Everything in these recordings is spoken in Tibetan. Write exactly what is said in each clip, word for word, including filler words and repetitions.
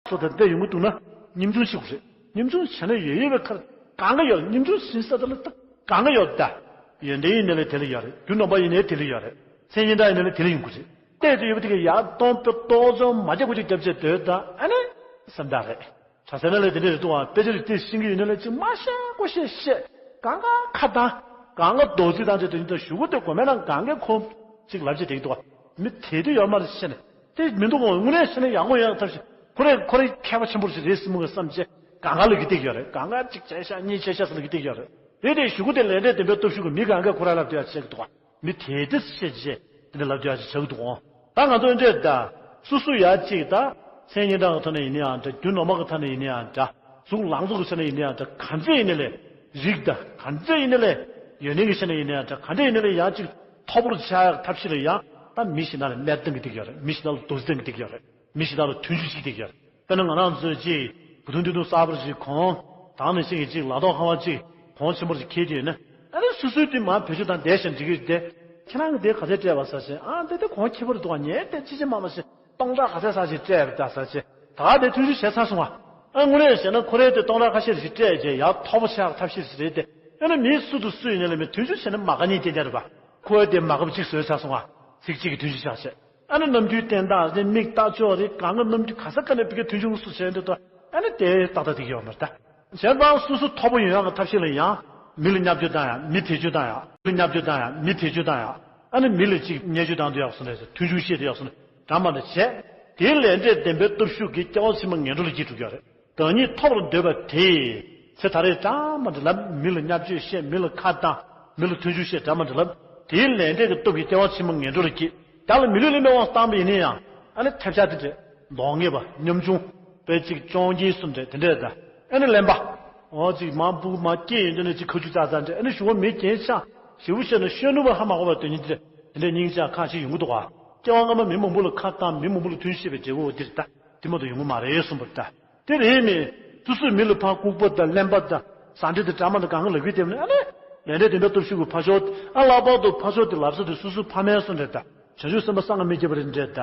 སོ་དང་བལྟས་ཡོང་གི་འདུག་ན། ཉམ་ཆུང་བྱེད་དགོས་རེད། ཉམ་ཆུང་བྱས་ན་ཡོད་ཡོད་པའི་ཁར་གང་ག་ཡོད་རེད། ཉམ་ཆུང་ཟིན་ས་དེ་ལ་ད་གང་ག་ཡོད་རེད་ད། ཡོན་ཏན་ཡིན་ནའི་ལས་དེ་ལ་ཡོད་རེད། རྒྱུ་ནོམ་པ་ཡིན་ནའི་དེ་ལ་ཡོད་རེད། མཚན་སྙན་གྲགས་ཡིན་ནའི་ལས་དེ་ལ་ཡོང་གི་རེད། བལྟས་དུ་ཡོད་པ་དེ་ག་ཡར་གཏོང་དཔེ་ཏོག་ཙམ་མ་རྒྱག་པ་ཅིག་རྒྱབ་བྱས་སྡོད་ད་ཨ་ནི་སེམས་ཐག་རེད། གྲྭ་ས་ན་ལས་དེ་འདྲ་རེད་འདུག་ཨ། དཔེ་ཆ་རིགས་དེ་ཤེས་ཀྱི་ཡོད་ན་ལས་ཅིག་མ་ཤེས་ཀོ་ཤེས་ཤེས། གང་ག་ཁ་བཏང་། གང་ག་རྡོག་རྫིས་བཏང་བྱས་དེ་འདྲ་ཞུ་གི་འདུག་གོ་མེད་ན་གང་གའི་ཁོང་ཅིག་ལབ་བྱས་དེ་འདུག་ཨ། མི་དེ་དུ་ཡོད་མ་རེད་ཤེས་ནས། དེ་མི་འདུག་གོ། དངོས་གནས་བཤད་ན་ཡག་མོ་ཡག་ཐབས་ཤེས། ཁོ་རེ་ཁོ་རེ་མཁས་པ་ཆེན་པོ་ཞིག་རེད་སྲིད་མོ་གི་བསམ་བྱས་གང་ག་ལ་གི་སྟེགས་ཡོད་རེད། གང་ག་ཅིག་བྱས་ཤག་གཉིས་བྱས་ཤག་ཟེར་ལ་གི་སྟེགས་ཡོད་རེད། དེ་དེ་ཞུ་གི་དེ་ལས་འབྲས་དེ་འདྲ་སྟོབས་ཤུགས་གི་མི་གང་ག་ཁོ་ར་ལབ་དུ་ཡ་བྱས་གི་འདུག་ག། མི་དེ་དེ་བཤད་བྱས་དེ་འདྲ་ལབ་དུ་ཡ་ཅིག་བྱ་གི་འདུག་གོ། ད་ང་ཚོ་འདྲས་ད། སོ་སོ་ཡ་གཅིག་ད། མཚན་སྙན་གྲགས་ཀྱི་ཐོག་ནས་ཡིན་ན་ཡང་འདྲ། རྒྱུ་ནོར་མ་གི་ཐོག་ནས་ཡིན་ན་ཡང་འདྲ། གཟུགས་ལང་ཚོ་གི་ཆ་ནས་ཡིན་ན་ཡང་འདྲ། ག་ཚད་ཡིན་ན་ལས། རིགས་ད་ག་ཚད་ཡིན་ན་ལས། ཡོན་ཏན་གྱི་ཆ་ནས་ཡིན་ན་ཡང་འདྲ། ག་འདྲ་ཡིན་ན་ལས་ཡང་གཅིག་མཐོ་པོར་ཆགས་ཡག་ཐབས་ཤེས་ལ་ཡང་ད་མི་གཞན་དག་ལ་གནོད་སྟངས་ཀྱི་སྟེགས་ཡོད་རེད། མི་གཞན་དག་ལ་རྡོག་རྫིས་སྟངས་ཀྱི་སྟེགས་ཡོད་རེད། མི་གཞན་དག་ལ་མཐུན་འཇུག་བྱེད་ཀྱི་སྟེགས་ཡོད་རེད། དཔེར་ན་ང་རང་ཚོས་གཅིག་བུ་ཐུང་ཐུང་ཐུང་གསར་པར་ཞིག་གོང་དང་ནས་ཤིང་གི་གཅིག་ལག་ཐོག་ཁང་བ་གཅིག་གོང་ཆེན་པོར་ཞིག་འཁྱེར་དུས་ན། ཨ་ནི་སོ་སོའི་དུས་མ་བེད་སྤྱོད་དང་བསྡད་ཞིང་འགྲིག་གི་རེད་དེ། ཁྱེད་རང་གི་དེ་ག་ཚད་སྤྲད་པ་ཟེར་ཞིང་ཨ་དེ་དེ་གོང་ཁྱད་པར་འདུག་བ། ཉལ་དེ་ཅི་ཅི་མ་མ་ཞིག་སྟོང་ཕྲག་ག་ཚད་ཟེར་ཞིག་སྤྲད་པ་ད་ཟེར་ཞིག་ད་ག་དེ་ཐུན་ཞིག་བྱས་ཚར་སོང་བ། ཨ་དངོས་གནས་བྱས་ན་ཁོ་རའི་དེ་སྟོང་ཕྲག་ཁ་ཤས་ཞིག་སྤྲད་རྗེས་ཡར་མཐོ་པོ་ཆགས་ཐབས་ཤེས་ཞིག་རེད་དེ། ཨ་ནི་མི་སུ་དང་སུ་ཡིན་ན་ལས་མི་ཐུན་ཞིག་བྱས་ན་མ་དགའ་ཉིད་དེ་འདྲ་རེད་པ། ཁོ་རའི་དེ་མ་དགའ་བ་གཅིག་བཟོས་ཚར་སོང་བ། ཚིག་གཅིག་གི་ཐུན་ཞིག་ཆགས་བྱས། ཨ་ནི་རྣམ་འགྱུར་བསྟན་སྟངས་རེད། མིག་ལྟ་ཕྱོགས་རེད། གང་གི་རྣམ་འགྱུར་ག་ས་ག་ནས་བི་གའི་མཐུན་ཕྱོགས་སུ་བྱས་འདུག་ད། ཨ་ནི་དེ་ཏག་ཏག་དེ་གི་ཡོད་མ་རེད་ད། གཞན་པ་སོ་སོ་མཐོ་པོ་ཡོང་ཡག་གི་ཐབས་ཤེས་ལ་ཡང་། མི་ལ་བརྙས་བཅོས་བཏང་ཡག་མི་བེད་སྤྱོད་བཏང་ཡག་མི་བརྙས་བཅོས་བཏང་ཡག་ཨ་ནི་མི་ལ་ཅིག་བརྙས་བཅོས་བཏང་དུ་ཡག་སོང་རེད། མཐུན་ཕྱོགས་བཤད་དུ་ཡག་སོང་རེད། འདྲ་མ་འདྲ་བྱས། དེའི་ལས་འབྲས་བདེན་པའི་སྟོབས་ཤུགས་ཀྱིས་སྐྱེ་བ་ཕྱི་མ་ངན་འགྲོ་ལ་སྐྱེ་འགྲོ་གི་ཡོད་རེད། བདག་ཉིད་ཐོབ་རུ་འདོད་པ་དེས་ཚེ་ད་རེས་འདྲ་མ་འདྲ་ལབ། མི་ལ་བརྙས་བཅོས་བཤད། མི་ལ་ཁ་བཏང་། མི་ལ་མཐུན་ཕྱོགས་བཤད། འདྲ་མ་འདྲ་ལབ། དེའི་ལས་འབྲས་ཀྱི་སྟོབས་ཀྱིས་སྐྱེ་བ་ཕྱི་མ་ངན་འགྲོ་ལ་སྐྱེ། བདག་ལ་མི་ལུས་ལ་སྨེ་བ་བཏང་བ་ཡིན་ན་ཡང་། ཨ་ནི་ཐབས་ཆག་དེ་འདྲས་མདོག་ངན་པ་ཉམ་ཆུང་། དཔེ་གཅིག་གཅོང་རྒྱན་གསུམ་འདྲས་དེ་འདྲས་ད། ཨ་ནི་གླེན་པ། འོ་གཅིག་མང་པོ་མ་སྐྱེས་ཡོད་དུས་ནས་གཅིག་ཁ་ཆུ་ཙག་ཙག་འདྲས། ཨ་ནི་ཞུ་བ་མི་རྒན་ཆགས། ཞེ་པོ་བཤད་ན་གཞོན་ནུ་བ་ཧ་མ་གོ་བ་དོན་གཉིས་འདྲས། དེ་འདྲས་སྙིང་རྗེ་ཁག་ཅིག་ཡོང་གི་འདུག་ག། སྐྱེ་བ་སྔ་མ་མི་མང་པོ་ལ་ཁ་བཏང་། མི་མང་པོ་ལ་མཐུན་བྱེད་པའི་འབྲས་བུ་འདིར་ད། དེ་མ་གཏོགས་ཡོང་གི་མ་རེད་གསུངས་པ་ད། དེ་རེད་མེད། སོ་སོས་མི་ལ་ཕར་ལྐུགས་པ་དང་གླེན་པ་དང་ཟ་འདྲེ་དང་འདྲ་མ་འདྲ་གང་ག་ལབ་ཀྱི་བསྡད་ན་ཨ་ནི། ལས་འབྲས་དེ་འདྲ་སྟོབས་ཤུགས་ཀྱི་ཕར་ཕྱོགས། ཨ་ལྷག་པར་དུ་ཕར་ཕྱོགས་དེ་ལབ་ས་དེ་སོ་སོའི་ཕ་མའི་སོ་འདྲ་ད། བྱང་ཆུབ་སེམས་དཔའ་གསང་སྔགས་མི་བརྒྱད་པ་རེ་འདྲ་ད།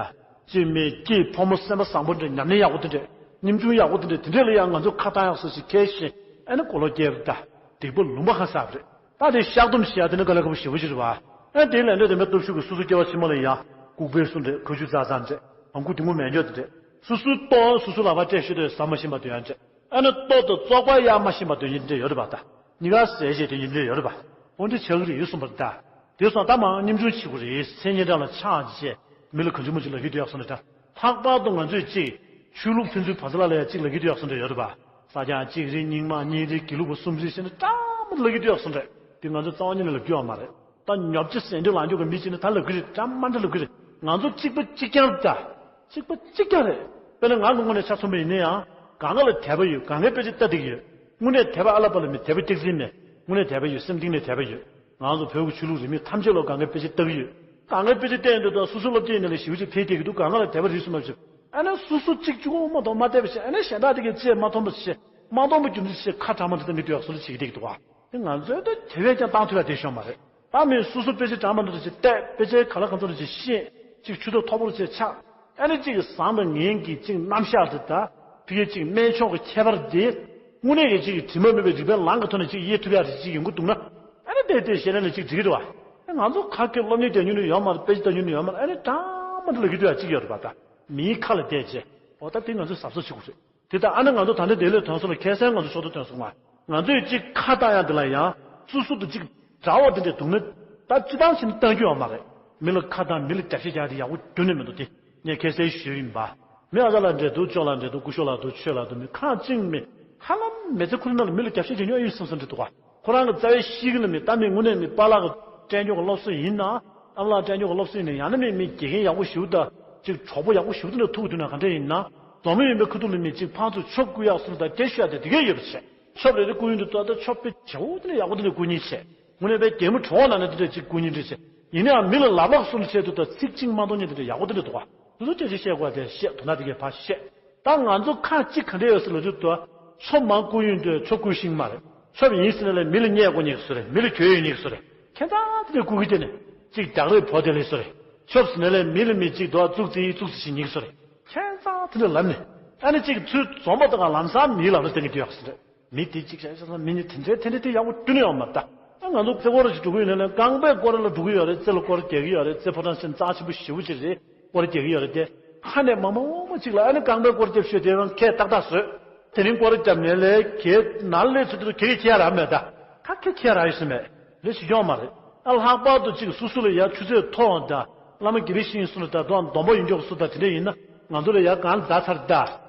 ཅིག་མེད་ཀྱི་ཕོ་མོ་སེམས་པ་བཟང་པོ་འདྲ། ཉམས་ལེན་ཡག་པོ་དེ་འདྲ། ཉམ་ཆུང་ཡག་པོ་དེ་འདྲ། དེ་འདྲ་ལ་ཡང་ང་ཚོ་ཁ་བཏང་ཡག་སོ་ཞིག་ཁས་ཤེས། ཨ་ནི་གོ་ལོག་སྐྱེལ་བ་ད། སྡིག་པ་ལུང་པ་ཧ་སག་རེད། ད་དེ་བཤགས་སྡོམ་བྱེད་ཡ་དེ་ནི་དཀའ་ལས་ཁག་པོ་ཞེ་པོ་ཅིག་རེད་བ། ཨ་དེའི་ལས་འབྲས་དེ་འདྲ་སྟོབས་ཤུགས་ཀྱིས་སོ་སོ་སྐྱེ་བ་ཕྱི་མ་ལ་ཡང་ལྐུགས་པའི་སོ་འདྲ། ཁ་ཆུ་ཙག་ཙག་འདྲ། ཧང་ཀུ་དེ་མོ་མེད་འཇོག་དེ་འདྲ། སོ་སོའི་ལྟོ་སོ་སོ་ལག་པ་སྤྲད་ཤོད་དེ་ཟ་མ་ཤེས་པ་དོན་ཡང་འདྲ། ཨ་ནི་ལྟོ་དང་བཙོག་པ་གཡར་མ་ཤེས་པ་དོན་ཡང་འདྲ་ཡོད་རེད་བ་ད། གཉིས་ཀ་ཟས་བཞེས་དོན་ཡང་འདྲ་ཡོད་རེད་བ། འོ་འདྲ་ཆགས་ཀྱི་རེད་གསུངས་པ་རེད་ད། དེ་སོང་ད་མང་ཉམ་ཆུང་བྱེད་དགོས་རེད། མཚན་སྙན་གྲགས་ལ་ཆགས་བྱས་མི་ལ་གང་ཅི་མང་ཅི་ལབ་ཀྱི་འདུག་ཡག་སོང་རེད་ད། ལྷག་པར་དུ་ང་ཚོས་ཅིག་ཆོས་ལུགས་ཕན་ཚུན་བར་མཚམས་ལ་ལ་ཡང་ཅིག་ལབ་ཀྱི་འདུག་ཡག་སོང་འདྲ་ཡོད་རེད་པ། ས་སྐྱ་གཅིག་རེད། རྙིང་མ་གཉིས་རེད། དགེ་ལུགས་པ་གསུམ་རེད་ཟེར་ནས་འདྲ་མ་འདྲ་ལབ་ཀྱི་འདུག་ཡག་སོང་རེད། དེ་ང་ཚོ་རྩ་བ་ཉིད་ནས་ལབ་རྒྱུ་ཡོད་མ་རེད། ད་ཉོབ་ཆ་ཟད་འགྲོ་ལངས་འགྲོ་གི་མི་གཅིག་ནི་ད་ལབ་ཀྱི་རེད། འདྲ་མ་འདྲ་ལབ་ཀྱི་རེད། ང་ཚོ་གཅིག་པ་གཅིག་རྐྱང་རེད་ད། གཅིག་པ་གཅིག་རྐྱང་རེད། དཔེར་ན་ང་གི་ངོས་ནས་ཆ་མཚོན་པ་ཡིན་ན་ཡང་། གང་ག་ལ་དད་པ་ཡོད། གང་གའི་དཔེ་ཆ་ལྟ་བསྡད་ཀྱི་ཡོད། དངོས་གནས་དད་པ་ཨ་ལ་པ་ལ་མེད། དད་པ་སྐྱག་རྫུན་མེད། དངོས་གནས་དད་པ་ཡོད། སེམས་གཏིང་ནས་དད་པ་ཡོད། ང་ཚོ་བོད་ཀྱི་ཆོས་ལུགས་རིས་མེད་ཐམས་ཅད་ལ་གང་གའི་དཔེ་ཆ་ལྟ་གི་ཡོད། གང་གའི་དཔེ་ཆ་བལྟས་ཡོང་དུས་ད་སོ་སོ་སློབ་གྲྭ་ཡིན་ན་ལས་ཞེ་པོ་ཅིག་འཕེལ་བསྡད་ཀྱི་འདུག་གང་ག་ལ་དད་པ་རིས་སུ་མ་ཆད། ཨ་ནི་སོ་སོ་གཅིག་གཅིག་པོ་མ་གཏོགས་མ་བལྟས་པ་བྱས། ཨ་ནི་གཞན་དག་དེ་གའི་ཅེས་མ་མཐོང་པ་བྱས། མ་མཐོང་པ་རྒྱུ་མཚན་བྱས་ཁ་གྲགས་མ་འདྲ་དང་མི་འདྲ་བ་སོ་སོ་བྱེད་ཀྱི་བསྡད་ཀྱི་འདུག་ག། དེ་ང་ཚོས་ད་དེ་བས་ཀྱང་བཏང་ཐུབ་ཡ་དེ་ཤོར་མ་རེད། ད་མི་སོ་སོ་དཔེ་ཆ་གྲངས་མ་འདྲ་ཅིག་བལྟས། དཔེ་ཆའི་ག་ལ་ག་ཚོད་ཅིག་ཤེས། ཅིག་ཆུ་ཚོད་མཐོ་པོར་ཅིག་ཆགས། ཨ་ནི་ཅིག་བཟང་དང་ངན་གྱི་ཅིག་རྣམ་གཞག་དེ་ད། ཕ་གིའི་ཅིག་སྨན་མཆོག་གི་ཁྱད་པར་དེ། དངོས་གནས་ཀྱི་ཅིག་དྲི་མ་མེད་པའི་རིག་པའི་ལམ་གྱི་ཐོག་ནས་ཅིག་དབྱེ་ཐུབ་ཡ་རེ་ཅིག་ཡོང་གི་འདུག་ན། ཨ་ནི་དེ་དེ་ཤེས་ན་ནི་ཅིག་འགྲིག་གི་རེད་བ། ཨ་ང་ཚོ་ག་གེ་སློབ་གཉེར་རྒྱག་མྱོང་ནི་ཡོད་མ་རེད། དཔེ་ཆ་ལྟ་མྱོང་ནི་ཡོད་མ་རེད། ཨ་ནི་འདྲ་མ་འདྲ་ལབ་ཀྱི་འདུག་ཡ་ཅིག་ཡོད་རེད་པ་ད། མིའི་ཁ་ལ་བལྟས་རྗེས། འོ་ད་དེ་ང་ཚོས་གཟབ་གཟབ་བྱེད་དགོས་རེད། དེ་ལྟར་ཨ་ནི་ང་ཚོ་ད་ལྟ་འདི་ལས་ཐོན་སོང་ལ། ཁ་སང་ང་ཚོ་ཕྱོགས་སྟོན་ཐོན་སོང་ང་། ང་ཚོས་གཅིག་ཁ་བཏང་ཡག་འདི་ལ་ཡང་སོ་སོ་དང་གཅིག་འདྲ་བོ་འདི་འདྲས་འདུག་ན། ད་སྤྱི་བཏང་བྱས་ན་བཏང་རྒྱུ་ཡོད་མ་རེད། མི་ལ་ཁ་བཏང་མི་ལ་རྒྱབ་བཤད་རྒྱག་དེ་ཡག་པོ་རྒྱུན་ནས་མི་འདུག་སྟེ། ངས་ཁ་སང་ཞུས་ཡིན་པ། མི་ཨ་ཅག་ལ་འདྲེ་འདུག་ཅོག་ལ་འདྲེ་འདུག་སྐུ་ཞབས་ལ་འདུག་ཆོས་ལ་འདུག་མི་ཁག་ཅིག་མི་ཧ་ལམ་མི་ཚེ་ཁོ་རང་ནང་ལ་མི་ལ་རྒྱབ་བཤད་བྱེད་མྱོང་ཨེ་ཡོད་བསམ་བསམ་འདྲ་འདུག་ག། ཁོ་རང་གི་རྩ་བའི་གཤིས་ཀ་ལ་མི་ལྟ། མི་དངོས་གནས་མི་པཱ་ལགས་ཀྱི་སྤྲད་རྒྱུ་གི་སློབ་གསོ་ཡིན་ན། ཨ་མ་ལགས་སྤྲད་རྒྱུ་གི་སློབ་གསོ་ཡིན་ན། ཡང་ན་མི་མི་དགེ་རྒན་ཡག་པོ་ཞིག་དང་ཅིག་གྲོགས་པོ་ཡག་པོ་ཞིག་དེ་འདྲ་ཐུག་དུས་ན་ག་འདྲ་ཡིན་ན། འཛམ་བུ་གླིང་པའི་ཁ་ཐུག་ལ་མི་ཅིག་ཕར་ཚུར་ཆོབ་བསྐུར་ཡག་སོང་ད་དེ་ཤོད་ཡག་དེ་དེ་གས་ཡོད་པ་བྱས། ཆོབ་རེ་རེ་བསྐུར་ཡོང་དུས་ད་ལྟ་ཆོབ་དཔེ་བྱེད་འོ་དེ་འདྲ་ཡག་པོ་དེ་འདྲ་བསྐུར་མཁན་བྱས། དངོས་གནས་དཔེ་རྒན་མོ་གྲོགས་ནང་ནས་དེ་འདྲ་ཅིག་བསྐུར་མཁན་འདྲ་བྱས། ཡིན་ནའང་མི་ལ་ལབ་ལབ་སོང་ནས་བྱས་དུས་ད་ཚིག་གཅིག་མ་གཏོང་མཁན་དེ་འདྲ་ཡག་པོ་དེ་འདྲ་འདུག་ག། དེ་ཚོ་སྐད་ཆ་བཤད་དགོས་དེ་བཤད། དོ་སྣང་དེ་གས་ཕར་བཤད། ད་ང་ཚོ་ཁག་གཅིག་ག་འདྲ་ཡོད་ཟེར་ལབ་དུས་ད། ཆོབ་མར་བསྐུར་ཡོང་དུས་ཆོབ་བསྐུར་ཤེས་ཀྱི་མ་རེད། ཆོབ་ཡིན་ཟེར་ན་ལས་མི་ལ་བརྙས་དགོས་མཁན་གྱི་བཟོ་རེད། མི་ལ་གྱོད་ཡོད་མཁན་གྱི་བཟོ་རེད། ཁྱད་མཚར་དེ་འདྲ་བསྐུར་གི་དེ་ནས་ཅིག་རྒྱག་རེས་བོ་དེ་ལས་བཟོ་རེད། ཆོབ་ཟེར་ན་ལས་མི་ལ་མི་ཅིག་རྡོ་བཙུགས་ཙི་བཙུགས་ཙི་བྱེད་མཁན་གྱི་བཟོ་རེད། ཁྱད་མཚར་དེ་འདྲ་ལབ་ནས། ཨ་ནི་གཅིག་ཚུར་འཛོམས་པ་དང་ལམ་སང་མིའི་ལག་ལ་བསྟན་གྱི་འདུག་ཡག་སོ་རེད། མི་དེ་གཅིག་བྱས་ཙང་མི་ནི་དེ་འདྲའི་དེ་འདྲའི་དེ་ཡག་པོ་ཁྱོན་ནས་ཡོད་མ་རེད་ད། ཨ་ང་ཚོ་རྩེ་སྐོར་ཞིག་འགྲོ་གི་ཡོད་ནས་རྐང་པའི་སྐོར་ལ་འགྲོ་གི་ཡོད་རེད། རྩེ་ལ་སྐོར་རྒྱག་གི་ཡོད་རེད། རྩེ་ཕོ་བྲང་ཆེན་རྩ་ཆེན་པོ་ཞེ་པོ་ཅིག་རེད། སྐོར་རྒྱག་གི་ཡོད་རེད་དེ། ཁ་ནས་མ་མང་མང་གཅིག་ལ་ཨ་ནི་རྐང་པའི་སྐོར་རྒྱབ་ཤོད་དེ་རང་ཁས་ཏག་ཏག་བཟོས། དེ་རིང་སྐོར་རྒྱབ་ནས་ལས་ཁྱེད་ནར་ལས་ཚུལ་དུ་ཁྱེད་ཀྱི་ཁྱེད་རང་མེད་ད། ཁ་ཁྱེད་ཁྱེད་རང་ཡོད་སྲིད་མེད། ལས་བྱེད་ཀྱང་མ་རེད། ཨ་ལྷག་པར་དུ་གཅིག་སུ་སུ་ལ་ཡ་ཆུ་ཚོད་མཐོ་ད། བླ་མ་དགེ་བའི་བཤེས་གཉེན་སུ་ལ་ད་དོ་སྡོམ་པ་ཡོད་མགྱོགས་སུ་ད་དེ་འདྲ་ཡིན་ན་ང་ཚོ་ལ་ཡ་གང་ཛ་ཚར་ད། ད་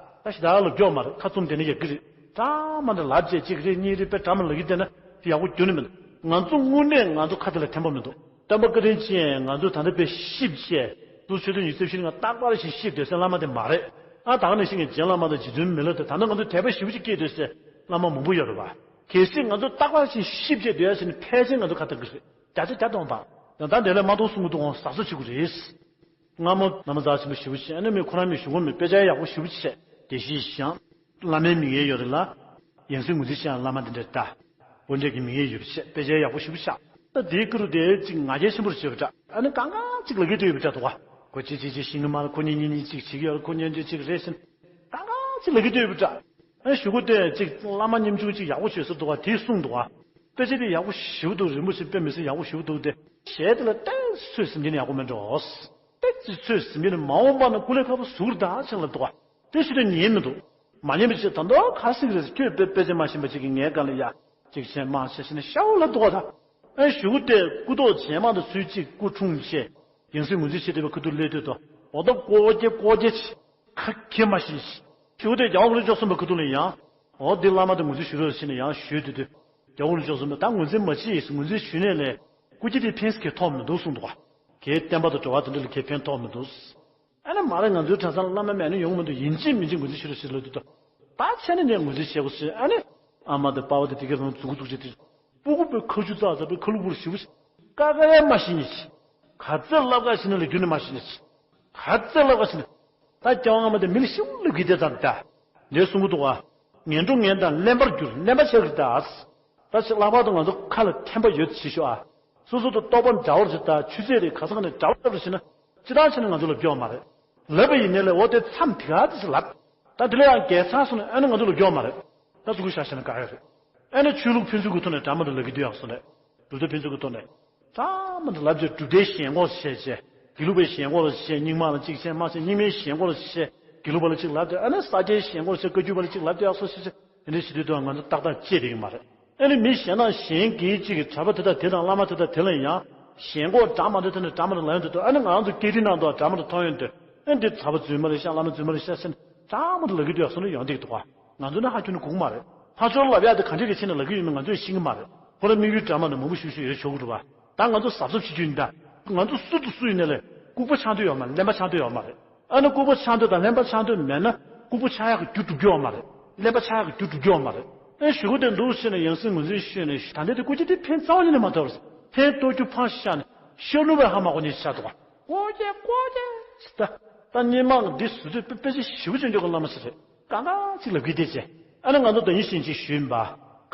ཞི་ད་ལ་མགྱོགས་མ་རེད། ཁ་བཙུམ་དེ་ནས་ཡ་གི་རེད། ད་མ་འདྲ་ལབ་བྱས་གཅིག་རེད་གཉིས་རེད་དཔེ་འདྲ་མ་ལ་གི་དེ་ན་དེ་ཡག་པོ་རྒྱུ་ནི་མིན། ང་ཚོ་དངོས་གནས་ང་ཚོ་ཁ་དེ་ལ་ཐན་པ་མི་འདུག་སྟོན་པ་བཀའ་དྲིན་ཅན་ང་ཚོས་ད་ལྟ་དཔེ་གཤིབ་བྱས་དུ་ཆོས་དོན་ཉི་ཤུ་རྩ་བཞི་ནི་ང་རྟག་པར་ཞིག་གཤིབ་སྡོད་སའི་བླ་མ་དེ་མ་རེད། ཨ་ད་ག་ནང་བཞིན་གྱི་རྗེ་བླ་མ་དང་རྗེ་བཙུན་མི་ལ་དེ་ད་ནི་ང་ཚོ་དད་པ་ཞེ་པོ་ཅིག་སྐྱེས་སྡོད་སའི་བླ་མ་མང་པོ་ཡོད་རེད་བ། གལ་སྲིད་ང་ཚོ་རྟག་པར་ཞིག་གཤིབ་བྱས་སྡོད་ཡ་ཞིག་ནི་ཕལ་ཆེར་ང་ཚོ་ཁ་ཐག་གི་རེད། བརྒྱ་ཆ་བརྒྱ་སྟོང་པ། ཡང་ད་འདི་ལས་མ་གཏོང་གསུང་གི་འདུག་འོང་གཟབ་གཟབ་བྱེད་དགོས་རེད། སྔ་མོ་བླ་མ་རྩ་ཆེན་པོ་ཞེ་པོ་ཅིག་ཨ་ནི་མི་ཁོ་རང་མི་གཞུང་གོ་མི་དཔེ་ཆ་ཡག་པོ་ཞེ་པོ་ཅིག་བྱས་དེ་ཞིག་བཞག་བླ་མའི་མིང་ཡས་ཡོད་རེད་ལ། ཡང་སྲིད་ངོས་འཛིན་བྱས་ཡང་བླ་མ་འདི་འདྲ་ལྟ། དཔོན་འདྲས་ཀྱི་མིང་ཡས་ཡོད་པ་བྱས་དཔེ་ཆ་ཡག་པོ་ཞེ་པོ་བཞག་ད་དེའི་སྐུ་རུ་དེ་ཅིག་ང་རྒྱལ་ཆེན་པོར་བྱེད་པ་འདྲ། ཨ་ནི་གང་གང་ཅིག་ལ་གི་ལྟོས་ཡོད་པ་འདྲ་འདུག་ག་ཁོ་ཅི་ཅི་ཅི་ཤེས་ཀྱི་མ་རེད། ཁོ་གཉིས་གཉིས་གཉིས་ཅིག་བྱེད་ཀྱི་ཡོད་རེད། ཁོ་གཉིས་གཉིས་ཅིག་རེད་ཟེར། གང་གང་ཅིག་ལ་གི་ལྟོས་ཡོད་པ་འདྲ། ཨ་ནི་གཞུག་གུ་དེ་ཅིག་བླ་མ་ཉམ་ཆུང་ཅིག་ཡག་པོ་བྱོས་ཟེར་འདུག་ག་དེས་གསུངས་འདུག་ག་དཔེ་ཆ་དེ་ཡག་པོ་ཞེ་པོ་འདུག་རིན་པོ་ཆེ་དཔེ་མི་སྲིད་ཡག་པོ་ཞེ་པོ་འདུག་སྟེ། གཞས་དེ་ལ་ཏོག་ཙམ་ཚོད་ཟིན་གྱི་ནི་ཡག་པོ་མེད་འགྲོ། ཏོག་ཙམ་ཚོད་ཟིན་གྱི་ནི་མ་འོངས་པ་ན་སྐུ་ལས་ཁ་པོ་ཟུག་རེད་ད་ཆེན་ལ་འདུག་ག་དེ་ཞུ་དོན་ཉན་མི་འདུག་མ་ཉན་པ་ཅིག་ད་མདོ་ཁ་སིག་རེད། ཁྱོད་དཔེ་དཔེ་ཆ་མ་ཤེས་པ་ཅིག་གིས་ངའི་སྒང་ལ་ཡ་ཅིག་བྱས་མ་བྱས་ཟེར་ནས་ཤའུ་ལ་འདུག་ག་ད། ཨེ་གཞུག་གུ་དེ་སྐུ་ཐོག་བྱས་མ་དང་ཚུལ་གཅིག་སྐུ་འཁྲུངས་བྱས། ཡང་སྲིད་ངོས་འཛིན་བྱེད་བསྡད་པའི་ཁ་ཐུག་སླེབས་དུས་དོ། འོ་ད་ཀོ་རྒྱལ་ཀོ་རྒྱལ་ཆེ། ཁ་ཁྱེར་མ་ཤེས་ཤིག་ཞུ་དེ་རྒྱལ་བ་རིན་པོ་ཆེ་གསུམ་པའི་ཁ་ཐུག་ལ་ཡང་། འོ་འདི་བླ་མ་དེ་ངོས་འཛིན་ཞུ་རོགས་ཟེར་ནས་ཡང་ཞུས་དུས་དུས། རྒྱལ་བ་རིན་པོ་ཆེ་གསུམ་པས་ད་ངོས་འཛིན་མ་བྱེད་ཡིན་ཟེར། ངོས་འཛིན་ཞུས་ནས་ལས་སྐུ་སྐྱེ་དེ་ཕན་སྐྱེད་ཐོགས་མི་འདུག་གསུངས་འདུག་ག་གལ་བསྟན་པ་དང་འབྲེལ་བ་དེ་འདྲ་ལ་གལ་ཕན་ཐོགས་མི་འདུག་ཨ་ནི་མ་རེད། ང་ཚོའི་གྲྭ་ཚང་ལ་བླ་མ་མེད་ན་ཡོང་མི་འདུག་ཡིན་གཅིག་མིན་གཅིག་ངོས་འཛིན་ཞུ་རོགས་ཞུ་ལབ་དུས་དོ། ད་ཆ་ནས་ནས་ངོས་འཛིན་བྱེད་དགོས་ཟེར། ཨ་ནི་ཨ་མ་དང་པ་ཕ་དེ་དེ་ག་རང་མཛུག་གུ་འདུག་ཅེས་དེ། སྤུ་གུ་པའི་ཁ་ཆུ་ཙག་ཙག་པའི་ཁ་ལུ་བུར་ཞིབ་ཀ་ཀ་ཡ་མ་ཤེས་ཉིད། ག་ཚད་ལབ་ག་ཤེས་ན་ལ་རྒྱུ་ནི་མ་ཤེས་ཉིད། ག་ཚད་ལབ་ག་ཤེས་ན། ད་སྐྱེ་བ་སྔ་མ་དེ་མི་ལ་ཤིའུ་ལབ་གི་དེ་ཙམ་ད། ལས་གསུང་གི་འདུག་ག་ངན་འགྲོ་ངན་དང་གླེན་པར་འགྱུར་གླེན་པ་ཆགས་ཀྱི་ད། ད་ཅིག་ལྷག་པར་དུ་ང་ཚོ་ཁ་ལ་ཐན་པ་ཡོད་ཅེས་ཤོག་ཨ། སོ་སོ་དང་རྟོགས་པ་འདྲ་བོར་ཞིག་ད་ཆུ་ཚད་རེད་ག་ས་ག་ནས་འདྲ་བོ་ལྟ་བུ་ཞིག་ན། སྤྱི་བཏང་ཆ་ནས་ང་ཚོ་ལ་སྐྱོ་བ་མ་རེད། ལབ་པ་ཡིན་ནའི་ལས་འོ་དེ་མཚམས་དེ་ག་དེ་ཞིག་ལབ། ད་དེ་ལས་ཡང་རྒྱལ་ཚར་སོང་ན་ཨ་ནི་ང་ཚོ་ལ་སྐྱོ་བ་མ་རེད། ད་གཟུགས་པོ་བཞག་བཞག་ན་དགའ་ཡོད་རེད། ཨ་ནི་ཆོས་ལུགས་ཕན་ཚུན་གྱི་ཐོག་ནས་འདྲ་མི་འདྲ་ལབ་ཀྱི་འདུག་ཡག་སོང་ནས། གྲུབ་མཐའ་ཕན་ཚུན་གྱི་ཐོག་ནས། འདྲ་མི་འདྲ་ལབ་བྱས་གྲུབ་མཐའི་ཞེན་ཁོག་བྱས་བྱས། དགེ་ལུགས་པའི་ཞེན་ཁོག་ལ་བྱས་རྙིང་མ་ལ་གཅིག་བྱས་མ་བྱས་རྙིང་མའི་ཞེན་ཁོག་ལ་བྱས། དགེ་ལུགས་པ་ལ་གཅིག་ལབ་བྱས་ཨ་ནི་ས་སྐྱའི་ཞེན་ཁོག་ལ་བྱས་བཀའ་བརྒྱུད་པ་ལ་གཅིག་ལབ་བྱས་ཡག་སོང་ཞེས་བྱས། དེ་འདྲ་བྱེད་དུས་དུས་ང་ཚོ་ཏག་ཏག་བརྗེད་བསྡད་ཀྱི་མ་རེད། ཨ་ནི་མི་གཞན་དང་གཞན་གྱིས་གཅིག་གིས་གྲྭ་པ་དེ་དང་དེ་དང་བླ་མ་དེ་དང་དེ་ལ་ཡང་ཞེན་ཁོག་འདྲ་མི་འདྲ་དེ་ནས་འདྲ་མི་འདྲ་ལབ་ཡོང་དུས་དུས་ཨ་ནི་ང་རང་ཚོ་སྐད་འཕྲིན་ནང་དུ་འདྲ་མི་འདྲ་མཐོང་ཡོང་དུས་ཨ་ནི་འདི་གྲྭ་པ་རྫུན་མ་རེད་ཤག་བླ་མ་རྫུན་མ་རེད་ཤག་ཟེར་ནས་འདྲ་མི་འདྲ་ལབ་ཀྱི་འདུག་ཡག་སོང་ནས་ཡོང་བསྡད་ཀྱི་འདུག་ག་ང་ཚོ་ནི་ཧ་གྱོན་ནས་སྒུག་མ་རེད། ཕར་ཕྱོགས་ལབ་ཡག་དེ་ག་འདྲས་ཀྱི་ཆེད་ནས་ལབ་ཀྱི་ཡོད་མེད་ང་ཚོས་ཤེས་ཀྱི་མ་རེད། ཁོ་རང་དམིགས་ཡུལ་འདྲ་མི་འདྲ་མང་པོ་ཞིག་ཞིག་ཡོད་ཆོག་གི་རེད་བ། ད་ང་ཚོ་གསར་འཛུགས་བྱེད་རྒྱུ་ཡིན་ད། ང་ཚོ་སུ་དང་སུ་ཡིན་ནའི་ལས་ལྐུགས་པ་ཆགས་འདོད་ཡོད་མ་རེད། གླེན་པ་ཆགས་འདོད་ཡོད་མ་རེད། ཨ་ནི་ལྐུགས་པ་ཆགས་འདོད་དང་གླེན་པ་ཆགས་འདོད་མེད་ན་ལྐུགས་པ་ཆགས་ཡག་གི་རྒྱུ་སྒྲུབ་རྒྱུ་ཡོད་མ་རེད། གླེན་པ་ཆགས་ཡག་གི་རྒྱུ་སྒྲུབ་རྒྱུ་ཡོད་མ་རེད། ཨེ་གཞུག་གུ་དེ་འདུག་ཟེར་ནས་ཡང་སྲིད་ངོས་འཛིན་ཞུས་ནས་ད་ལྟའི་དེ་སྐུ་སྐྱེ་དེ་ཕན་རྩ་བ་ཉིད་ནས་མ་ཐོགས། ཕན་ཐོགས་རྒྱུ་ཕར་བཞག་ནས་ཤ་ནུ་བས་ཧ་མ་གོ་ཉིད་ཆགས་འདུག་ག་ཀོ་ཀྱེ་ཀོ་ཀྱེ་ཟེར་ད། ད་སྔོན་མ་འདི་ཟུར་དུ་དཔེ་དཔེ་ཆ་ཞེ་པོ་ཅིག་འཇོག་གི་བླ་མ་ཞིག་རེད། གང་ག་ཅིག་ལབ་གི་དེ་བྱས། ཨ་ནི་ང་ཚོ་ད་ཡིན་ཞེན་ཅིག་ཞུས་པ།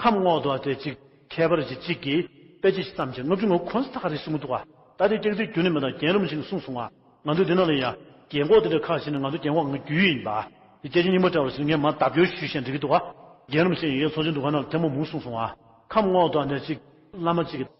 ཁམས་རྔོག་ཏུ་དེ་ཅིག་མཁས་པར་ཅིག་ཅིག་གིས་དཔེ་ཆ་ཞིག་བརྩམས་བྱས་ལྔ་བཅུ་ང་དགུ་གོང་ས་མཐའ་ཁ་རེད་གསུང་གི་འདུག་ག་ད་དེ་སྐྱག་རྫུན་རྒྱུན་ནས་མི་འདུག་རྒན་རིན་པོ་ཆེ་གིས་གསུངས་སོང་ང་། ང་ཚོ་འདི་ནང་ལ་ཡ། རྒན་གོག་དེ་འདྲ་ཁག་ཅིག་ནི་ང་ཚོ་རྒན་གོག་ང་རྒྱུས་ཡིན་པ། དེ་སྐད་ཆ་རྙིང་པ་འདྲ་བ་ཞིག་ངས་མར་ལྡབ་སྐྱོར་ཞུས་བཞག་འགྲིག་གི་འདུག་ག་རྒན་རིན་པོ་ཆེ་ཡིན་ཚོགས་ཆེན་འདུ་ཁང་ནང་ལ་ཐེངས་མ་མང་གསུངས་སོང་ང་། ཁམས་རྔོག་ཏུ་འདྲ་ཅིག་བླ་མ་ཅིག་གིས།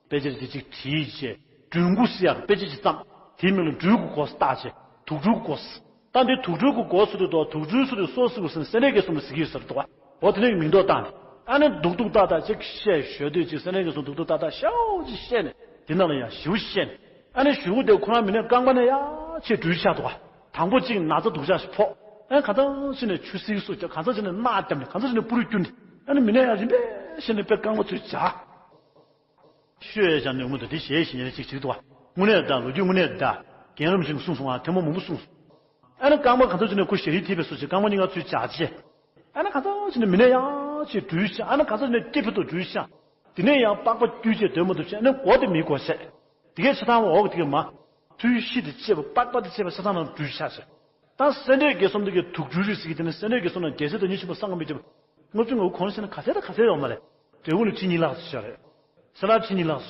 དཔེ་ཆ་དེ་ཅིག་བྲིས་བྱས། སྦྲུལ་མགོ་ཟེར་ཡག་དཔེ་ཆ་ཅིག་བརྩམས། དེའི་མིང་ལ་སྦྲུལ་གྱི་མགོ་ཟེར་བཏགས་བྱས། དུག་སྦྲུལ་གྱི་མགོ་ཟེར། ད་འདི་དུག་སྦྲུལ་གྱི་མགོ་ཟེར་དུས་ཐོག་དུག་སྦྲུལ་ཟེར་དུས་སོ་སོ་སོ་སོ་སེ་འབྲས་དགེ་གསུམ་ལ་ཟེར་གྱི་ཡོད་ཟེར་འདུག་ག་འོ་དེ་ནས་མིང་འདོགས་བཏང་ནས། ཨ་ནི་འདུག་འདུག་ཏག་ཏག་ཅིག་བཤད་ཞོར་དུས་ཅིག་སེ་འབྲས་དགེ་གསུམ་འདུག་འདུག་ཏག་ཏག་ཤའུ་ཅིག་བཤད་ནས་དེ་ནང་ལ་ཡང་ཞིའུ་བཤད་ནས། ཨ་ནི་ཞུ་གུ་དེ་ཁོ་རང་མི་ནས་རྐང་པ་ནས་ཡར་ཆེ་སྦྲུལ་ཆགས་འདུག་ག་དང་པོ་ཅིག་ན་ཚ་སྡུག་ཅག་ཞིག་ཕོག་ཨ་ནི་གང་ཚང་ཕྱིན་ནས་ཆུ་སིལ་སུ་རྒྱབ། གང་ཚང་ཕྱིན་ནས་རྣག་བརྒྱབ་ནས། གང་ཚང་ཕྱིན་ནས་སྤུ་རིས་བསྐྱུར་ནས། ཨ་ནི་མི་ནས་ཡར་རིམ་པས་བཤད་ནས་དཔེ་རྐང་པ་ཚུར་བྱ། ཤོད་ཡས་ཀྱང་ནུས་མོ་དང་དེ་བྱས་ཤིང་ཉེ་རེ་ཅིག་ཅིག་འདུག་བ། དངོས་གནས་ད་ལོ་རྒྱུས་དངོས་གནས་ད། རྒན་རིན་པོ་ཆེས་གསུངས་སོང་ང་། ཐེངས་མ་མང་པོ་གསུངས་སོང་། ཨ་ནི་རྐང་པ་ག་ཚོད་ཅིག་ནས་ཁོ་ཞལ་རིས་ཐིགས་པའི་སོ་ཅིག་རྐང་པ་གཉིས་ཀ་ཚུར་བྱ་བྱས། ཨ་ནི་ག་ཚོད་ཅིག་ནས་མི་ནས་ཡང་ཅིག་སྦྲུལ་ཤ། ཨ་ནི་ག་ཚོད་ནས་སྐྱེ་འཕེལ་དུ་སྦྲུལ་ཤ། དེ་ནས་ཡང་པགས་པ་བསྐྱུར་བྱས་སྡོད་མ་ཐུབ་བྱས། ཨ་ནི་མགོ་དེ་མིའི་མགོ་བྱས། དེ་གས་ཆ་ཚང་བ་འོག་གི་དེ་གས་མ། ཐུལ་ཤི་དེ་བཅས་པ་པགས་པ་དེ་བཅས་པ་ཆ་ཚང་ནང་སྦྲུལ་ཤ་བྱས། ད་སེ་འབྲས་དགེ་གསུམ་དེ་གའི་དུག་སྦྲུལ་རིགས་ཟེར་གྱི་དེ་ནི་སེ་འབྲས་དགེ་གསུམ་ནང་རྒྱལ་སྲས་དང་ཉི་ཤུ་པ་སངས་རྒྱས་མི་འགྱུར་བ། ལྔ་བཅུ་ང་དགུ་གོང་ས་ནི་ག་ཚད་དང་ག་ཚད་ཡོད་མ་རེད། འབྲས་སྤུངས་ལ་ཁྲི་གཉིས་ལྷག་ཙམ་ཡོད་རེད། སེ་ལ་ཁྲི་གཉིས་ལྷག་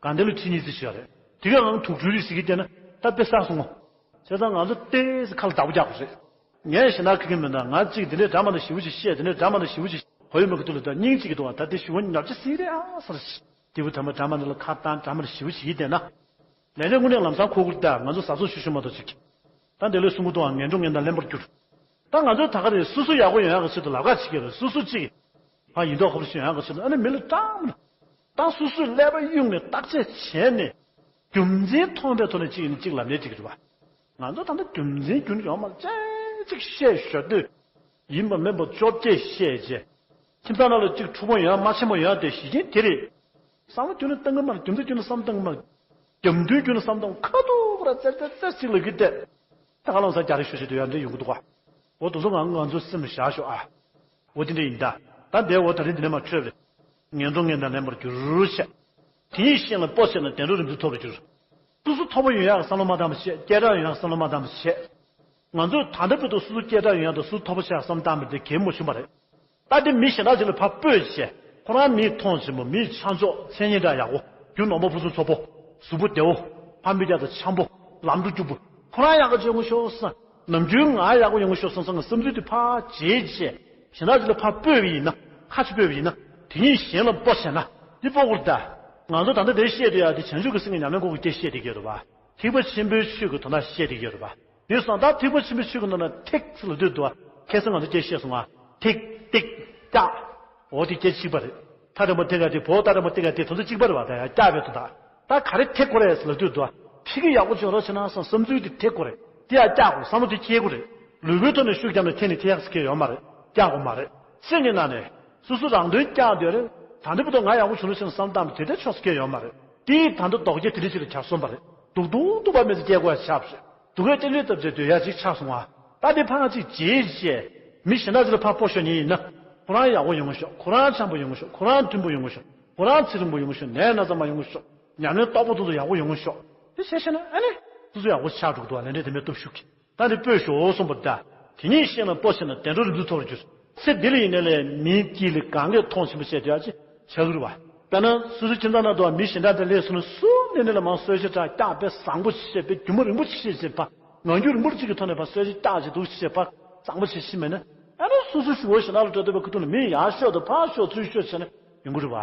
ཙམ། དགའ་ལྡན་ལ་ཁྲི་གཉིས་ཙམ་ཡོད་རེད། དེ་གའི་ནང་དུག་སྦྲུལ་རིགས་ཟེར་གྱི་དེ་ནི་ད་དཔེ་བསགས་སོང་ངོ་། བྱས་ཙང་ང་ཚོ་ཏོག་ཙམ་ཁ་ལ་བདག་པོ་རྒྱག་དགོས་རེད། ངས་ཞེ་དྲག་ཁེ་གི་མི་འདུག་ང་གཅིག་འདི་འདྲའི་འདྲ་མ་འདྲ་ཞེ་པོ་ཅིག་བཤད། འདི་འདྲའི་འདྲ་མ་འདྲ་ཞེ་པོ་ཅིག་གོ་ཡོད་མི་གི་ཐུག་ལ་ད་སྙིང་གཅིག་གི་འདུག་ད་དེ་ཞུ་བ་ཉོབ་ཅི་སྲིད་རེད་ཨ་སར། དེ་བུ་ཐ་མ་འདྲ་མ་འདྲ་ལ་ཁ་བཏང་འདྲ་མ་འདྲ་ཞེ་པོ་ཅིག་ཡིན་བསྡད་ན། ལས་འབྲས་དངོས་གནས་ལམ་སང་ཁོ་གུར་ད་ང་ཚོ་ཟ་ཚོད་ཤུ་ཤུ་མ་གཏོགས་ཅིག་ད་འདི་ལོས་གསུང་གི་འདུག་ངན་འགྲོ་ངན་དང་ལེན་པར་གྱུར། ད་ང་ཚོས་ད་ག་རེ་སོ་སོ་ཡག་པོ་ཡོང་ཡག་གི་ཆེད་དུ་ལབ་ཁ་བྱེད་ཀྱི་རེད། སོ་སོ་གཅིག་ཕ་ཡིན་མདོག་ཁ་པོ་ཞིག་ཡོང་ཡག་གི་ཆེད་དུ་ཨ་ནི་མི་ལ་སྐྲག་མི་ད་སོ་སོས་ཀླད་པ་གཡུགས་ནས་བརྟག་དཔྱད་བྱས་ནས་རྒྱུ་མཚན་མཐོང་པའི་ཐོག་ནས་གཅིག་ཡིན་ན་གཅིག་ལབ་ནས་གཅིག་རེད་བ། ང་ཚོ་ད་ལྟ་རྒྱུ་མཚན་རྒྱུན་ཡོད་མ་རེད། ཅིག་བཤད་ཞོར་དུས་ཡིན་པ་མིན་པ་བཅོ་བརྒྱད་བཤད་རྗེས། ཁྱིམ་ཚང་ནང་ལ་གཅིག་འཁྲུག་པ་ཡོད་མ་ཆེན་པོ་ཡོད་དེ་གཞི་རྐྱེན་དེ་རེད། བསམ་བློ་རྒྱུན་ནས་བཏང་གི་མ་རེད། རྒྱུ་མཚན་རྒྱུན་ནས་བསམ་བཏང་གི་མ་རེད། རྒྱབ་མདུན་རྒྱུན་ནས་བསམ་བཏང་ཁ་ཐུག་ར་ཙེར་ཙེར་ཙེར་ཅིག་ལ་གི་བལྟས། ད་ག་ལོང་ས་རྒྱ་རི་ཤོ་ཤོ་དུ་ཡང་འདྲེ་ཡོང་གི་འདུག་ག་འོ་དུ་སོང་ང་ང་ཚོ་སེམས་ལ་བཞག་ཤོག་ཨ། འོ་དེ་འདྲ་ཡིན་ད། ད་འདའི་འོ་ད་རིང་འདི་ནས་མ་འཕྲོས་པས། ངན་འགྲོ་ངན་དང་ལེན་པར་འགྱུར་ཞེས། དེ་ཉིད་ཤེས་ལ་སྤོ་བྱས་ན་བདེ་འགྲོ་རིམ་གྲོ་ཐོབ་པར་འགྱུར། སོ་སོ་མཐོ་པོ་ཡོང་ཡག་བསམ་བློ་མ་བཏང་བ་བྱས། སྐད་གྲགས་ཡོང་ཡག་བསམ་བློ་མ་བཏང་བ་བྱས། ང་ཚོས་ད་ལྟ་བར་དུ་སོ་སོ་སྐད་གྲགས་ཡོང་ཡག་དང་སོ་སོ་མཐོ་པོ་ཆགས་བསམ་བཏང་བ་དེ་གལ་མོ་ཆུང་བ་རེད། ད་དེ་མི་གཞན་དག་ཅིག་ལ་ཕར་སྤོས་བྱས། ཁོ་རང་མིས་མཐོང་ཆེན་པོ། མིས་ཆ་འཇོག་མཚན་སྙན་གྲགས་ཡག་པོ། རྒྱུ་ནོར་མ་ཕུན་སུམ་ཚོགས་པོ། གཟུགས་པོ་བདེ་བོ། ཕ་མི་རྒྱ་དང་འཆམ་པོ། ལམ་འགྲོ་རྒྱུག་པོ། ཁོ་རང་ཡག་ག་བྱེད་ངོ་ཤོག་བསམ། ནམ་རྒྱུན་ང་ཡག་པོ་ཡོང་ངོ་ཤོག་བསམ་བསམ་གི་བསམ་ཚུལ་དེ་ཕར་བརྗེད་བྱས། གཞན་དག་ཅིག་ལ་ཕར་སྤོས་པ་ཡིན་ན། ཁ་ཕྱེ་སྤོས་པ་ཡིན་ན། དེ་ཉིད་གཞན་ལ་སྤོ་བྱས་ན། འདི་སྤོ་དགོས་རེད་ད། ང་ཚོ་ད་ལྟ་དེ་བཤད་དུས་ཡ་དེ་བྱང་ཆུབ་ཀྱི་སེམས་ཀྱི་ཉམས་ལེན་སྐོར་གྱི་སྐད་བཤད་བསྡད་ཀྱི་ཡོད་རེད་པ། ཐེག་པ་ཆེན་པོའི་ཆོས་ཀྱི་དོན་དག་བཤད་བསྡད་ཀྱི་ཡོད་རེད་པ། དེ་སོང་ད་ཐེག་པ་ཆེན་པོའི་ཆོས་ཀྱི་ནང་ན་ཐེག་ཟེར་ལབ་དུས་འདུག་བ། ཁ་སང་ང་ཚོ་སྐད་བཤད་སོང་ང་། ཐེག་ཏིག་ཀྱག་འོ་དེ་སྐད་གཅིག་པ་རེད། ཐ་དང་པོ་ཐེག་ག་དེ་བོ་ད་དང་པོ་ཏིག་ག་དེ་དོན་ཚོ་གཅིག་པ་རེད་བ། ད་ཡ་ཀྱག་པའི་དོན་དག་ད་ག་རེ་ཐེག་དགོས་རེད་ཟེར་ལབ་དུས་འདུག་བ། ཕ་གི་ཡག་པོ་བྱུང་རོགས་བྱེད་ན་བསམ་བསམ་ཚུལ་དེ་ཐེག་དགོས་རེད། དེ་ཡ་ཀྱག་དགོས་བསམ་བློ་དེ་སྐྱེ་དགོས་རེད། ལུས་པོའི་ཐོག་ནས་ཤུགས་བརྒྱབ་ནས་ཐེག་ནས་ཐེག་ཡག་ཟེར་མཁན་ཡོད་མ་རེད། ཀྱག་དགོས་མ་རེད། སེམས་ཀྱི་ནང་ནས། སོ་སོ་རང་དོན་ཀྱག་འདོད་རེད། ད་འདི་བར་དུ་ང་ཡག་པོ་བྱུང་རོགས་བྱེད་ན་བསམ་བཏང་བ་དེ་འདྲ་ཆོག་སྐད་ཡོད་མ་རེད། དེ་ད་འདི་ལྡོག་རྒྱ་དེ་འདྲ་ཅིག་ལ་གྱར་སོང་བ་རེད། སྡུག་སྡུག་སྡུག་པ་མེད་ཚེ་སྐྱེ་དགོས་ཡ་ཆགས་སོང་། ད་དེ་ཕ་ང་ཅིག་ཆགས་སོང་ང་། ད་དེ་ཕ་ང་ཅིག་བརྗེད་བྱས། མི་གཞན་དག་ཅིག་ལ་ཕར་སྤོ་ཤོག་ཉིན་ཡིན་ན། ཁོ་རང་ཡག་པོ་ཡོང་ངོ་ཤོག་ཁོ་རང་འཆམ་པོ་ཡོང་ངོ་ཤོག་ཁོ་རང་མཐུན་པོ་ཡོང་ངོ་ཤོག་ཁོ་རང་ཚེ་རིང་པོ་ཡོང་ངོ་ཤོག་ནད་ན་ཚ་མ་ཡོང་ངོ་ཤོག་ཉམས་ལེན་རྟོགས་པ་ཏོག་ཏོ་ཡག་པོ་ཡོང་ངོ་ཤོག་དེ་བྱས་ཤེ་ན་ཨ་ནི། སོ་སོ་ཡག་པོ་ཆགས་འགྲོ་གི་འདུག་བ། ལས་འབྲས་དེ་མེད་སྟོབས་ཤུགས་ཀྱིས། ད་འདི་སྤོས་ཤོག་གསུངས་པ་འདྲ། དེ་ཉིད་ཤེས་ལ་སྤོ་བྱས་ན་བདེ་འགྲོ་རིམ་གྲོ་ཐོབ་པར་འགྱུར། ཚེ་འདི་ལ་ཡིན་ནའི་ལས་མིའི་དཀྱིལ་ལ་གང་གས་མཐོང་ཆེན་པོ་བྱས་དེ་ཡ་ཅི་བྱ་གི་རེད་བ། དཔེར་ན་སོ་སོའི་ཁྱིམ་ཚང་ནང་དུ་མི་གཞན་དག་དེ་ལས་སོང་ན་སུ་ནས་ནས་ལ་མང་གསོལ་ཇ་དྲག་སྐྱག་དཔེ་བཟང་པོ་ཞིག་བྱས་པའི་རྒྱུ་མ་རིང་པོ་ཞིག་བྱས་བྱས་པ། ངང་རྒྱུད་རིང་པོ་ཅིག་གི་ཐོག་ནས་ཕར་གསོལ་ཇ་སྐྱག་ཅིག་འདུག་བྱས་པ་བཟང་པོ་ཞིག་ཤི་མེད་ན། ཨ་ནི་སོ་སོ་ཞུ་བོ་ཞིག་ནང་ལ་འགྲོ་འདོད་པའི་ཁུ་ཐུག་ནས་མི་ཡར་ཤོག་དང་ཕར་ཤོག་ཚུར་ཤོག་བྱས་ན་ཡོང་གི་རེད་བ།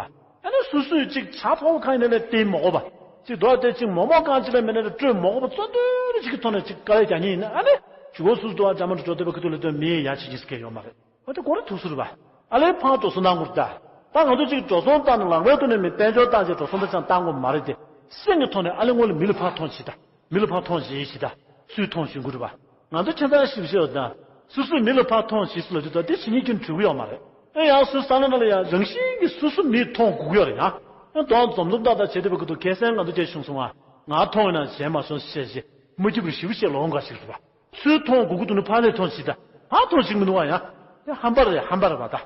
ཨ་ནི་སོ་སོས་ཅིག་བྱ་ཕོ་བ་གང་ཡིན་ནས་ལས་དེ་མོ་གོ་བ། ཅིག་རྡོ་དེ་ཅིག་མོག་མོག་གང་ཅི་ལ་མེད་ན་ལ་སྤྲོད་མོག་པ་གཙོ་དོན་ཅིག་གི་ཐོག་ནས་ཅིག་དཀའ་ལས་རྒྱག་ཉེན་ཡིན་ན་ཨ་ནི་ཇུ་གོ་སུ་དུ་བ་ཇ་མ་འགྲོ་འགྲོ་འདོད་པ་ཁུ་ཐུག་ལ་དོན་མི་ཡ་ཡ་ཆི་ཉིས་སྐད་ཡོད་མ་རེད། འོ་དེ་གོ་ར་ཐུག་སུ་རེད་བ། ཨ་ལས་ཕང་དོ་སུ་ནང་གུར་ད། ད་ང་ཚོ་ཅིག་འགྲོ་སོང་བཏང་ནས་ལག་པའི་ཐོག་ནས་མི་དཔལ་འབྱོར་བཏང་ཅིག་འགྲོ་སོང་ད་ཅང་བཏང་དགོས་མ་རེད་དེ། སེམས་ཀྱི་ཐོག་ནས་ཨ་ལས་སྔོན་ལ་མི་ལ་ཕར་མཐོང་ཞིག་ད། མི་ལ་ཕར་མཐོང་ཞིག་ཞིག་ད། སུས་མཐོང་ཞིག་གུ་རེད་བ། ང་ཚོ་ཁྱེད་ཚང་ཞིབ་ཤེས་ད། སུ་སུས་མི་ལ་ཕར་མཐོང་ཞིག་སུ་ལ་དུས་ད་དེ་ཕྱི་ཉིན་ཀྱང་འགྲིག་གི་ཡོད་མ་རེད། ཨེ་ཡང་སུ་ས་ལ་ན་ལ་ཡང་རང་བཞིན་གྱིས་སུ་སུ་མིས་མཐོང་དགོས་ཀྱི་ཡོད་རེད་ཡང་། ཨེ་དོང་འཛོམས་འཛོམས་ཏག་ཏག་བྱེད་བསྡད་པའི་སྐབས་དུ་ཁ་སང་ང་ཚོ་སྐད་བྱུང་སོང་ང་། ང་མཐོང་ཡོད་ན་གཞན་མ་སོང་ཞེས་བྱས་མ་སྐྱིད་པར་ཞིབ་བཤད་ལོང་འགའ་ཞིག་རེད་བ། སུས་མཐོང་དགོས་ཀྱི་འདུག་ན་ཕར་ལས་མཐོང་ཞིག་ད། ཕར་མཐོང་ཞིག་མི་འདུག་བ་ཡང་། ཨེ་ཧམ་པ་རེད་ཧམ་པ་རེད་བ་ད།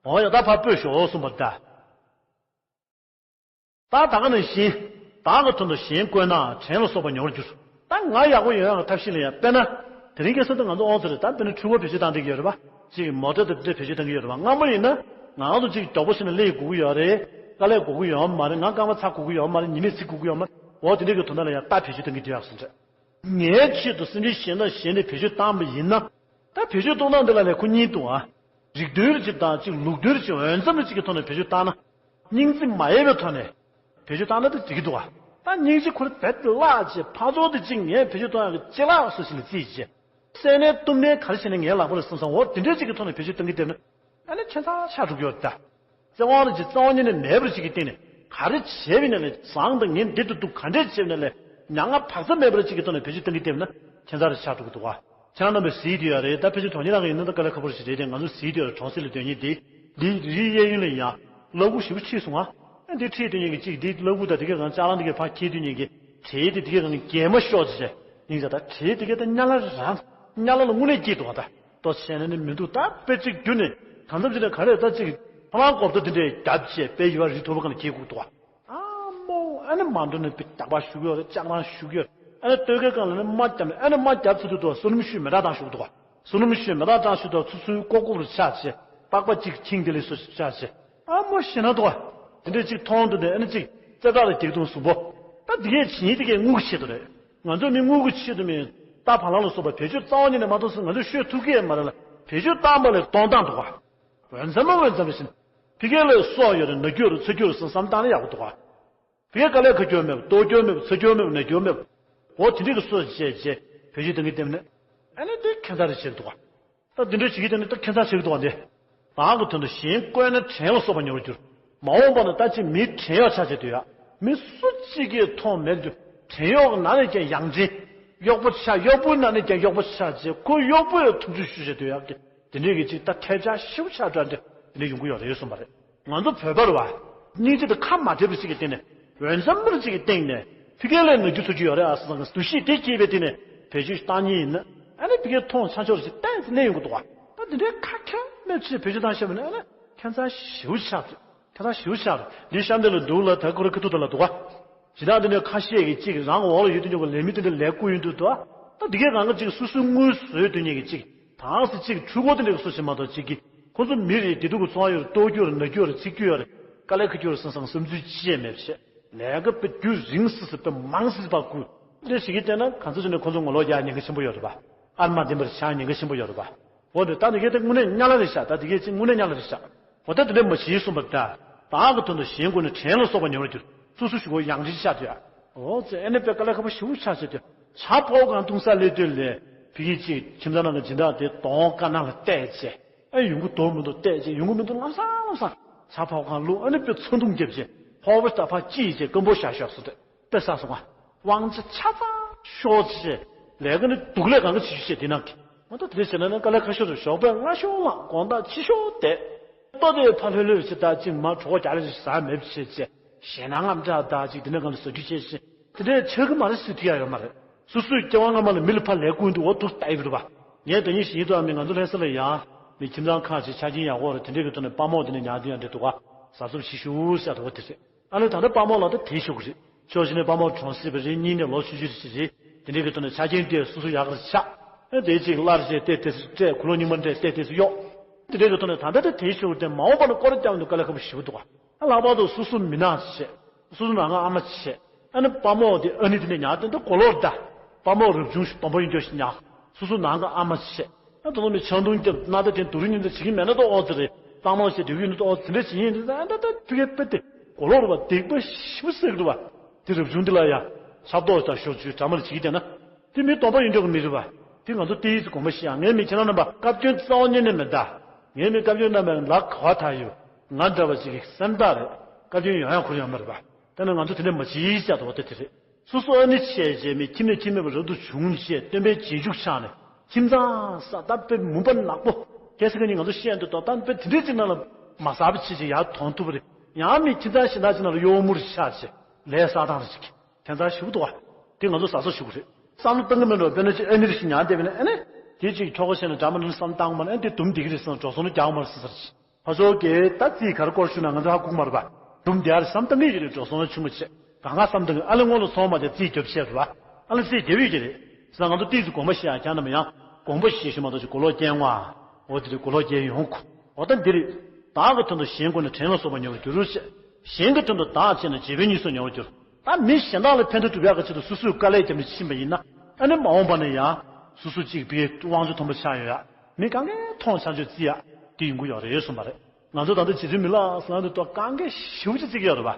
འོ་ཡ་ད་ཕར་སྤོས་ཤོག་གསུངས་པ་ད། ད་ད་ག་ནང་བཞིན། བདག་གི་དོན་དུ་གཞན་བཀོལ་ན་བྲན་ལ་སོགས་པ་ཉོར་འགྱུར། ད་ང་ཡག་པོ་ཡོང་ཡག་གི་ཐབས་ཤེས་ལ་ཡང་དཔེར་ན། དེ་རིང་ཁ་སང་དུ་ང་ཚོ་ཨོང་ཚོ་རེད་ད་དཔེར་ན་འཕྲུལ་འཁོར་བེད་སྤྱོད་བཏང་བསྡད་ཀྱི་ཡོད་རེད་པ། ཅིག་མོ་ཊ་དེ་འདྲ་བེད་སྤྱོད་བཏང་གི་ཡོད་རེད་པ། སྔ་མོ་ཡིན་ན་ང་རང་ཚོ་ཅིག་མགྱོགས་པོ་ཞིག་ནས་སླེབས་དགོས་ཀྱི་ཡོད་རེད། དཀའ་ལས་དགོས་ཀྱི་ཡོད་མ་རེད། ང་རྐང་པ་ཚ་དགོས་ཀྱི་ཡོད་མ་རེད། ཉི་མས་ཚིག་དགོས་ཀྱི་ཡོད་མ་རེད། འོ་དེ་འདྲ་གི་དོན་དག་ལ་ཡང་རྟ་བེད་སྤྱོད་བཏང་གི་འདུག་ཡག་སོང་ཚེ། ངའི་ཆེད་དུ་སེམས་ཅན་གཞན་དང་གཞན་ནས་བེད་སྤྱོད་བཏང་བ་ཡིན་ན། ད་བེད་སྤྱོད་གཏོང་སྟངས་འདི་ལ་ལས་ཁོ་གཉིས་འདུག་ཨ། རིགས་མཐུན་རེ་ཅིག་དང་ཅིག་ལུགས་མཐུན་རེ་ཅིག་འོས་འཚམ་རེ་ཅིག་གི་ཐོག་ནས་བེད་སྤྱོད་བཏང་ན། སྙིང་རྩིས་མ་ཡལ་བའི་ཐོག་ནས་བེད་སྤྱོད་བཏང་ན་ད་འགྲིག་གི་འདུག་ཨ། ད་སྙིང་རྗེ་ཁོ་རེ་བེད་བརླག་བྱས་ཕར་ཚུར་དེ་ཅིག་ངས་བེད་སྤྱོད་གཏོང་ཡག་གི་ཅི་ལག་སོ་ཞིག་ལ་རྩིས་བྱས། བསད་ནས་གཏུབ་ནས་ག་རེ་བྱས་ནས་ངའི་ལག་པ་ལ་སོང་ཙང་འོ་དེ་འདྲའི་ཅིག་གི་ཐོག་ནས་བེད་སྤྱོད་གཏོང་གི་བསྡད་ན། ཨ་ནི་ཁྱད་མཚར་ཆགས་འགྲོ་གི་ཡོད་ད། བཙན་དབང་རེ་ཅིག་བཙན་དབང་ཉིད་ནས་མེད་པར་ཅིག་གི་སྟེང་ནས་ག་རེ་བྱས་པ་ཡིན་ན་ལས་བཟང་དང་ངན་འདི་ལྟ་འདུག་ག་འདྲས་བྱས་པ་ཡིན་ན་ལས་མྱ་ངན་བག་ཚ་མེད་པར་ཅིག་གི་ཐོག་ནས་བེད་སྤྱོད་གཏོང་གི་བསྡད་ན་ཁྱད་མཚར་རེ་ཆགས་འགྲོ་གི་འདུག་ག་ཁྱེད་རང་རྣམ་པས་གཟིགས་བསྡད་ཡོད་རེད། ད་ཕལ་ཆེར་དོན་གཉེར་རང་གི་ཡིན་ན་ད་དཀའ་ལས་ཁག་པོ་རེ་ཞིག་རེད་དེ། ང་ཚོ་གཟིགས་བསྡད་ཡོད་རེད། གྲོང་གསེབ་ལ་སྡོད་མཁན་འདི་འདི་རིའི་གཡས་གཡོན་ལ་ཡང་གླ་ཁུག་ཞེ་པོ་ཕྱིས་སོང་ང་། འདི་ཁྲིད་སྡོད་མཁན་གྱི་གཅིག་འདི་གླ་ཁུག་དང་དེ་གའི་སྒང་ཅ་ལག་འདི་གའི་ཕར་འཁྱེར་སྡོད་མཁན་གྱི་གྲས་དེ་དེ་གའི་སྒང་གྱེས་མ་ཤོག་ཅེས་སྙིང་རྗེ། ད་གྲས་དེ་གའི་ད་སྙ་ལ་རང་སྙ་ལ་ལ་དངོས་གནས་སྐྱིད་འདུག་བ། ད་ལྟོ་བྱས་ན་ནི་མི་འདུག་ད་དཔེ་གཅིག་བརྒྱུད་ནས་གང་འཚམ་ཅིག་ནས་ག་རེ་ད་ཅིག་ཕ་ལང་གོབ་ཏོ་དེ་འདྲས་རྒྱབ་བྱས་དཔེ་ཡུ་བ་རི་ཐོར་བུ་སྒང་ལ་འཁྱེར་དགོས་འདུག་བ། ཨ་མོ། ཨ་ནི་མ་འགྲོ་ནས་པི་རྟག་པར་ཞུ་གི་ཡོད་རེད། ལྕགས་རང་ཞུ་གི་ཡོད་རེད། ཨ་ནི་སྟོད་ཁའི་སྒང་ལ་ནི་རྨ་བརྒྱབ་ནས་ཨ་ནི་རྨ་བརྒྱབ་ཚུལ་དུ་དུ་བསོད་ནམས་ཤུལ་མེ་སྟག་བཏང་ཞུ་གི་འདུག་བ། བསོད་ནམས་ཤུལ་མེ་སྟག་བཏང་ཞུ་དུ་ཚུར་ཚུར་ཀོ་ཀོ་རུ་ཆགས་བྱས་པགས་པ་གཅིག་ཁྱིང་དེ་ལས་སུ་ཆགས་བྱས། ཨ་མོ་ཞེ་ན་འདུག་བ། དེ་འདྲས་གཅིག་མཐོང་དུ་ནས་ཨ་ནི་གཅིག་རྩེ་ཐག་ལ་རྒྱག་དུང་གཟུགས་པོ། ད་འདི་གས་བྱིན་དེ་གས་དངུལ་གྱི་ཆེད་དུ་རེད། ང་ཚོ་མི་དངུལ་གྱི་ཆེད་དུ་མིན། རྟ་བ་ལང་ལ་སོགས་པ་བེད་སྤྱོད་རྩ་བ་ཉིད་ནས་མ་གཏོང་ཟེར་ང་ཚོས་ཤོད་ཐུབ་ཀྱི་ཡོད་མ་རེད་ལ། བེད་སྤྱོད་བཏང་པ་ལས་གཏོང་སྟངས་འདུག་ག་འོས་འཚམ་མ་འོས་འཚམ་བཞིན། ཕ་གི་ལ་སྲོག་ཡོད་རེད། ན་རྒྱུ་ཡོད་རེད། ཚ་རྒྱུ་ཡོད་རེད་བསམ་བསམ་བཏང་ན་ཡག་པོ་འདུག་ག་ཕ་གི་དཀའ་ལས་ཁག་རྒྱུ་མེད་པ། ལྟོགས་རྒྱུ་མེད་པ། ཚ་རྒྱུ་མེད་པ། ན་རྒྱུ་མེད་པ། འོ་དེ་འདྲའི་གི་སྲོག་བཅད་བཅད་བེད་སྤྱོད་གཏོང་གི་བསྟན་ནས། ཨ་ནི་དེ་ཁྱད་མཚར་རེ་བྱེད་འདུག་ག་ད་དེ་འདྲ་བྱེད་ཀྱི་དེ་ནི་ད་ཁྱད་མཚར་ཆེ་གི་འདུག་ག་འདི། བདག་གི་དོན་དུ་གཞན་བཀོལ་ན་བྲན་ལ་སོགས་པ་ཉེ་བར་འགྱུར། མ་འོངས་པ་ན་ད་ཅིག་མིའི་བྲན་གཡོག་ཆགས་བྱས་སྡོད་ཡ། མི་སུ་གཅིག་གིས་མཐོང་མེད་དུ་བྲན་གཡོག་ནང་ནས་ཀྱང་ཡང་བྲན། གཡོག་པོ་ཆགས། གཡོག་པོའི་ནང་ནས་ཀྱང་གཡོག་པོ་ཆགས་བྱས་ཁོ་གཡོག་པོས་ཐུབ་ཚོད་ཞུ་བྱས་སྡོད་ཡ་གི་དེ་འདྲའི་གི་ཅིག་ད་ཐལ་ཆ་ཞེ་པོ་ཆགས་འདྲ་འདྲ་དེ་འདྲ་ཡོང་གི་ཡོད་རེད་གསུངས་པ་རེད། ང་ཚོ་བོད་པ་རེད་བ། སྙིང་རྗེ་དང་ཁ་མ་བྲལ་བ་ཞིག་གི་སྟེང་ནས། འོས་འཚམ་མི་རིགས་ཅིག་གི་སྟེང་ནས་ཕ་གི་ལ་ན་རྒྱུ་ཚ་རྒྱུ་ཡོད་རེད་ཨ་བསམ་བསམ་གི་འདུ་ཤེས་དེ་སྐྱེས་པའི་སྟེང་ནས་བེད་སྤྱོད་བཏང་མཁན་ཡིན་ན། ཨ་ནི་ཕ་གིར་མཐོང་ཆ་འཇོག་ཅིག་ཏན་ཏན་གནས་ཡོང་གི་འདུག་ག་ད་འདི་འདྲའི་ཁ་ཁྱེར་མེད་ཅིག་བེད་སྤྱོད་བཏང་ཤེས་པ་ནི་ཨ་ནི་ཁྱད་མཚར་ཞེ་པོ་ཆགས་འདུག་ཁྱད་མཚར་ཞེ་པོ་ཆགས་འདུག་འདི་གཤམ་དེ་ལ་འདུག་ལ། ད་ཁོ་རང་ཁ་ཐུག་དེ་ལ་འདུག་ག་ཇི་ལྟར་འདི་ནས་ཁ་ཤས་ཀྱིས་གཅིག་རང་གི་འོག་ལ་ཡོད་དུས་ཀྱང་ལས་མི་དེ་འདྲ་ལས་བསྐུར་ཡོང་དུས་འདུག་ད་འདི་གས་རང་གི་གཅིག་སོ་སོའི་དངུལ་བཟོས་སྡོད་མཁན་གྱི་གཅིག་དང་སེ་གཅིག་འཕྲུལ་འཁོར་དེ་འདྲ་གི་བཟོ་བྱེད་མ་གཏོགས་གཅིག་གིས་ཁོ་ཚོ་མི་རེད། བདེ་སྡུག་གི་འཚོ་བ་ཡོད་རེད། ལྟོགས་རྒྱུ་ཡོད་རེད། ན་རྒྱུ་ཡོད་རེད། འཚིག་རྒྱུ་ཡོད་རེད། དཀའ་ལས་ཁག་རྒྱུ་ཡོད་རེད་བསམ་བསམ་བསམ་ཚུལ་ཅི་ཡང་མེད་པ་བྱས། ལས་ཀ་དཔེ་རྒྱུན་རིང་སི་སི་དཔེ་མང་སི་སི་བ་བསྐུར། འདི་ཞིག་གིས་བལྟས་ན་གང་ཚོད་ཅིག་ནས་ཁོ་ཚོ་ངོ་ལོག་རྒྱག་ཉེན་ཁ་ཆེན་པོ་ཡོད་རེད་པ། ཨར་མ་བདེན་པར་ཆགས་ཉེན་ཁ་ཆེན་པོ་ཡོད་རེད་པ། འོ་འདི་ད་འདི་གས་དེ་དངོས་གནས་དམྱལ་བ་རེད་ཤག་ད་འདི་གས་ཅིག་དངོས་གནས་དམྱལ་བ་རེད་ཤག་འོ་ད་དེ་འདྲ་མ་བྱེད་གསུངས་པ་རེད་ད། བདག་གི་དོན་དུ་གཞན་བཀོལ་ན་བྲན་ལ་སོགས་པ་ཉེ་བར་འགྱུར། སོ་སོ་ཞུ་གོ་ཡང་ཅིག་ཆགས་ཏེ། འོ་ཙེ་ཨ་ནི་དཔེ་དཀའ་ལས་ཁག་པོ་ཞེ་པོ་ཆགས་བྱས་ཏེ། ཇ་ཕོར་གང་བཏུང་ས་སླེབས་དུས་ལས་ཕ་གི་གཅིག་ཁྱིམ་ཚང་ནང་གི་སྦྱིན་བདག་དེ་གདོང་དཀར་ནག་ལ་བལྟས་བྱས། ཨ་ཡོང་གི་འདུག་མི་འདུག་བལྟས་བྱས། ཡོང་གི་མི་འདུག་ལམ་སང་ལམ་སང་ཇ་ཕོར་གང་བླུགས། ཨ་ནི་དཔེ་ཚ་གདུང་བརྒྱབ་བྱས་ཕོར་པ་ཞིག་ད་ཕར་དཀྲིས་བྱས་སྐམ་པོ་བཞག་ཤོག་ཟེར་ཏེ། དཔེ་ཟ་སོང་ང་། དབང་ཆ་ཆ་ཚང་ཤོར་བྱས། ལས་ཀ་ནི་སྡུག་ལས་གང་ག་བྱེད་ཤོག་བྱས། དེ་ནང་གི་མ་གཏོགས་དེ་འདྲ་བྱས་ན་ནི་དཀའ་ལས་ཁག་ཤོས་རེད། ཞོགས་པ་སྔ་ཤོས་ལངས། དགོང་དག་ཕྱི་ཤོས་བསྡད། ལྟོ་དེ་ཕ་ལྷོད་ལྷོད་བྱས། ད་ཅིག་མ་གྲོད་ཁོག་རྒྱག་ལེ་ཟ་མེད་བྱས་བྱས། ཞེད་སྣང་ངམ་འདྲ་ད་ཅིག་དེ་འདྲ་གང་དུ་ཟ་རྒྱུ་བྱས་བྱས། དེ་འདྲ་ཆགས་ཀྱི་མ་རེད་ཟེར་ཐུབ་ཡ་ཡོད་མ་རེད། སོ་སོའི་སྐྱེ་བ་སྔ་མ་ལ་མི་ལ་ཕར་ལས་བསྐུར་འདུག་འོ་འདུག་ལྟ་ཡི་རེད་པ། ངས་ད་ཉིན་ཞིག་ཡིན་དུས་ཨ་མའི་ང་ཚོ་ལྷ་ས་ལ་ཡ་མི་ཁྱིམ་ཚང་ཁག་ཅིག་ཆ་རྐྱེན་ཡག་པོ་རེད། དེ་འདྲའི་གི་ཐོག་ནས་དཔའ་མོ་དེ་ནས་ཉར་དུས་ཡང་འདྲ་འདུག་ག་གཟབ་གཟབ་བྱེད་ཤོག་ཟེར་ཡ་འདྲ་བོ་དེ་རེད། ཨ་ལས་ད་ལྟ་དཔའ་མོ་ལ་ད་དེ་ཤོག་གི་རེད། ཕྱོགས་གཅིག་ནས་དཔའ་མོ་གྲོངས་སྲིད་པ་རེད། གཉིས་ནས་ལོ་ཆུང་ཆུང་རེད་ཅིག་རེད། དེ་འདྲའི་གི་ཐོག་ནས་ཆ་རྐྱེན་དེ་སོ་སོ་ཡག་གི་རེད་ཆགས། ཨ་དེ་ཅིག་སླར་བྱས་ཏེ་ཏོག་ཙམ་སྤྲད། ཁུ་ལོ་རྙིང་པ་འདྲ་སྤྲད་ཏོག་ཙམ་གཡོག་དེ་འདྲའི་གི་ཐོག་ནས་ད་ལྟ་ད་དེ་ཤོག་གི་རེད། མ་འོངས་པ་ན་སྐོར་ར་རྒྱག་འདུག་དཀའ་ལས་ཁག་པོ་ཞེ་པོ་འདུག་ག་ཨ་ལྷག་པར་དུ་སོ་སོ་མི་ནག་བྱས། སོ་སོ་ནང་ཁང་ཨ་མ་བྱས། ཨ་ནི་དཔའ་མོ་དེ་ཨ་ནི་དེ་ནས་ཉར་དེ་འདྲ་གོ་ལོག་ད། དཔའ་མོ་རབ་བྱུང་ཞིག་སྡོམ་པ་ཡིན་འདྲ་ཞིག་ཉར། སོ་སོ་ནང་ཁང་ཨ་མ་བྱས། ཨ་ད་ལོ་མི་ཆང་འཐུང་རྒྱབ་སྣ་ད་དེ་དུ་རུ་ཉིན་དུ་བྱེད་ཀྱི་མེད་ན་ད་ཨོ་ཙི་རེད། གཙང་མ་བྱས་དེ་གུ་ཡིན་ད་ཨོ་ཙི་འདྲ་བྱེད་ཡིན་འདྲ་ད་ད་ད་ཕི་གེ་པེ་དེ་གོ་ལོག་རེད་པ། སྡིག་པ་ཞེ་པོ་ཟེར་གི་འདུག་བ། དེ་རབ་བྱུང་འདི་ལ་ཡ། ཆབ་ཏོག་དང་ཞོག་ཇུས་འདྲ་མ་ལ་བྱེད་ཀྱི་བསྡད་ན། དེ་མི་སྡོམ་པ་ཡིན་འགྲོ་གི་མི་རེད་པ། དེ་ང་ཚོ་ཏོག་ཙམ་དགོངས་པ་བཞེས་ཡ། ངས་མི་ཁྱེད་རང་རྣམ་པ་བཀའ་བཀྱོན་རྩ་བ་ཉིད་ནས་མེད་ད། ངས་མི་བཀའ་བཀྱོན་རྣམ་པ་ལ་ག་བ་ད་ཡོད། ང་འདྲ་བ་ཅིག་གི་སེམས་ཐག་རེད། བཀའ་བཀྱོན་ཡོང་ཡ་ཁུར་ཡོང་མ་རེད་པ། དེ་ནི་ང་ཚོ་དེ་འདྲ་མ་བྱེད་ཤག་ད་བ་དེ་དེ་རེད། སོ་སོ་ཨ་ནི་བྱས་རྗེས་མི་ཁྱིམ་ནས་ཁྱིམ་མེད་པ་རབ་ཏུ་བྱུང་རྗེས་སྟོན་པའི་རྗེས་འཇུག་ཆགས་ནས་ཁྱིམ་ཚང་ས་ད་དཔེ་མུན་པ་ནག་པོ། གལ་སྲིད་ཁ་ཉིན་ང་ཚོ་ཤེས་འདུག་ཏོ་ད་དཔེ་དེ་འདྲའི་ཅིག་ནང་ལ་མ་གསར་པ་ཆེ་ཆེ་ཡར་ཐོན་ཐུབ་པ་རེད། ཡང་མི་ཁྱིམ་ཚང་གཞན་དག་ཅིག་ནང་ལ་གཡོག་མོ་རེ་ཆགས་རྗེས་ལས་བསགས་སྟངས་རེ་ཅིག་ཁྱད་མཚར་ཞེ་པོ་འདུག་བ། དེ་ང་ཚོ་གཟབ་གཟབ་ཞུ་དགོས་རེད། བསམ་བློ་གཏང་གི་མེད་འགྲོ། དཔེར་ན་ཅིག་ཨ་ནི་རེ་ཞིག་ཉར་བསྡད་པ་ན་ཨ་ནི། དེ་ཅིག་ཁྱོ་ག་བཤད་ན་འདྲ་མ་ནི་བསམ་བཏང་མ་ནི་ཨ་དེ་དུམ་བསྡད་ཀྱི་རེད་བསམ། འགྲོ་སོང་ནི་རྒྱག་མ་རེད་ཟེར་ཟེར་ཅིག་ཕ་ཚོ་གིས་ད་རྩིས་ག་རེ་སྐོར་ཞུས་ན་ང་ཚོ་ཧ་གོ་གི་མ་རེད་པ། སྒྲུང་དེ་ཨ་རེ་བསམ་བཏང་གི་ཡོད་རེད། འགྲོ་སོང་ཆུང་ངུ་བྱས་གང་ག་བསམ་བཏང་གི། ཨ་ལེ་སྔོན་ལ་སོང་མ་དེ་རྩིས་རྒྱབ་བཤད་རེད་པ། ཨ་ལེ་རྩིས་རྒྱབ་ཡོད་ཀྱི་རེད་ཟེར་ན། ང་ཚོ་ཏོག་ཙམ་དགོངས་པ་བཞེས་ཡ། ཁྱེད་རྣམས་ཡང་དགོངས་པ་བཞེས་ཞུ་མ་གཏོགས་ཅིག་གོ་ལོག་སྐྱེལ་ངོ་ཨ། འོ་དེ་རེད། གོ་ལོག་སྐྱེལ་ཡོང་གོ། འོ་ད་འདི་རེད། བདག་གི་དོན་དུ་གཞན་བཀོལ་ན་བྲན་ལ་སོགས་པ་ཉེ་བར་འགྱུར་ཞེས། གཞན་གྱི་དོན་དུ་བདག་བྱས་ན་རྗེ་དཔོན་ཉེ་སུ་ཉེ་བར་འགྱུར། ད་མི་གཞན་དག་ལ་ཕན་བདེ་སྒྲུབ་ཡག་གི་ཆེད་དུ་སོ་སོས་དཀའ་ལས་བརྒྱབ་ནས་ཕྱིན་པ་ཡིན་ན། ཨ་ནི་མ་འོངས་པ་ན་ཡང་སོ་སོ་གཅིག་པའི་དབང་ཆ་ཐོན་པ་ཆགས་ཡོང་ཡ། མི་གང་གའི་མཐོང་ཆ་འཇོག་བརྩི་ཡ་དེ་ཡོང་གི་ཡོད་རེད་གསུངས་པ་རེད། ང་ཚོ་ད་ལྟ་རྗེ་བཙུན་མི་ལ་ཟེར་ན་འདི་ཐོག་གང་གའི་ཞེ་པོ་ཅིག་བརྩི་གི་ཡོད་རེད་པ།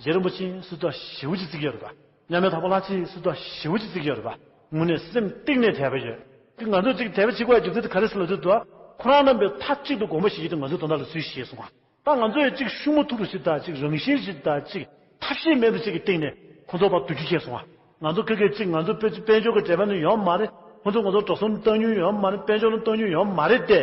རྗེ་རིན་པོ་ཆེ་སུ་ཐོག་ཞེ་པོ་ཅིག་བརྩི་གི་ཡོད་རེད་པ། མཉམ་མེད་དྭགས་པོ་ལྷ་རྗེ་སུ་ཐོག་ཞེ་པོ་ཅིག་བརྩི་གི་ཡོད་རེད་པ། དངོས་གནས་སེམས་གཏིང་ནས་དད་པ་ཡོད། དེ་ང་ཚོས་ཅིག་དད་པ་བྱེད་དགོས་ཡ་རྒྱུ་མཚན་དེ་ག་རེ་ཟེར་ལབ་དུས་དུ། ཁོ་རང་རྣམ་པས་མཐའ་གཅིག་ཏུ་དགོངས་པ་བཞེས་ཀྱི་དེ་ང་ཚོའི་དོན་དག་ལ་ཚུལ་བཞེས་སོང་ང་། ད་ང་ཚོ་ཡི་གཅིག་ཤུགས་མ་ཐུག་རུ་ཞིག་དང་གཅིག་རང་བཞིན་ཞིག་དང་གཅིག་ཐབས་ཤེས་མེད་པ་ཅིག་གི་སྟེང་ནས་ཁོ་ཚོ་ཕར་སྡུག་རྒྱུ་བྱས་སོང་ང་། ང་ཚོ་ཁ་ཁ་གཅིག་ང་ཚོ་དཔེ་དཔལ་འབྱོར་གྱི་འབྲེལ་བ་ནི་ཡོད་མ་རེད། ཁོ་ཚོ་ང་ཚོ་འགྲོ་སོང་བཏང་མྱོང་ཡོད་མ་རེད། དཔལ་འབྱོར་ལ་བཏང་མྱོང་ཡོད་མ་རེད་དེ།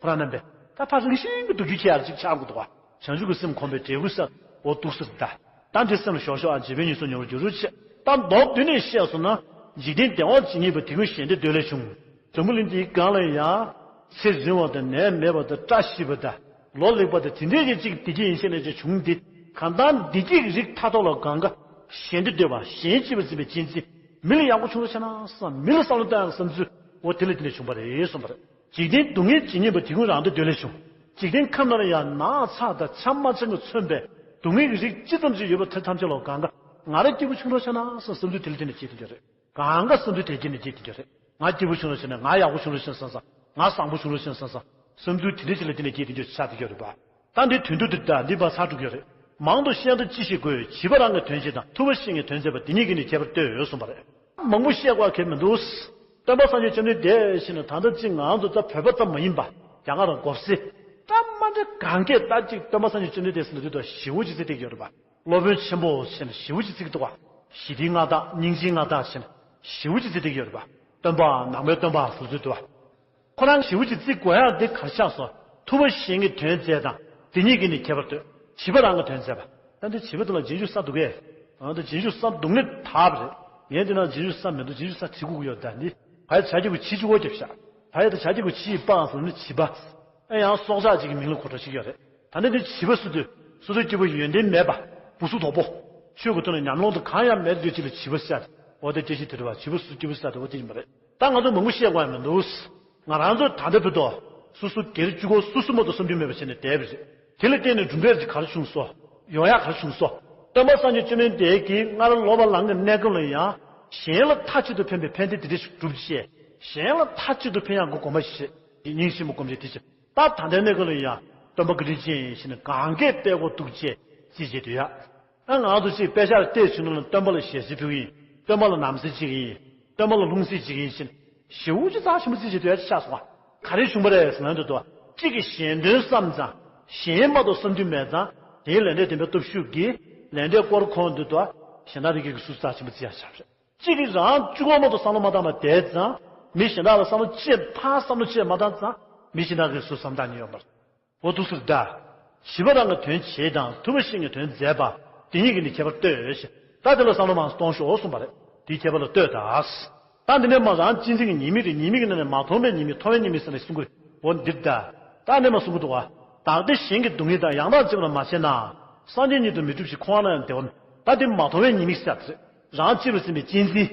ཁོ་རང་རྣམ་པས་ད་ཕར་རང་བཞིན་གྱི་སྡུག་རྒྱུ་བྱས་ཡར་ཅིག་ཆགས་དགོས་འདུག་ག་བྱང་ཆུབ་ཀྱི་སེམས་ཁོམ་པའི་འབྲས་བུ་ཟེར། འོ་འདུག་ཟེར་ད། ད་འདི་སེམས་ལ་ཞོག་ཞོག་ཨ། རྗེ་དཔོན་ཉེ་སུ་ཉེ་བར་འགྱུར་ཞེས། ད་མདོར་བསྡུས་ནས་བཤད་སོང་ན། འཇིག་རྟེན་བདེ་བ་ཇི་སྙེད་པ་དེ་ཀུན་གཞན་སྡེ་འདོད་ལས་བྱུང་། འཛམ་བུ་གླིང་འདིའི་སྒང་ལ་ཡང་། ཚེ་རིང་བ་དང་ནད་མེད་པ་དང་བཀྲ་ཤིས་པ་དང་། ལོ་ལེགས་པ་དང་དེ་འདྲའི་གི་གཅིག་བདེ་སྐྱིད་ཡིན་ཤེས་ནས་ཅིག་བྱུང་སྟེ། གང་ལྟར་བདེ་སྐྱིད་ཀྱི་རིགས་མཐའ་ཐོག་ལ་གང་ག་གཞན་སྡེ་འདོད་པ། གཞན་གཅེས་པར་འཛིན་པའི་གཅེས་འཛིན། མི་ལ་ཡག་པོ་བྱུང་རོགས་བྱས་ན་བསམ། མི་ལ་བསམ་བློ་གཏོང་ཡག་གི་བསམ་ཚུལ། འོ་དེ་ལ་དེ་ནས་བྱུང་བ་རེད་གསུངས་པ་རེད། འཇིག་རྟེན་སྡུག་བསྔལ་ཇི་སྙེད་པ་དེ་ཀུན་རང་སྡེ་འདོད་ལས་བྱུང་། འཇིག་རྟེན་ཁམས་ན་ལ་ཡང་ནགས་ཚལ་དང་ཆ་མ་ཚང་གིས་མཚོན་པའི་སྡུག་བསྔལ་གྱི་རིགས་ཅི་ཙམ་ཞིག་ཡོད་པ་དེ་ཐམས་ཅད་ལ་གང་ག་ང་རང་སྐྱིད་པོ་བྱུང་རོགས་བྱས་ན་བསམ་བསམ་ཚུལ་དེ་ལ་དེ་ནས་སྐྱེས་ཐུབ་ཀྱི་རེད། གང་ག་བསམ་ཚུལ་དེ་སྐྱེས་ནས་སྐྱེས་ཐུབ་ཀྱི་རེད། ང་སྐྱིད་པོ་བྱུང་ལ་ཕྱིན་ན། ང་ཡག་པོ་བྱུང་ལ་ཕྱིན་སོང་ཙང་། ང་བཟང་པོ་བྱུང་ལ་ཕྱིན་སོང་ཙང་། བསམ་ཚུལ་དེ་འདྲ་ཅིག་ལ་དེ་ནས་སྐྱེས་དེ་འདྲ་ཆགས་བསྡད་ཀྱི་ཡོད་རེད་པ། ད་འདི་དོན་དུ་འདི་ད་འདི་མ་ཚར་འགྲོ་གི་ཡོད་རེད། མང་དུ་བཤད་ན་ཅི་ཞིག་དགོས། བྱིས་པ་རང་གི་དོན་བྱེད་དང་ཐུབ་པ་གཞན་གྱི་དོན་མཛད་པ་དེ་གཉིས་ཀྱི་ནི་ཁྱད་པར་ལྟོས་ཡོད་གསུངས་པ་རེད། མང་པོ་བཤད་དགོས་གལ་མི་འདུག། སྟོན་པ་སངས་རྒྱས་བཅོམ་ལྡན་འདས་ཕྱིན་ན། ད་ལྟ་ཅིག་ང་ཚོ་ད་བོད་པ་ཙམ་མ་ཡིན་པ། རྒྱ་གར་དང་མགོ་སེར། ད་མ་འདྲ་གང་གས་ད་ཅིག་སྟོན་པ་སངས་རྒྱས་བཅོམ་ལྡན་འདས་ཟེར་ན་དུས་དང་ཞེ་པོ་ཅིག་བརྩི་བསྡད་ཀྱི་ཡོད་རེད་པ། སློབ་དཔོན་ཆེན་པོ་ཟེར་ནས་ཞེ་པོ་ཅིག་བརྩི་གི་འདུག་པ། ཞི་བདེའི་མངའ་བདག་སྙིང་རྗེའི་མངའ་བདག་ཟེར་ནས་ཞེ་པོ་ཅིག་བརྩི་བསྡད་ཀྱི་ཡོད་རེད་པ། སྟོན་པ་ནང་པའི་སྟོན་པ་ཟེར་ཚུལ་འདུག་པ། ཁོ་རང་ཞེ་པོ་ཅིག་བརྩི་དགོས་ཡག་དེ་ག་རེ་ཆགས་སོང་། ཐུབ་པ་གཞན་གྱི་དོན་མཛད་དང་དེ་གཉིས་ཀྱི་ནི་ཁྱད་པར་ལྟོས། བྱིས་པ་རང་གི་དོན་མཛད་པ། ད་འདི་བྱིས་པ་དེ་ལ་རྗེས་འཇུག་ས་འདུག་གས། ང་ཚོ་རྗེས་འཇུག་ས་འདུག་ནི་དག་པ་རེད། ངས་འདི་ན་རྗེས་འཇུག་ས་མི་འདུག། རྗེས་འཇུག་ས་བྲིས་དགོས་ཀྱི་ཡོད། ད་འདི་ཕ་ཡི་བྱ་སྐྱེ་བུ་བྱི་གཅིག་པོ་རྒྱབ་ཤག། ཕ་ཡི་དང་བྱ་སྐྱེ་བུ་བྱི་ཡི་པང་ཟེར་ནི་བྱིས་པ། ཨེ་ཡང་སྲོག་ཆགས་གཅིག་གི་མིང་ལ་གོ་འགྲོ་ཞིག་ཡོད་རེད། ད་ནི་འདི་བྱིས་པ་སུ་དུས་སོ་སོའི་སྐྱེ་བོ་ཡོན་ཏན་མེད་པ། བུ་གཟུགས་དོག་པོ། ཆོས་ཀྱི་ཐོག་ནས་ཉམས་མྱོང་དང་གང་ཡང་མེད་དུས་གཅིག་ལ་བྱིས་པ་ཟེར། འོ་དེ་སྐྱེ་ཤི་དེ་རེད་བ། བྱིས་པ་སུ་སྐྱེ་བོ་ཟེར་དེ་འོ་དེ་ཡིན་པ་རེད། ད་ང་ཚོ་མང་པོ་བཤད་དགོས་ཡ་མི་འདུག། ང་རང་ཚོ་ད་ལྟ་བར་དུ་སོ་སོ་སྒེར་གཅིག་པོ་སོ་སོ་མ་གཏོགས་བསམ་རྒྱུ་མེད་པ་བྱས་ནས་བསྡད་པ་རེད། དེ་ལ་བརྟེན་ནས་གྲུབ་འབྲས་ཀྱི་ག་རེ་བྱུང་སོང་། ཡོང་ཡག་ག་རེ་བྱུང་སོང་། སྟོན་པ་སངས་རྒྱས་བཅོམ་ལྡན་འདས་ཀྱིས་སྔར་ལོ་པ་ལང་གི་གནས་སྐབས་ལ་ཡང་གཞན་ལ་མཐའ་གཅིག་ཏུ་ཕན་པའི་ཕན་བདེ་འདི་འདྲ་ཞིག་བསྒྲུབས་བྱས། གཞན་ལ་མཐའ་གཅིག་ཏུ་ཕན་ཡག་གི་དགོངས་པ་བཞེས། སྙིང་རྗེ་ཆེན་པོ་སྒོམ་བྱས་དེ་བྱས། ད་ད་ལྟའི་གནས་སྐབས་ལ་ཡང་སྟོན་པ་བཀའ་དྲིན་ཅན་ཞེས་ནས་གང་གས་དཔེ་གོ་འདུག་ཅེས་རྩིས་བྱེད་དུ་ཡ། ཨ་ང་ཚོ་གཅིག་དཔེ་ཆ་ལ་བལྟས་བྱུང་ན་སྟོན་པ་ལ་ཞལ་གཟིགས་ཕུལ་གི་ཡིན། སྟོན་པ་ལ་ནམ་གསེར་བྱེད་ཀྱི་ཡིན། སྟོན་པ་ལ་ལྷུང་བཟེད་བྱེད་ཀྱི་ཡིན་ཞེས་ཞེ་པོ་ཅིག་རྩ་ཆེན་པོ་རྩིས་བྱེད་དུ་ཡ་ཆགས་སོང་བ། ག་རེ་བྱུང་བ་རེད་ཟེར་ན་འདི་ལྟོས། གཅིག་གིས་གཞན་དོན་བསམ་ཙང་གཞན་མ་གཏོགས་བསམ་རྒྱུ་མེད་ཙང་དེའི་ལས་འབྲས་བདེན་པའི་སྟོབས་ཤུགས་ཀྱིས་ལས་འབྲས་སྐོར་ཁོང་འདི་ལྟོས། གཞན་དག་རིགས་ཀྱི་སུ་རྩ་ཆེན་པོ་རྩིས་ཡ་ཆགས་རེད། གཅིག་གིས་རང་གཅིག་པོ་མ་གཏོགས་བསམ་བློ་མ་བཏང་བ་བསྡད་ཙང་། མི་གཞན་དག་ལ་བསམ་བློ་ཅི་ཕར་བསམ་བློ་ཅི་མ་བཏང་ཙང་། མི་གཞན་དག་གིས་སུ་བསམ་བཏང་ཉན་ཡོད་མ་རེད། འོ་འདུག་ཟེར་ད། བྱིས་པ་རང་གི་དོན་བྱེད་དང་ཐུབ་པ་གཞན་གྱི་དོན་མཛད་པ་དེ་གཉིས་ཀྱི་ནི་ཁྱད་པར་ལྟོས་ཞེས། ད་དེ་ལ་བསམ་བློ་མང་གཏོང་ཤོག་གསུངས་པ་རེད། དེའི་ཁྱད་པར་ལ་ལྟོས་དང་། ད་འདི་ནས་མ་རང་གཅེས་འཛིན་གྱི་ཉེས་དམིགས་རེད། ཉེས་དམིགས་ཀྱི་ནང་ནས་མ་མཐོང་བའི་ཉེས་དམིགས་མཐོང་བའི་ཉེས་དམིགས་ཟེར་ནས་གསུང་གི་རེད། འོ་འདིར་ད། ད་ནས་མ་གསུང་གི་འདུག་བ། བདག་བདེ་གཞན་གྱི་སྡུག་བསྔལ་དང་། ཡང་དག་གཅེས་པར་མ་བྱས་ན། སངས་རྒྱས་ཉིད་དུ་མི་འགྲུབ་ཞིང་། ཁོ་བོ་ལ་ཡང་བདེ་བ་མེད། ད་འདི་མ་མཐོང་བའི་ཉེས་དམིགས་ཟེར་ཡ་དེ་རེད། རང་གཅེས་པར་འཛིན་པའི་གཅེས་འཛིན།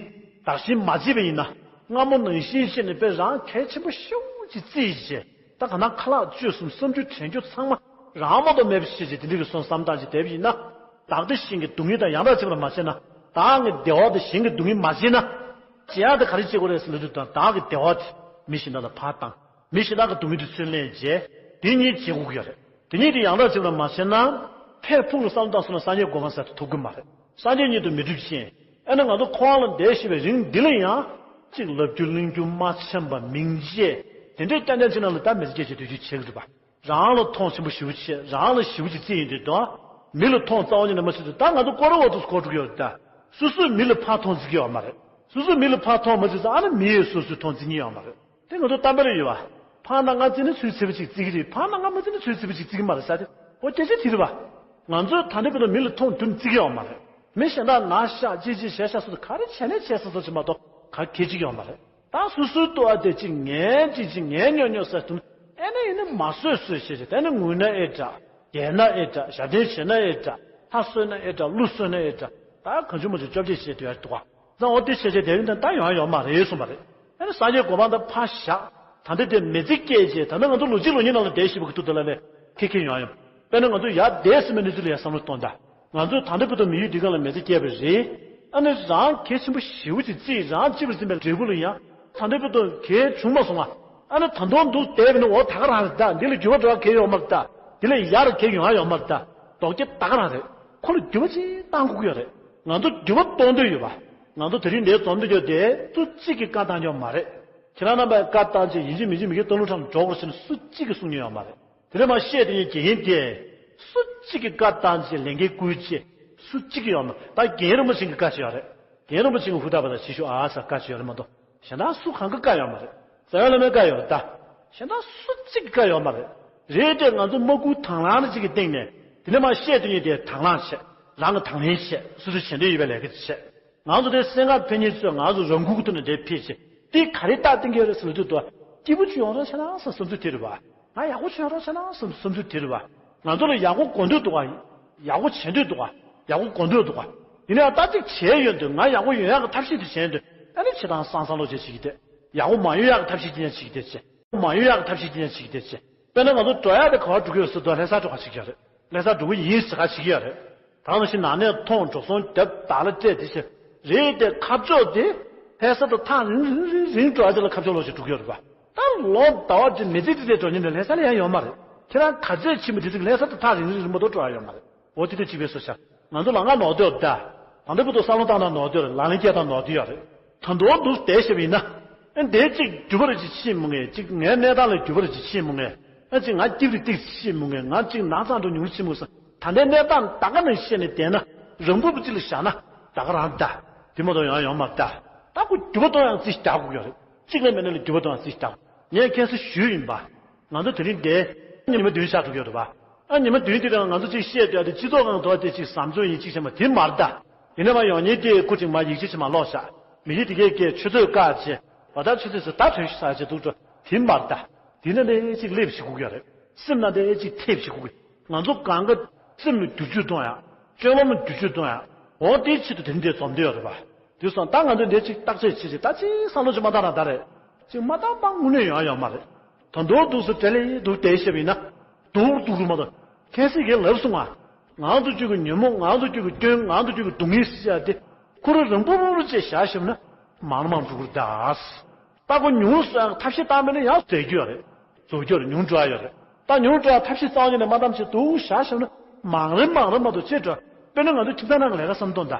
བདག་གཞན་མ་གཅེས་པ་ཡིན་ན། སྔ་མོ་ནང་བཞིན་བྱས་ནས་དཔེ་རང་གལ་ཆེན་པོ་ཤོས་ཅིག་བརྩིས་བྱས། ད་ག་ན་ཁ་ལག་སྤྱོད་གསུམ་བསམ་རྒྱུ་དྲན་རྒྱུ་ཚང་མ་རང་མ་གཏོགས་མེད་པ་ཤེས་བྱས་དེ་འདྲ་གི་བསམ་བཏང་བྱས་བསྡད་པ་ཡིན་ན། བདག་བདེ་གཞན་གྱི་སྡུག་བསྔལ་དང་། ཡང་དག་གཅེས་པར་མ་བྱས་ན། བདག་གི་བདེ་བ་དེ་གཞན་གྱི་སྡུག་བསྔལ་མ་བྱས་ན། བྱེད་ཡག་དེ་ག་རེ་བྱེད་དགོས་རེད་ཟེར་ན། དུས་དང་བདག་གི་བདེ་བ་དེ་མི་གཞན་དག་ལ་ཕར་བཏང་། མི་གཞན་དག་གི་སྡུག་བསྔལ་དེ་ཚུར་ལེན་བྱས། དེ་གཉིས་བྱེད་དགོས་ཀྱི་ཡོད་རེད། དེ་གཉིས་དེ་ཡང་དག་གཅེས་པར་མ་བྱས་ན། ཕར་ཕུགས་ལ་བསམ་བཏང་སོང་ན་སངས་རྒྱས་གོ་འཕང་ཟེར་དེ་ཐོབ་ཀྱི་མ་རེད། སངས་རྒྱས་ཉིད་དུ་མི་འགྲུབ་ཅིང་། ཨ་ནི་ང་ཚོ་འཁོར་བ་ལ་བསྡད་བཞིན་པའི་རིང་འདི་ལ་ཡང་། གཅིག་ལབ་རྒྱུ་གླེང་རྒྱུ་མ་འཆམ་པ་མིང་བརྗེ། དེ་འདྲའི་རྐྱང་རྐྱང་བྱེད་ན་ལ་ད་མི་ཚེ་སྐྱེལ་བྱེད་དུས་རྒྱུ་བྱེད་ཀྱི་འདུག་པ། རང་ལ་མཐོང་ཆེན་པོ་ཞེ་པོ་བྱེད། རང་ལ་ཞེ་པོ་ཅིག་བརྩི་ཡིན་དུས་དང་། མི་ལ་མཐོང་རྩ་བ་ཉིད་ནས་མ་བྱེད་དུས། ད་ང་ཚོ་སྐོར་ར་འོག་ཏུ་སྐོར་འགྲོ་གི་ཡོད་རེད་ད། སོ་སོས་མི་ལ་ཕར་མཐོང་བརྩི་གི་ཡོད་མ་རེད། སོ་སོས་མི་ལ་ཕར་མཐོང་མ་བརྩི་ཙང་། ཨ་ནི་མི་ཡིས་སོ་སོས་མཐོང་བརྩི་ཉན་ཡོད་མ་རེད། དེ་ང་ཚོ་གཏམ་དཔེ་ལ་ཡོད་པ། ཕར་ན་ང་བརྩིས་ན་ཚུར་ཚད་པ་ཅིག་བརྩི་གི་རེད། ཕར་ན་ང་མ་བརྩིས་ན་ཚུར་ཚད་པ་ཅིག་བརྩི་གི་མ་རེད་ཟེར་ཏེ། འོ་སྐད་ཆ་དེ་རེད་པ། ང་ཚོས་ད་ལྟའི་བར་དུ་མི་ལ་མཐོང་དུ་བརྩི་གི་ཡོད་མ་རེད། མི་གཞན་དག་ན་ཤག་ཅི་ཅི་བྱས་ཤག་སོགས་དེ་ག་རེ་བྱས་ནས་བྱས་སོང་སོང་ཅིག་མ་གཏོགས་ག་གེ་ཅིག་ཡོད་མ་རེད། ད་སོ་སོའི་ལྟོ་བ་དེ་ཅིག་ངན་ཅིག་ཅིག་ངན་ཉོག་ཉོག་ཟེར་དུས། ཨེ་ནི་ཡིན་ན་མ་བཟོད་བཟོད་བྱས་བྱས། དེ་ནི་ངུས་ན་ཨེ་དྲག། རྒྱལ་ན་ཨེ་དྲག། ཞབས་བརྟན་བྱས་ན་ཨེ་དྲག། ལྷ་གསོལ་ན་ཨེ་དྲག། ཀླུ་གསོལ་ན་ཨེ་དྲག། ད་གང་བྱུང་མང་བྱུང་བཅོ་བརྒྱད་བྱས་དུས་ཡར་འདུག་ག། ད་འོ་དེ་བྱས་བྱས་དེ་རིང་ད་ད་ཡོང་ཡ་ཡོད་མ་རེད་གསུངས་པ་རེད། ཨ་ནི་སངས་རྒྱས་གོ་འཕང་ད་ཕར་བཞག། ད་ལྟ་དེ་མི་ཚེ་སྐྱེལ་བྱས། ད་ལྟ་ང་ཚོ་ལོ་གཅིག་ལོ་གཉིས་ནང་ལ་བསྡད་ཤེས་པ་གི་ཐུག་ད་ལ་ལས་ཁེ་ཁེ་ཡོང་ཡ་ཡོད། དཔེར་ན་ང་ཚོ་ཡར་བསྡད་ཟིན་པའི་གནས་ཚུལ་ལ་ཡ་བསམ་བློ་གཏོང་ད། ང་ཚོ་ད་ལྟ་བར་དུ་མི་ཡུལ་འདི་ག་ལ་མི་ཚེ་སྐྱེལ་བ་རེད། ཨ་ནི་རང་གལ་ཆེན་པོ་ཞེ་པོ་ཅིག་བརྩིས། རང་གཅེས་པར་འཛིན་པའི་འབྲས་བུ་ལ་ཡང་ད་ལྟ་བར་དུ་གལ་བྱུང་མ་སོང་ང་། ཨ་ནི་ད་དུང་འདུག་བསྡད་པ་ཡིན་ན། འོ་ད་ག་རང་རེད་ད། འདི་ལ་འགྱུར་བ་འགྲོ་བ་གལ་ཡོད་མ་རེད་ད། འདི་ལ་ཡར་གལ་ཡོང་ཡ་ཡོད་མ་རེད་ད། ལྡོག་སྐྱ་ད་ག་རང་རེད། ཁོ་ལ་འགྱུར་བ་ཅིག་གཏང་དགོས་ཀྱི་ཡོད་རེད། ང་ཚོ་འགྱུར་བ་གཏོང་འདོད་ཡོད་པ། ང་ཚོ་དེ་རིང་འདིར་འཛོམས་འདོད་ཡོད་དེ་སུ་གཅིག་གིས་བཀའ་བཏང་ཡོད་མ་རེད། ཁྱེད་རང་རྣམ་པས་བཀའ་བཏང་བྱས། ཡིན་གཅིག་མིན་གཅིག་མི་དགེ་སྟོང་ལུགས་ཁྲིམས་ལ་འགྲོ་དགོས་ཟེར་ནས་སུ་གཅིག་གིས་གསུང་མྱོང་ཡོད་མ་རེད། དེ་རིང་མ་བཤད་དེ་ཉིད་དགེ་རྒན་དེ་སུ་གཅིག་གིས་བཀའ་བཏང་བྱས། ལས་འགན་བསྐུལ་བྱས་སུ་གཅིག་གིས་ཡོད་མ་རེད། ད་རྒན་རིན་པོ་ཆེ་གི་བཀའ་ཅིག་ཡོད་རེད། རྒན་རིན་པོ་ཆེ་གི་ཧུར་ཐག་པ་དང་བྱེད་ཤོག་ཨ་ཟེར་བཀའ་ཅིག་ཡོད་རེད་མ་གཏོགས། གཞན་དག་སུ་གང་གི་བཀའ་ཡོད་མ་རེད། རྩ་བའི་བླ་མའི་བཀའ་ཡོད་རེད་ད། གཞན་དག་སུ་གཅིག་གི་བཀའ་ཡོད་མ་རེད། རེད་དེ་ང་ཚོ་མ་བསྐུལ་དང་བླངས་ཅིག་གི་སྟེང་ནས། དེ་ནས་མ་བཤད་དེ་ཉིད་དེ་དང་བླངས་བྱས། རང་གི་དང་ལེན་བྱས། སོ་སོའི་བྱེད་འདོད་ཡོད་པའི་ལས་ཀ་དེ་བྱས། ང་ཚོ་དེ་སེམས་ཁམས་ཕན་ཉེན་ཚོས་ང་ཚོ་རང་འགུལ་གྱི་ཐོག་ནས་དེ་ཕེབས་བྱས། དེ་ག་རེ་རྟགས་བསྟན་གྱི་ཡོད་རེད་ཟེར་དུས། ད་སྐྱིད་པོ་ཅིག་ཡོང་རོགས་བྱས་ན་བསམ་བསམ་ཚུལ་དེ་རེད་པ། ང་ཡག་པོ་ཅིག་ཡོང་རོགས་བྱས་ན་བསམ་བསམ་ཚུལ་དེ་རེད་པ། ང་ཚོ་ལ་ཡག་པོ་དགོས་འདོད་འདུག་ག། ཡག་པོ་བྱེད་འདོད་འདུག་ག། ཡག་པོ་དགོས་འདོད་འདུག་ག། ཡིན་ནའང་ད་ཅིག་བྱས་ཡོང་དུས། ང་ཡག་པོ་ཡོང་ཡག་གི་ཐབས་ཤེས་དེ་བྱས་ཡོང་དུས། ཨ་ནི་བྱེད་སྟངས་སང་སང་ལོ་བྱས་བྱེད་ཀྱི་དེ། ཡག་པོ་མ་ཡོང་ཡག་གི་ཐབས་ཤེས་ཅི་ཡང་བྱེད་ཀྱི་དེ་བྱས། མ་ཡོང་ཡག་གི་ཐབས་ཤེས་ཅི་ཡང་བྱེད་ཀྱི་དེ་བྱས། དཔེར་ན་ང་ཚོ་འགྲོ་ཡག་དེ་ག་པར་འགྲོ་གི་ཡོད་ཟེར་དུས། ལྷ་སར་འགྲོ་ག་བྱེད་ཀྱི་ཡོད་རེད། ལྷ་སར་འགྲོ་གི་ཡིན་ཟེར་ག་བྱེད་ཀྱི་ཡོད་རེད། ད་ག་ནང་བཞིན་ནང་ནས་ཐོངས། འགྲོ་སོང་རྒྱབ། བདག་ལ་སྤྲད། དེ་བྱས། རེད་དེ་ཁ་ཕྱོགས་དེ། ལྷ་ས་དུ་ཐག་རིང་རིང་རིང་རིང་འགྲོ་ཡ་དེ་ལ་ཁ་ཕྱོགས་ལོག་ཞིག་འགྲོ་གི་ཡོད་རེད་པ། ད་ལོ་ཟླ་བ་གཅིག་མི་ཚེ་གཅིག་དེ་འགྲོ་མཁན་དེ་ལྷ་ས་ལ་ཡང་ཡོད་མ་རེད། ཁྱེད་རང་ག་ཚོད་ཕྱིན་པ་དེ་ཚོ་ལྷ་ས་དུ་ཐག་རིང་རིང་རིང་པོ་འགྲོ་འགྲོ་ཡ་ཡོད་མ་རེད། འོ་དེ་དེ་གཅིག་བས་སོ་ཤ། ང་ཚོ་ལ་ང་ནོར་དོད་ད། ད་འདི་བུ་དུ་བསམ་བློ་བཏང་ན་ནོར་དོད་རེད། ལག་ལེན་བསྐྱལ་དང་ནོར་དོད་ཡོད་རེད། ད་མདོར་བསྡུས་བསྡད་ཤེས་པ་ཡིན་ན། ཨེ་འདས་གཅིག་འགྱུར་བ་རེ་ཅིག་ཕྱིན་མི་ངེས། གཅིག་ངའི་གནས་སྟངས་ལ་འགྱུར་བ་རེ་ཅིག་ཕྱིན་མི་ངེས། ཨེ་གཅིག་ང་སྐྱིད་རེ་ཏིག་ཕྱིན་མི་ངེས། ང་གཅིག་ན་ཚ་འགྲོ་ཉུང་ཕྱིན་མི་ངེས། ད་ལྟའི་གནས་སྟངས་ད་ག་ནང་བཤད་ནས་བསྡད་ན། རང་བབ་གཅིག་ལ་བཞག་ན་ད་ག་རང་ད། དེ་མ་གཏོགས་ཡང་ཡོང་མ་ད། ད་ཁོ་འགྱུར་བ་གཏོང་ཡང་རྩིས་རྒྱག་དགོས་ཀྱི་རེད། གཅིག་ལས་མེད་ན་ལ་འགྱུར་བ་གཏོང་ཡང་རྩིས་རྒྱག་དགོས། ངས་ཁྱེད་ཚོ་ཞུས་ཡིན་པ། ང་ཚོ་དེ་རིང་འདིར་ཉི་མ་བདུན་ཤར་འགྲོ་གི་ཡོད་རེད་པ། ཨ་ཉི་མ་བདུན་དེ་རིང་ང་ཚོ་གཅིག་བཤད་བསྡད་དེ་སྤྱི་ཚོགས་ཁང་དུ་དེ་གཅིག་བཟང་སྤྱོད་ཡིན་གཅིག་བྱས་མ་དེ་མར་ད། ཡིན་ན་མ་ཡོང་ཉིན་དེ་སྐུ་ཅིག་མ་ཡིག་ཆ་ཅིག་མ་ཀློག་བཞག་མི་ཡིག་དེ་གས་ཀས་ཆུ་ཚོད་བཀག་བྱས་བ་ད་ཆུ་ཚོད་ཟེར་ད་དོན་ཞིག་ཟ་བྱས་འདུག་འགྲོ་དེ་མར་ད། དེ་ནས་ལས་གཅིག་སླེབས་ཞིག་དགོས་ཀྱི་རེད། སེམས་ནང་དེ་གཅིག་ཐེབས་ཞིག་དགོས་ཀྱི། ང་ཚོ་གང་ག་སེམས་ལ་བསྒྱུར་བཅོས་གཏོང་ཡ། སྤྱོད་ལམ་ལ་བསྒྱུར་བཅོས་གཏོང་ཡ། འོ་དེའི་ཆེད་དུ་དེ་འདྲའི་འཛོམས་བསྡད་ཡོད་རེད་པ། དེ་སོང་ད་ང་ཚོས་འདི་གཅིག་བརྟག་དཔྱད་བྱེད་ཅིག་ད་ཅིག་བསམ་བློ་ཅིག་མ་བཏང་ན་ད་རེད། ཅིག་མ་བཏང་པ་དངོས་གནས་ཡོང་ཡ་ཡོད་མ་རེད། ད་མདོར་བསྡུས་སུ་བྲེལ་ལེ་འདུག་བསྡད་ཤེས་པ་ཡིན་ན། སྡུག་རུ་སྡུག་རུ་མ་གཏོགས། མཁན་སྲིད་ཀྱིས་ལབ་སོང་ང་། ང་ཚོ་གཅིག་གི་ཉོན་མོངས། ང་ཚོ་གཅིག་གི་སྐྱོན། ང་ཚོ་གཅིག་གི་སྡུག་བསྔལ་ཟེར་ཡ་དེ། ཁོ་རང་རང་པོ་རང་རང་བཅས་བཞག་ཤེས་ན། མང་རུ་མང་རུ་འགྲོ་གི་རེད་ད། ལྟ་སྒོ་ཉུང་སོང་ཡང་ཐབས་ཤེས་བཏང་མེད་ན་ཡང་བསྡད་རྒྱུ་ཡོད་རེད། རྫོགས་རྒྱུ་ཡོད་རེད། ཉུང་འགྲོ་ཡ་ཡོད་རེད། ད་ཉུང་འགྲོ་ཡ་ཐབས་ཤེས་རྩ་བ་ཉིད་ནས་མ་བཏང་བྱས་འདུག་བཞག་བཞག་ན་མང་རེ་མང་རེ་མ་གཏོགས་ཅི་འགྲོ། དཔེར་ན་ང་ཚོ་ཁྱིམ་ཚང་ནང་གི་ལས་ཀ་བསམ་གཏོང་ད།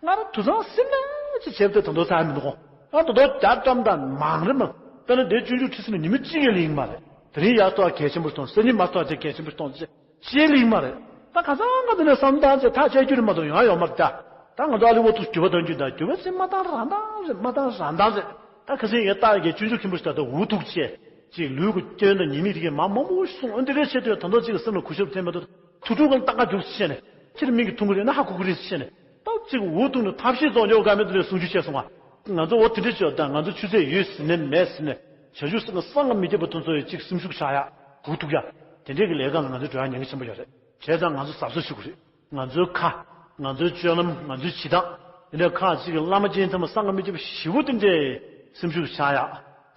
ང་རང་དུད་ཚང་སེམས་ནས་ཅི་བྱས་པ་དེ་ད་དུང་ཚར་མི་འདུག་གོ། ང་ད་དུང་རྒྱ་གྲམ་དང་མང་རེ་མང་། དཔེར་ན་དེ་སྤྱོད་འཇུག་ཁྲིད་ས་ནས་ཉི་མ་གཅིག་ཡང་ལེན་གྱི་མ་རེད། དེ་རིང་ཡར་གཏོང་གལ་ཆེན་པོ་མཐོང་། སང་ཉིན་མར་གཏོང་གལ་ཆེན་པོ་མཐོང་ཅེས། ཅེས་ལེགས་མ་རེད། ད་ཁ་སང་ང་དེ་ནས་བསམ་བཏང་བྱས་ཐག་བཅད་རྒྱུ་རེད་མ་གཏོགས་ཡོང་ཡ་ཡོད་མ་རེད་ད། ད་ང་ཚོ་ཨ་ལི་འོ་ཐུག་འགྱུར་བ་གཏོང་རྒྱུ་ད་འགྱུར་བ་ཟེར་མ་བཏང་རང་བཏང་རེད། མ་བཏང་རང་བཏང་རེད། ད་ཁ་སང་ངས་ལྟ་ཡ་གི་སྤྱོད་འཇུག་མཁན་པོ་ཞིག་ད་ལྟ་འུ་ཐུག་བྱས་ཅིག་ལུས་ཀྱི་སྐྱོན་དང་ཉེས་དམིགས་དེ་གས་མ་མང་པོ་ཞིག་གསུངས། འོན་ཏེ་རེད་བྱས་དུས་ད་མདོ་གཅིག་གི་སེམས་ལ་གུས་ཞབས་ཐེབས་མ་ཐུབ། ཐུགས་སྤྲོ་གང་ཏག་ཏག་རྒྱུགས་བྱས་ནས་ཁྱེད་མིག་གིས་མཐོང་གི་རེད་ན་ཧ་གོ་གི་རེད་བྱས་ནས་ད་གཅིག་འུ་ཐུག་ནས་ཐབས་ཤེས་རྫོགས་འཇོག་ག་མེད་དུ་ལས་གསུང་རྒྱུ་བྱས་སོང་ང་། ང་ཚོ་འོ་དེ་འདྲ་བྱས་ད་ང་ཚོ་ཆུ་ཚད་ཡོད་ཟེར་ནས་མེད་ཟེར་ནས་བྱ་རྒྱུ་ཟེར་ན་བསམ་ག་མི་ཁྱབ་པ་དེ་ཚོ་ཡི་གཅིག་སེམས་ཤུགས་ཆག་ཡ་གུ་ཐུག་ཡ། དེ་འདྲས་ཀྱི་ལས་ཀ་ལ་ང་ཚོ་འགྲོ་ཡ་ཉེན་ཁ་ཆེན་པོ་ཡོད་རེད། བྱས་ཙང་ང་ཚོ་གཟབ་གཟབ་ཞུ་དགོས་རེད། ང་ཚོའི་ཁ། ང་ཚོའི་སྤྱོད་ལམ། ང་ཚོའི་བྱེད་སྟངས། དེ་འདྲའི་ཁག་ཅིག་གི་བླ་མ་སྤྱན་ཐམ་པ་སངས་རྒྱས་མི་ཁྱབ་ཞི་བོ་དེ་འདྲའི་སེམས་ཤུགས་ཆག་ཡག་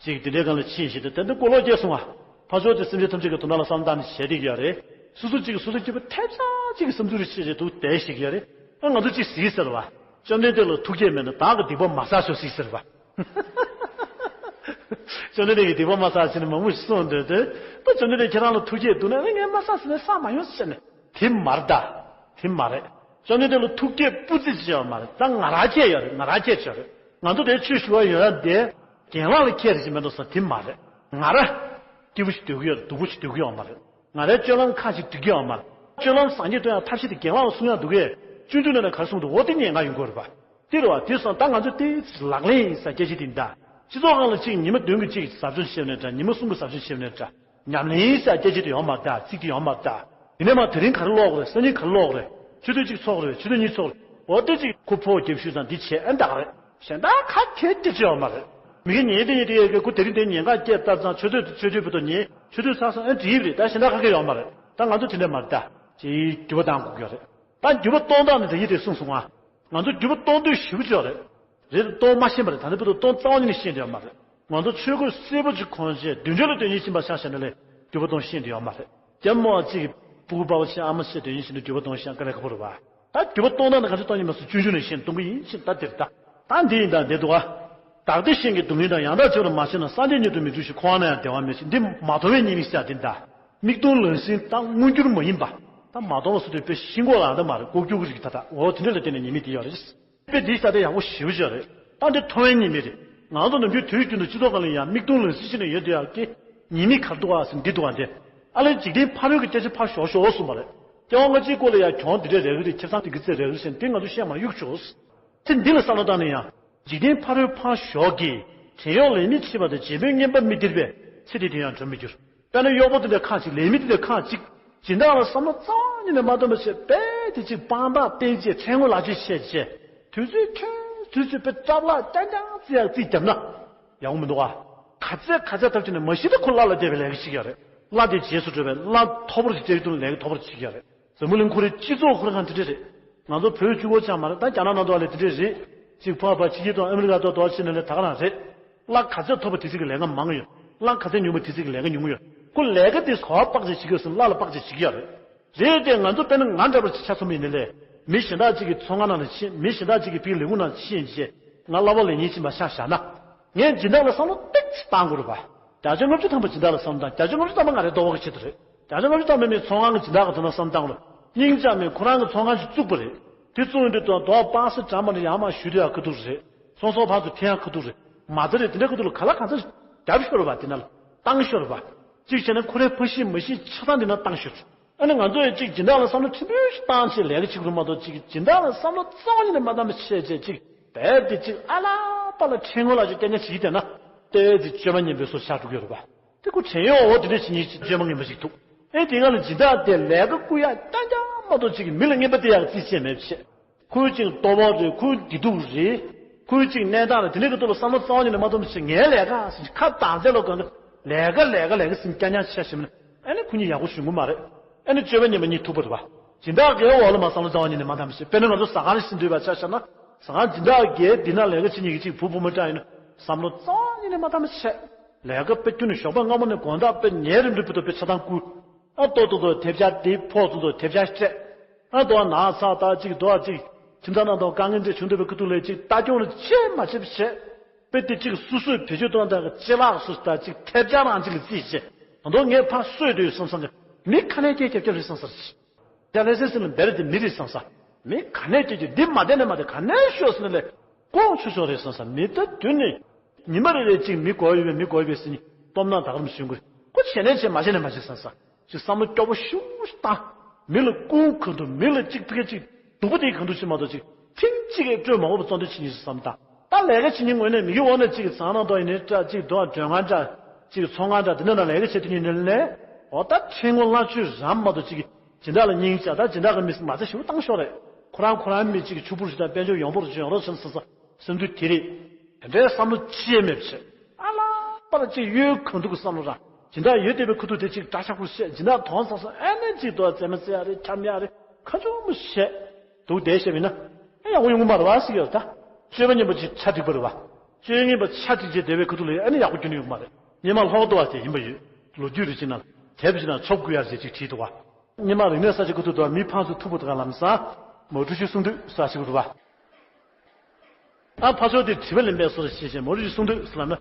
ཅིག་དེ་འདྲའི་སྒང་ལ་ཕྱིན་ཞིག་དེ་དེ་འདྲ་ཀོ་ལོ་སྐྱེས་སོང་ང་། ཕར་ཕྱོགས་དེ་སེམས་ཅན་ཐམས་ཅད་ཀྱི་དོན་དག་ལ་བསམ་བཏང་ནས་བྱས་བསྡད་ཀྱི་ཡོད་རེད། སོ་སོ་གཅིག་གིས་སོ་སོ་སྐྱིད་པོ་ཐེབས་ཆག་ཅིག་གི་བསམ་ཚུལ་རེ་བྱས་བྱས་འདུག་བསྡད་ཞིག་ཡོད་རེད། ཨ་ང་ཚོ་གཅིག་ཟེར་གྱི་ཟེར་བ། བཅོམ་ལྡན་འདས་ལ་ཐུགས་བསྐྱེད་མེད་ན་བདག་གི་སྡིག་པ་མ་བསགས་ཤོག་ཟེར་གྱི་ཟེར་བ། བཅོམ་ལྡན་འདས་ཀྱིས་སྡིག་པ་མ་བསགས་ཟེར་ནས་མང་པོ་ཞིག་གསུངས་འདུག་སྟེ། ད་བཅོམ་ལྡན་འདས་ཁྱེད་རང་ལ་ཐུགས་བསྐྱེད་འདུག་ན་ཨེ་ངས་མ་བསགས་ཟེར་ནས་བསགས་མ་ཡོང་ཟེར་ནས། དེ་མ་རེད་ད། དེ་མ་རེད། བཅོམ་ལྡན་འདས་ལ་ཐུགས་བསྐྱེད་སྤུ་རྩེ་བྱས་པ་མ་རེད། ད་ང་རང་བསྐྱེད་ཡོད་རེད། ང་རང་བསྐྱེད་བྱས་རེད། ང་ཚོ་དེ་ཆོས་ཞུ་བ་ཡོད་ཡ་དེ། རྒན་ལགས་ལ་བསྐྱེད་རེད་ཅེས་མེད་དོ་ཟེར་དེ་མ་རེད། ང་རང་། སྐྱིད་པོ་ཞིག་སྡོད་ཀྱི་ཡོད་རེད། སྡུག་པོ་ཞིག་སྡོད་ཀྱི་ཡོད་མ་རེད། ང་རའི་སྤྱོད་ལམ་ཁག་ཅིག་སྡོད་ཀྱི་ཡོད་མ་རེད། སྤྱོད་ལམ་བཟང་རྒྱུ་སྟོན་ཡ་ཐབས་ཤེས་དེ་རྒན་ལགས་ལ་གསུང་ཡ་འདུག་གས། སྤྱོད་འཇུག་ནང་ནས་ག་རེ་གསུངས་འདུག་འོ་དེ་ཉན་ག་ཡོང་གི་ཡོད་རེད་པ། དེ་རེད་བ། དེ་སོང་ད་ང་ཚོས་དེ་ལག་ལེན་ཡིན་ས་སྐད་ཆ་དེ་ཡིན་ད། སྤྱི་ཚོགས་ཁང་ལ་གཅིག་ཉི་མ་བདུན་གྱི་གཅིག་ཟབ་སྦྱོང་བྱེད་ནས་འདྲ། ཉི་མ་གསུམ་གྱི་ཟབ་སྦྱོང་བྱེད་ནས་འདྲ། ཉམས་ལེན་ཡིན་ས་སྐད་ཆ་དེ་ཡོད་མ་རེད་ད། ཚིག་དེ་ཡོད་མ་རེད་ད། ཡིན་ནའི་མ་དེ་རིང་ག་རེ་ཀློག་དགོས་རེད། སང་ཉིན་ག་རེ་ཀློག་དགོས་རེད། ཆུ་ཚོད་གཅིག་ཚོགས་རེད། ཆུ་ཚོད་གཉིས་ཚོགས་རེད། འོ་དེ་གཅིག་ཁོ་ཕོ་རྒྱབ་ཤུལ་ཙང་འདི་བྱས་ཨ་འདག་རེད། གཞན་དག་ག་གེ་སྐད་ཆ་ཡོད་མ་རེད། མི་གི་ཉན་དེ་ཉན་དེ་ཡོད་གི་ཁོ་དེ་རིང་དེ་ཉན་ག་སྐད་བཏང་ཙང་ཆུ་ཚོད་ཆུ་ཚོད་བུ་དོ་ཉན་ཆུ་ཚོད་ཚར་སོང་ཨ་འགྲིག་རེད། ད་གཞན་དག་ག་གེ་ཡོད་མ་རེད། ད་ང་ཚོ་དེ་འདྲ་མ་རེད་ད། ཅེས་འགྱུར་བ་གཏང་དགོས་ཀྱི་རེད། ད་འགྱུར་བ་གཏོང་སྟངས་ནི་དེ་ཡིན་དེ་གསུངས་སོང་ང་། ང་ཚོ་འགྱུར་བ་གཏོང་འདོད་ཞེ་པོ་ཅིག་ཡོད་རེད། རེད་གཏོང་མ་ཤེས་པ་རེད། ད་ནི་བུ་དོ་གཏོང་རྩ་བ་ཉིད་ནས་ཤེས་འདོད་ཡོད་མ་རེད། ང་ཚོ་ཆོས་གོས་སེར་པོ་ཅིག་གོན་བྱས་མདུན་ལྗོངས་ལ་དོན་སྙིང་སྦྱིན་པ་ཤར་བཞག་ན་ལས་འགྱུར་བ་གཏོང་ཤེས་འདོད་ཡོད་མ་རེད། རྒྱ་མོ་ཅིག་སྤུ་གུ་པ་བ་ཆེ་ཨ་མ་ཆེ་དོན་སྙིང་སྦྱིན་ན་འགྱུར་བ་གཏོང་ཤེས་དཀའ་ལས་ཁག་པོ་རེད་བ། ད་འགྱུར་བ་གཏོང་སྟངས་ནི་ག་ཚོད་གཏོང་ཉིན་མ་སུ་ཆུང་ཆུང་ནས་ཤེས་གཏོང་གི་ཡིན་ཕྱིན་ད་དེར་ད། ད་འདི་ཡིན་ད་འདི་འདུག་ཨ། བདག་བདེ་གཤེན་གྱི་སྡུག་བསྔལ་དང་། ཡང་དག་ཆོས་ལ་མ་ཞེན་ན། སངས་རྒྱས་ཉིད་དུ་མི་འགྲུབ་ཞིང་། འཁོར་བ་ན་ཡང་བདེ་བ་མེད་ཅིང་། འདི་མ་མཐོང་བའི་ཉེས་དམིགས་ཤ་འདི་ད། མིག་མཐོང་ལག་ཟིན་ད་མངོན་གྱུར་མ་ཡིན་པ། ད་མ་མཐོང་བ་སུ་དེ་དཔེ་ཤིང་གོག་ལ་ད་མ་རེད། ལྐོག་གྱུར་གྱི་རིགས་ད་ད་འོ་དེ་འདྲ་ལ་བརྟེན་ནས་ཉེས་དམིགས་དེ་ཡོད་རེད། དཔེ་འདི་ས་དེ་ཡག་པོ་ཞེ་པོ་ཅིག་རེད། ད་འདི་མཐོང་བའི་ཉེས་དམིགས་རེད། ང་ཚོ་ནམ་རྒྱུན་དུས་རྒྱུན་དུ་སྤྱི་ཚོགས་སྒང་ལ་ཡང་མིག་མཐོང་ལག་ཟིན་བྱས་ནས་ཡོད་དེ་ཡག་གི་ཉེས་དམིགས་ག་རེ་འདུག་ཨ་ཟེར་འདི་འདུག་ཨ་འདི། ཨ་ལས་འཇིག་རྟེན་ཕ་རོལ་གྱི་སྐད་ཆ་ཕར་ཞོག་ཞོག་གསུངས་པ་རེད། སྐྱེ་བ་སྔ་ཕྱིའི་སྐོར་ལ་ཡང་གྱོང་འདི་འདྲ་རེག་གི་རེད། ཁེ་བཟང་འདི་གི་ཚད་རེག་གི་རེད་ཟེར་ནས་འདི་ང་ཚོ་བཤད་མ་གཡུག་ཆོག་ཚེ་འདི་ལ་བསམ་བློ་བཏང་ན་ཡང་། འཇིག་རྟེན་ཕ་རོལ་ཕར་ཞོག་གི། བྲན་གཡོག་ལས་མི་ཕྱེད་པ་དང་། བྱེད་པོས་ངན་པ་མི་སྟེར་བས། ཚེ་འདི་དོན་ཡང་གྲོལ་མི་འགྱུར། དཔེར་ན་གཡོག་པོ་དེ་འདྲ་ཁག་ཅིག་ལས་མི་དེ་འདྲ་ཁག་ཅིག་སྦྱིན་བདག་ལ་བསམ་བློ་རྩ་བ་ཉིད་ནས་མ་གཏོང་བ་བྱས་རྦད་དེ་ཅིག་དཔང་རྟགས་བསྟན་བྱས་མཚན་སྔོན་ལག་བཅད་བྱས་བྱས། དུས་ཚོད་ཐོན་དུས་ཚོད་དཔེ་སྐྲ་ལག་རྐྱང་རྐྱང་བརྩི་ཡག་རྩིས་བརྒྱབ་ན། ཡག་པོ་མི་འདུག་ཨ། ག་ཚད་ག་ཚད་ཐབས་བྱས་ནས་མ་གཞི་ད་ཁོ་གླ་ལ་བསྡད་པའི་ལས་ཀ་བྱེད་ཀྱི་ཡོད་རེད། གླ་དེ་རྗེས་སུ་འགྲོ་བའི་གླ་མཐོ་པོར་ཅིག་སྤྲད་ཀྱི་འདུག་ལས་ཀ་མཐོ་པོར་བྱེད་ཀྱི་ཡོད་རེད། འཛམ་བུ་གླིང་ཁོ་རའི་སྤྱི་ཚོགས་ཁོ་ར་གང་དེ་འདྲ་རེད། ང་ཚོ་བོད་གཅིག་པོ་ཅང་མ་རེད། ད་རྒྱ་ནག་ནང་དུ་ལས་དེ་འདྲ་རེད། གཅིག་ཕར་ཕར་ཕྱི་རྒྱལ་དང་ཨ་མི་རི་ཀ་དང་དོ་ཕྱིན་ནས་ལས་ད་ག་རང་རེད། གླ་ག་ཚད་མཐོ་པོ་དེ་ཚིག་གི་ལས་ཀ་མང་ཡོད། གླ་ག་ཚད་ཉུང་པོ་དེ་ཚིག་གི་ལས་ཀ་ཉུང་ཡོད། ཁོ་ལས་ཀ་དེ་ག་པར་དཔག་ཚད་བྱེད་ཀྱི་ཡོད་ཟེར་ན་གླ་ལ་དཔག་ཚད་བྱེད་ཀྱི་ཡོད་རེད། རེད་དེ་ང་ཚོ་དཔེར་ན་ང་འདྲ་པོ་ཅིག་ཆ་མཚོན་པ་ཡིན་ན་ལས། མི་གཞན་དག་ཅིག་གི་ཚོང་ཁང་ནང་ལ་ཕྱིན། མི་གཞན་དག་ཅིག་གི་ཕ་གིའི་ལས་ཁུངས་ནང་ཕྱིན་བྱས། ང་གླ་པ་ལེན་མཁན་ཅིག་མ་ཆགས་བཞག་ན། ངས་སྦྱིན་བདག་ལ་བསམ་བློ་ཏོག་ཙམ་བཏང་དགོས་རེད་པ། བརྒྱ་ཆ་ལྔ་བཅུ་ཐམ་པ་སྦྱིན་བདག་ལ་བསམ་བློ་བཏང་། བརྒྱ་ཆ་ལྔ་བཅུ་ཐམ་པ་ང་རའི་ལྟོ་བ་གི་ཆེད་དུ་རེད། བརྒྱ་ཆ་ལྔ་བཅུ་ཐམ་པ་མིའི་ཚོང་ཁང་གི་སྦྱིན་བདག་གི་དོན་ལ་བསམ་བློ་བཏང་རེད། སྙིང་རྗེ་མིའི་ཁོ་རང་གི་ཚོང་ཁང་ཞིག་བཙུགས་པ་རེད། དེ་བཙུགས་ཡོང་དུས་དོ་དོ་པང་སེ་འགྲམ་མ་ནས་ཡར་མར་གཞུས་དུས་ཡང་ཁ་ཐུག་རེད། ཚོང་ཟོག་ཕར་ཚུར་འཐེན་ཡང་ཁ་ཐུག་རེད། མ་རྩ་རེད། དེ་འདྲའི་ཁ་ཐུག་ལ་ག་ལ་གང་འཚམ་རྒྱབ་ཤོར་བ། དེ་ན་ལ་བཏང་ཤོར་བ། གཅིག་བྱས་ན་ཁོ་རའི་ཕ་གཞིས་མ་གཞིས་ཆ་ཚང་དེ་ན་བཏང་ཤོར། ཨ་ནི་ང་ཚོ་ཡང་གཅིག་སྦྱིན་བདག་ལ་བསམ་བློ་ཕྲན་བུ་ཞིག་བཏང་བྱས་ལས་ཀ་བྱེད་དགོས་མ་གཏོགས། གཅིག་སྦྱིན་བདག་ལ་བསམ་བློ་རྩ་བ་ཉིད་ནས་མ་བཏང་བ་བྱས་བྱས། གཅིག་རྦད་དེ་གཅིག་ཨ་ལ་པ་ལ་ཕྲན་ངོ་ལ་ཅིག་སྐྱོན་ཆ་བྱེད་ཀྱི་བསྡད་ན། ཏོག་ཙམ་སྤྱོད་པ་ངན་པའི་བཟོ་ཆགས་འགྲོ་གི་ཡོད་རེད་པ། དེ་ཁོ་བྲན་གཡོག་འོ་དེ་འདྲ་བྱེད་མཁན་ཅིག་སྤྱོད་པ་ངན་པ་ཞིག་འདུག་ཨེ་དེ་སྒང་ལ་སྦྱིན་བདག་དེ་ལས་ཀ་བསྐུར་ཡག་རྐྱང་རྐྱང་མ་གཏོགས། གཅིག་མི་ལ་རྔན་པ་སྟེར་ཡག་རྩིས་བྱས་མེད་པ་བྱས། ཁོའི་གཅིག་ལྟོ་ཕོགས་རེད། ཁོའི་བདེ་སྡུག་རེད། ཁོའི་གཅིག་གནས་སྟངས་རེད། དེ་འདྲའི་གི་ཐོག་ལ་བསམ་བློ་རྩ་བ་ཉིད་ནས་མ་གཏོང་བ་བྱས། ངའི་ལས་ཀ་ཟེར་ཁ་གདངས་ཚད་ལོ་གང་གི་ལས་ཀ་ལས་ཀ་ལས་ཀ་ཟེར་རྐྱང་རྐྱང་བྱས་བྱས་ན། ཨ་ནི་ཁོ་གཉིས་ཡག་པོ་ཞུ་གི་མ་རེད། ཨ་ནི་སྤྱོད་པ་ངན་པ་གཉིས་ཐུག་པ་རེད་པ། སྦྱིན་བདག་གིས་འོག་ལ་མར་བསམ་བློ་རྩ་བ་ཉིད་ནས་མ་བཏང་བ་བྱས། དཔེར་ན་ང་ཚོ་ཟ་ཁང་ཞིག་འདུས་པ་ཆ་བཞག་ན། ཟ་ཁང་སྦྱིན་བདག་གིས་འདི་ན་ལས་ཀ་བྱེད་མཁན་གྱི་གཅིག་བུ་བུ་མོ་འདྲ་ཡིན་ན། བསམ་བློ་རྩ་བ་ཉིད་ནས་མ་བཏང་བ་བྱས། ལས་ཀ་དཔེ་ཁྱོན་ནས་ཞོགས་པ་སྔ་མོ་ནས་དགོང་དག་དཔེ་ཉལ་རན་དུས་བར་དུ་དཔེ་ཆ་ཚང་བསྐུར། ཨ་ལྟོ་ལྟོ་ལྟོ་ཐེབས་ཆག་དེ་ཕོག་ཙམ་ལྟོ་ཐེབས་ཆག་སྤྲད། ཨ་དོ་ནག་ཚག་ད་ཅིག་དོ་ཅིག་ཁྱིམ་ཚང་ནང་དུ་དཀའ་ངལ་འདྲ་བྱུང་འདུག་པའི་ཁུ་ཐུག་ལས་ཅིག་ལྟ་སྐྱོང་ལ་ཅི་མ་བྱེད་པ་བྱས། དཔེ་དེ་ཅིག་སོ་སོས་བེད་སྤྱོད་གཏོང་སྟངས་ཀྱི་ཅི་ལགས་སུ་ད་ཅིག་ཐེབས་ཆག་རང་ཅིག་ལ་རྩིས་བྱས། ད་དོ་ངས་ཕར་གསོས་དུས་བསམ་བསམ་གི་མི་ག་ནས་སྐྱེས་ཀྱབ་ཀྱབ་རེད་བསམ་ས་རེད། ཡ་ལེ་སེ་སི་ལ་འབེར་དེ་མི་རེད་བསམ་ས། མི་ག་ནས་སྐྱེས་ཀྱི་འདི་མ་བསྡད་ན་མ་བསྡད་ག་ནས་ཤོར་ཟེར་ན་ལས། ཀོང་ཆུ་ཤོར་རེད་བསམ་ས། མི་ད་དུས་ནས། ཉི་མ་རེ་རེ་གཅིག་མི་དགོས་ཡོད་པས་མི་དགོས་ཡོད་པས་ཟེར་ནས་སྟོབས་ན་ད་ག་རམ་ཞུ་དགོས། ཁོ་བྱས་ནས་བྱས་མ་བྱས་ནས་མ་བྱས་བསམ་ས། ཅིག་བསམ་བློ་སྐྱོ་པོ་ཤུགས་ཤུགས་བཏང་། མི་ལ་སྐུང་གང་ཐུབ། མི་ལ་གཅིག་ཕ་གི་གཅིག་སྡུག་པོ་དེ་གང་ཐུབ་བྱེད་མ་གཏོགས། ཅིག་ཐེངས་གཅིག་གིས་སྤྲོད་མ་དགོས་པ་བཙོང་དུས་ཕྱིན་ཡིན་བསམ་བཏང་། ད་ལས་ཀ་བྱེད་མཁན་ངོས་ནས་མི་གི་འོག་ནས་གཅིག་ཚང་ནང་དོ་ཡིན་ནའི་འདྲ། གཅིག་དོ་མགྲོན་ཁང་འདྲ། གཅིག་ཚོང་ཁང་འདྲ། དེ་འདྲ་ནང་ལས་ཀ་བྱེད་དུས་ཉིན་ནས་ལས། འོ་ད་ཕྲན་ངོ་ལ་ཆུ་རམ་མ་གཏོགས་ཅིག་སྦྱིན་བདག་ལ་སྙིང་རྗེ། ད་སྦྱིན་བདག་གི་མི་མ་རྩ་ཞིག་བཏང་ཤོག་རེད། ཁོ་རང་ཁོ་རང་མི་གཅིག་གི་ཕྱུག་པོ་རེད། ད་དཔལ་འབྱོར་ཡོང་འབོར་རེད། ཡོང་རོགས་བྱེད་ཟེར་ས། སེམས་འདུན་དེ་རེད། དེ་འདྲའི་བསམ་བློ་ཅི་ཡང་མེད་པ་བྱས། ཨ་ལ་པ་ལ་ཅིག་གཡོལ་གང་ཐུབ་ཀྱི་བསམ་བློ་རང་། སྦྱིན་བདག་ཡོད་བསྡད་པའི་ཁུ་ཐུག་དེ་ཅིག་འདྲ་ཆགས་པོ་བཤད། སྦྱིན་བདག་གདོང་བཟང་བཟང་ཨ་ནི་ཅིག་དོ་རྩེད་མོ་རྩེ་ཡག་རེད། འཁྱམ་ཡག་རེད། ཁ་ཆུང་མོ་བཤད། འདུག་བསྡད་བཤད་མིན་ན། ཨ་ཡག་པོ་ཡོང་གི་མ་རེད་བ་ཟེར་གྱི་ཡོད་ད། སྤྱོད་པ་ངན་པ་ཅིག་ཆ་འགྲིག་པ་རེད་བ། སྤྱོད་ངན་པ་ཆ་འགྲིག་བྱས་བསྡད་པའི་ཁུ་ཐུག་ལ་ཨ་ནི་ཡག་པོ་ཁྱོན་ནས་ཡོང་གི་མ་རེད། སྔོན་མ་ལྷོག་ཏུ་བ་ཞིག་ཡིན་པ་ཡོད། ལོ་རྒྱུས་རེ་ཅིག་ན། དེབ་ཅིག་ན་ཆོབ་དགོས་ཡག་ཅིག་བྲིས་འདུག་བ། སྔོན་མ་རིག་གནས་གསར་བརྗེ་ཁུ་ཐུག་ཏུ་མི་ཕར་ཚུར་ཐུག་པ་དང་ལམ་སང་། མོ་ཀྲུའུ་ཞི་གསུང་དུས་ས་ཞིག་རུ་བ། ཨ་ཕ་ཕྱོགས་དེ་དྲི་བ་ལེན་པའི་སོར་ཞེས་བྱས་མོ་རི་གསུང་དུས་སུ་ལབ་ན།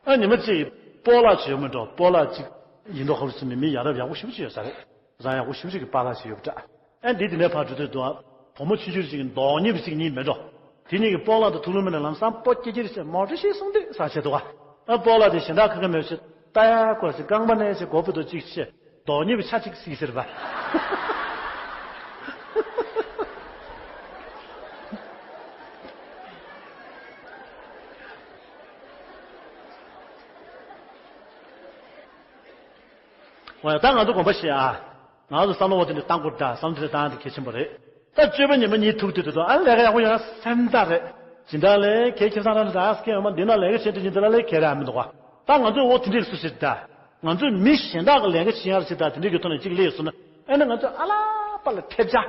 ཨ་ཉི་མ་གཅིག་སྤོ་ལགས་ཅིག་ཡོད་མི་འགྲོ། སྤོ་ལགས་ཅིག་ཡིན་མདོག་ཁ་པོ་ཅིག་མི་མི་ཡ་རབས་ཡག་པོ་ཞེ་པོ་ཅིག་ཡོད་ས་རེད། རང་ཡག་པོ་ཞེ་པོ་ཅིག་གི་པཱ་ལགས་ཅིག་ཡོད་པ་འདྲ། ཨ་འདི་དེ་ནས་ཕར་འགྲོ་དུས་འདུག་ཨ། བུ་མོ་ཆུང་ཆུང་ཅིག་མདོག་ཉེས་པ་ཅིག་གཉིས་མི་འགྲོ། དེ་གཉིས་ཀྱིས་སྤོ་ལགས་དང་ཐུག་ལུང་མེད་ན་ལམ་སང་སྤོ་སྐྱེ་སྐྱེ་ཞེས་མོ་ཊ་ཞིག་གསུང་དུས་ས་བྱས་འདུག་ཨ། ཨ་སྤོ་ལགས་དེ་གཞན་དག་ཁ་ཁ་མེད་ཅིག་ལྟ་ཡག་སྐོར་ཞིག་རྐང་པ་ནས་ཞིག་གོ་བུ་དུ་ཅིག་ཞེས། མདོག་ཉེས་པའི་ཆ་གཅིག་སྲིད་ཟེར་བ། འོ་ཡ། ད་ང་ཚོ་དགོངས་པ་བཞེས་ཨ། ང་ཚོ་བསམ་བློ་བ་དེ་འདྲ་བཏང་དགོས་ད། བསམ་བློ་དེ་བཏང་དེ་གལ་ཆེན་པོ་རེད། ད་སྤྱོད་པ་ངན་པ་གཉིས་ཐུག་དུས་དུས་དུ་ཨ་ལས་ཀ་ཡག་པོ་ཡོང་ན་སེམས་ཐག་རེད། སྦྱིན་བདག་ལས་ཁྱེད་ཁྱིམ་ཚང་རང་ལ་ད་སྐད་འོ་མ་འདི་ན་ལས་ཀ་བྱེད་དུས་ཉིན་དེ་ལ་ལས་ཁྱེད་རང་མི་འདུག་ག་ད་ང་ཚོས་འོ་དེ་འདྲས་སུ་ཞིག་ད། ང་ཚོས་མི་གཞན་དག་གི་ལས་ཀ་བྱེད་ཡག་ཅིག་དང་དེ་འདྲའི་གི་ཐོག་ནས་ཅིག་སླེབས་སོང་ན། ཨ་ནི་ང་ཚོས་ཨ་ལ་པ་ལ་ཐེབས་ཆག་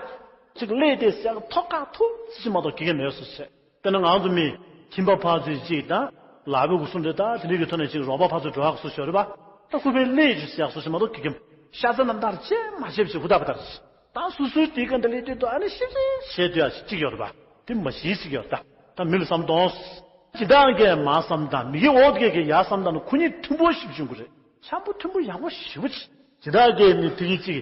ཅིག་སླེབས་ཏེ་ཟེར་ཡག་ཐོག་ཁག་ཐུག་ཅིག་མ་གཏོགས་གི་གེ་མེད་སོང་ཟེར། དཔེར་ན་ང་ཚོ་མི་ཁྱིམ་པ་ཕར་ཚུར་ཅིག་དང་ལག་པའི་གུ་སུ་འདྲ་དང་དེ་འདྲའི་གི་ཐོག་ནས་ཅིག་རོགས་པ་ཕར་ཚུར་འགྲོ་ཡག་སུ་ཞོར་རེད་པ། ད་ཁུ་པའི་སླེབས་ཅིག་ཟེར་ཡག་སུ་ཞིག་མ་གཏོགས་གི་གེ་ཤ་ཚ་རྣམ་ཐར་ཅེས་མ་བྱེད་པ་ཅིག་ཧུ་ད་པ་ལྟར་ཅིག་ད་སོ་སོའི་དེའི་ཀ་འདི་ལས་དེ་དུ་ཨ་ནི་ཤེས་ཤེས་བྱེད་དུ་ཡ་ཅིག་ཡོད་རེད་པ། དེ་མ་གཞི་ཞིག་ཡོད་རེད་ད། ད་མི་ལ་བསམ་གཏོང་། ཇི་ལྟར་གས་མ་བསམ་དང་མི་གི་འོག་ཏུ་གས་ཀྱི་ཡ་བསམ་དང་ནི་ཁོ་གཉིས་མཐུན་པོ་ཞིག་བྱུང་གི་རེད། འཆམ་པོ་མཐུན་པོ་ཡག་པོ་ཞེ་པོ་ཅིག་ཇི་ལྟར་གས་མི་ཕ་གི་ཅིག་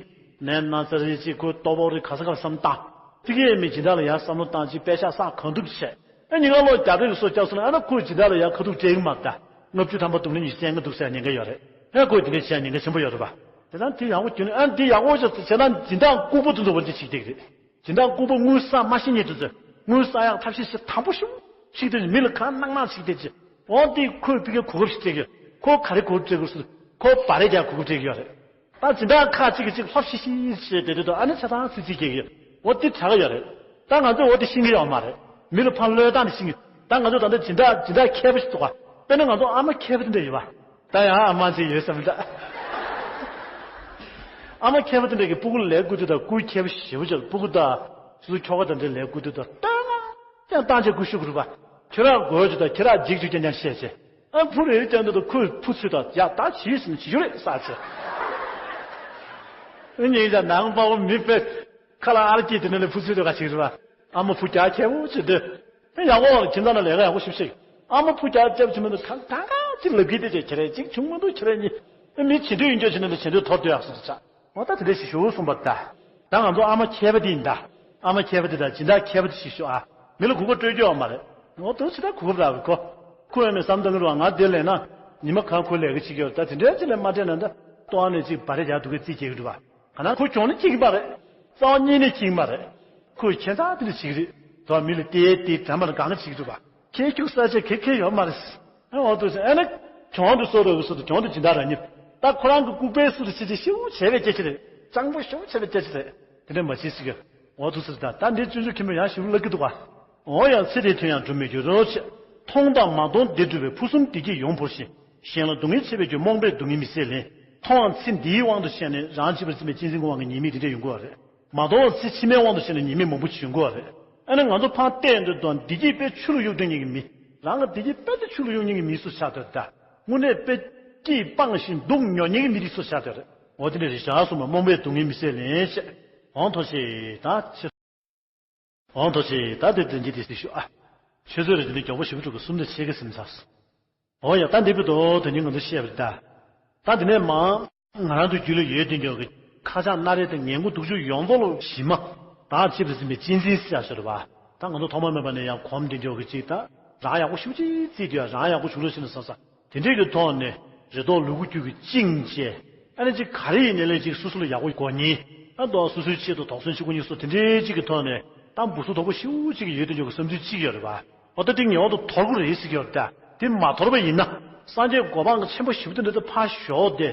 ནས་ན་ཚ་རེད་ཅིག་ཁོ་ལྟོ་ཕོག་རེད་ག་ས་ག་ལ་བསམ་བཏང་། ཕ་གིའི་མི་ཇི་ལྟར་ལ་ཡ་བསམ་བློ་བཏང་ཅིག་པད་ཤག་བསགས་གང་ཐུབ་བྱས། ཨ་ཉིན་གང་ལོ་རྒྱ་བོད་ཀྱི་སོ་སྐྱབས་སོང་ན་ཨ་ན་ཁོས་ཇི་ལྟར་ལ་ཡ་ཁ་ཐུག་སྤྲད་གི་མ་ད། ལྔ་བཅུ་ཐམ་པ་སྡུག་ན་ཉི་ཤུ་རྩ་ལྔ་འདུག་ཟེར་ཉེན་ཁ་ཡོད་རེད། ཧེ་ཁོས་དེ་འདྲ་བྱས་ཉེན་ཁ་ཆེན་པོ་ཡོད་རེད་པ། དེ་དང་དེ་ཡག་པོ་གྱུར་ནས་ཨ་འདི་ཡག་པོ་བྱས་བྱས་ན་སྦྱིན་བདག་ལྐུགས་པ་དུ་འདུག་པ་འདི་བྱེད་བསྡད་ཀྱི་རེད། སྦྱིན་བདག་ལྐུགས་པ་དངུལ་བསགས་མ་ཤེས་ཉེ་དུ་ཚོས་དངུལ་བསགས་ཡག་ཐབས་ཤེས་ཤིག་དམ་པོ་ཞིག་ཤིག་དེ་མི་ལ་གང་གནང་གནང་ཞིག་དེ་ཅི། འོ་དེ་ཁོས་ཕ་གི་གོ་སྐབས་ཤིག་སྤྲད་ཀྱི། ཁོ་ག་རེ་གོ་སྐབས་སྤྲད་དགོས་སུ། ཁོ་བ་རེ་རྒྱག་གོ་སྐབས་སྤྲད་ཀྱི་ཡོད་རེད། ད་སྦྱིན་བདག་ཁག་ཅིག་གིས་ཅིག་ལྷོབ་ཤིག་ཤིག་བྱས་དེ་དུས་དུ་ཨ་ནི་ཆ་ཚང་ཚིག་ཚིག་སྐྱེ་གི་ཡོད། འོ་དེ་དྲག་གི་ཡོད་རེད། ད་ང་ཚོས་འོ་དེ་ཤེས་ཀྱི་ཡོད་མ་རེད། མི་ལ་ཕར་བློས་བཏང་ནས་ཤེས་ཀྱི། ད་ང་ཚོ་ད་ལྟ་སྦྱིན་བདག་སྦྱིན་བདག་མཁས་པ་ཞིག་འདུག་ག་དཔེར་ན་ང་ཚོ་ཨ་མ་མཁས་པ་དེ་འདྲ་ཡོད་པ། ད་ཡང་ཨ་མ་ཅིག་ཡོད་བསམ་ད། ཨ་མ་མཁས་པ་དེ་འདྲ་གིས་སྤུ་གུ་ལ་ལས་བསྐུར་དུས་དང་སྐུ་མཁས་པོ་ཞེ་པོ་ཅིག་སྤུ་གུ་དང་སོ་སོ་ཁྱོ་ག་དང་འདྲའི་ལས་བསྐུར་དུས་དང་སྟོན་ང་ཀྱང་བཏང་བྱས་སྐུ་ཞུ་དགོས་རེད་པ། ཁྱེད་རང་དགོས་ཀྱི་དང་ཁྱེད་རང་འཇིགས་ཀྱི་ཀྱང་ཀྱང་བཤད་བྱས། ཨ་ཕུ་རེ་རེ་ཀྱང་འདུག་དང་ཁོས་ཕུ་ཚུད་དང་ཡ་ད་བྱིས་ཟིན་བྱིས་རྒྱུ་རེད་ས་ཚེ། ཨ་ཉིན་ཀྱང་ནང་པ་བོ་མི་དཔེ་ཁ་ལ་ཨར་སྐྱེས་དེ་ནས་ལས་ཕུ་ཚུད་དུ་ག་ཞིག་རེད་པ། ཨ་མ་བུ་རྒྱ་ཁྱེར་བོ་ཆེ་འདོད། ཨེ་ཡག་པོ་ཁྱིམ་ཚང་ནང་ལས་ཀ་ཡག་པོ་ཞིབ་ཞིག་ཨ་མ་ཕུ་རྒྱག་རྒྱབ་ཆི་མི་འདུག་གང་གང་གང་ཅིག་ལབ་ཀྱི་དེ་ཅིག་ཁྱེད་རེ་ཅིག་ཆུང་མི་འདུག་ཁྱེད་རེ་གཉིས། ཨེ་མི་བྱེད་འདོད་ཡིན་འདོད་བྱེད་ནི་འདུག་བྱེད་འདོད་ཐོར་འདོད་ཡག་སོ་ད་ཆ། འོ་ད་དེ་འདྲ་ཞིག་ཞུ་གསུངས་པ་ད། ད་ང་ཚོ་ཨ་མ་མཁས་པ་དེ་ཡིན་ད། ཨ་མ་མཁས་པ་དེ་ད་སྦྱིན་བདག་མཁས་པ་དེ་ཞིག་ཞུ་ཨ། མི་ལ་གོ་སྐབས་སྤྲོད་རྒྱུ་ཡོད་མ་རེད། འོ་དུ་ཆི་ད་གོ་སྐབས་རག་གི་གོ་ཁོ་ཡང་ནས་བསམ་བཏང་གི་རུ་ང་དེ་ལས་ན། ཉི་མ་གང་ཁོ་ལས་ཀ་བྱེད་ཀྱི་ཡོད་ད་དེ་འདྲ་ཅི་ལས་མ་སྤྲད་ན་ད། ལྟོ་ཨ་ནས་ཅིག་བ་རེ་རྒྱག་འདུག་གི་རྩིས་སྐྱེལ་གི་འདུག་བ། ག་ན་ཁོ་གྱོང་ནི་སྐྱེ་གི་མ་རེད། རྩ་བ་ཉིད་ནས་སྐྱེ་གི་མ་རེད། ཁོས་ཁྱད་མཚར་དེ་འདྲ་བྱེད་ཀྱི་རེད། དོ་མི་ལ་བལྟས་ཏེ་དྲན་པ་ལ་གང་ག་བྱེད་ཀྱི་འདུག་བ། ཁྱེད་ཁྱུག་ས་ཆ་ཁེ་ཁེ་ཡོད་མ་རེད། ཨ་འོ་དུ་ཟེར་ཨ་ནི། གྱོང་དུ་གསོ་རོགས་གི་སུ་དུ་གྱོང་དུ་སྦྱིན་བདག་རང་ཉིད། ད་ཁོ་རང་གི་ལྐུགས་པའི་སུ་དུ་ཆེ་ཆེ་ཤིའུ་བྱས་པའི་སྐད་ཆ་རེད། སྤྱང་པོ་ཤིའུ་བྱས་པའི་སྐད་ཆ་རེད། དེ་འདྲ་མ་བྱེད་ཟེར་གི། འོ་དུ་ཟེར་ད་ད་འདི་བཙུན་ཚོགས་མཁན་པོ་ཡང་ཞིབ་ལབ་ཀྱི་འདུག་ག་འོ་ཡང་ཚེ་དེ་དོན་ཡང་འགྲུབ་མི་འགྱུར་རོ་ཆེ། མཐོང་དང་མ་མཐོང་བདེ་སྒྲུབ་པའི་ཕུན་སུམ་བདེ་སྐྱིད་ཡོངས་བོར་ཞིང་། གཞན་ལ་སྡུག་བསྔལ་ཆེ་བའི་རྒྱུ་རྨོངས་པའི་སྡུག་བསྔལ་མི་བཟད་ལེན། མཐོང་བ་ཚེ་འདིའི་དབང་དུ་བྱས་ནས་རང་གཅེས་པར་འཛིན་པའི་གཅེས་འཛིན་གྱི་དབང་གིས་ཉེས་དམིགས་འདི་འདྲ་ཡོང་གི་བ་རེད། མ་མཐོང་བ་ཚེ་ཕྱི་མའི་དབང་དུ་བྱས་ནས་ཉེས་དམིགས་མང་པོ་ཅིག་ཡོང་གི་བ་རེད། ཨ་ནི་ང་ཚོ་ཕར་བལྟས་འདོད་དང་བདེ་སྐྱིད་དཔེ་ཆུ་ལ་གཡུག་འདོད་མཁན་གྱི་མི། རང་གི་བདེ་སྐྱིད་དཔེ་དེ་ཆུ་ལ་གཡུག་མཁན་གྱི་མི་སུ་ཆགས་འདོད་ད། དངོས་གནས་དཔེ་སྐྱིད་སྤངས་ཤིང་སྡུག་ཉོ་མཁན་གྱི་མི་དེ་སུ་ཆགས་འདོད་རེད། འོ་དེ་འདྲ་རེད་བཞག་གསུངས་པ་རྨོངས་པའི་སྡུག་བསྔལ་མི་བཟད་ལེན་ཞེས། འོང་ཐོ་ཞེས་ད་ཕྱིར། འོང་ཐོ་ཆེ་ད་དེ་དོན་གྱི་དེ་སྲིད་ཞུ་ཨ། ཆོས་ཚོད་རེ་དེ་ནི་མགྱོགས་པོ་ཞིབ་ཕྲུག་གི་གསུམ་དེ་ཆེ་གེ་སེམས་ཚགས། འོ་ཡ་ད་འདི་བུ་དོ་དོན་གྱི་ང་ཚོ་བཤད་པ་རེད་ད། ད་དེ་ནས་མ། ང་རང་ཚོ་རྒྱུད་ལ་ཡོད་དོན་གྱི་ཁ་ཆག་སྣ་རལ་དང་ངན་དགུ་དུག་ཆུ་ཡོངས་རྫོགས་ལ་ཞི་མ། ད་ཅེས་པ་ཟིན་པའི་གཅེས་འཛིན་ཟེར་ཡག་ཞོར་བ། ད་ང་ཚོ་ཐོག་མ་མེད་པ་ནས་ཡང་གོམས་དོན་གྱི་ཅིག་ད། རང་ཡག་པོ་ཞིབ་ཅིག་རྩིས་དུས་ཡང་རང་ཡག་པོ་བྱུང་རོགས་ཞེས་ནས་བསམ་ས། དེ་འདྲས་ཀྱི་ཐོག་ནས་རེ་དོགས་ལུ་གུ་རྒྱུད་ཀྱི་བཅིངས་བཅས། ཨ་ནི་ཅིག་ག་རེ་ཡིན་ནའི་ལས་ཅིག་སོ་སོ་ལ་ཡག་པོ་གོ་ཉིན། ཨ་མདོ་སོ་སོའི་ཆེད་དུ་དོགས་ཟོན་བྱེད་དགོས་ཉིན་སོགས་དེ་འདྲས་ཅིག་གི་ཐོག་ནས་ད་འབུ་སུ་དོག་པོ་ཞེ་པོ་ཅིག་ཡོད་དུ་འཇོག་གི་བསམ་ཚུལ་ཅིག་ཡོད་རེད་པ། འོ་ད་དེ་ངེས་པར་དུ་དོར་དགོས་རེད་ཟེར་གྱི་ཡོད་རེད་ད། དེ་མ་དོར་བ་ཡིན་ན་སངས་རྒྱས་གོ་འཕང་གི་ཆེན་པོ་ཞེ་པོ་དེ་འདྲ་ད་ཕར་ཞོག་སྟེ།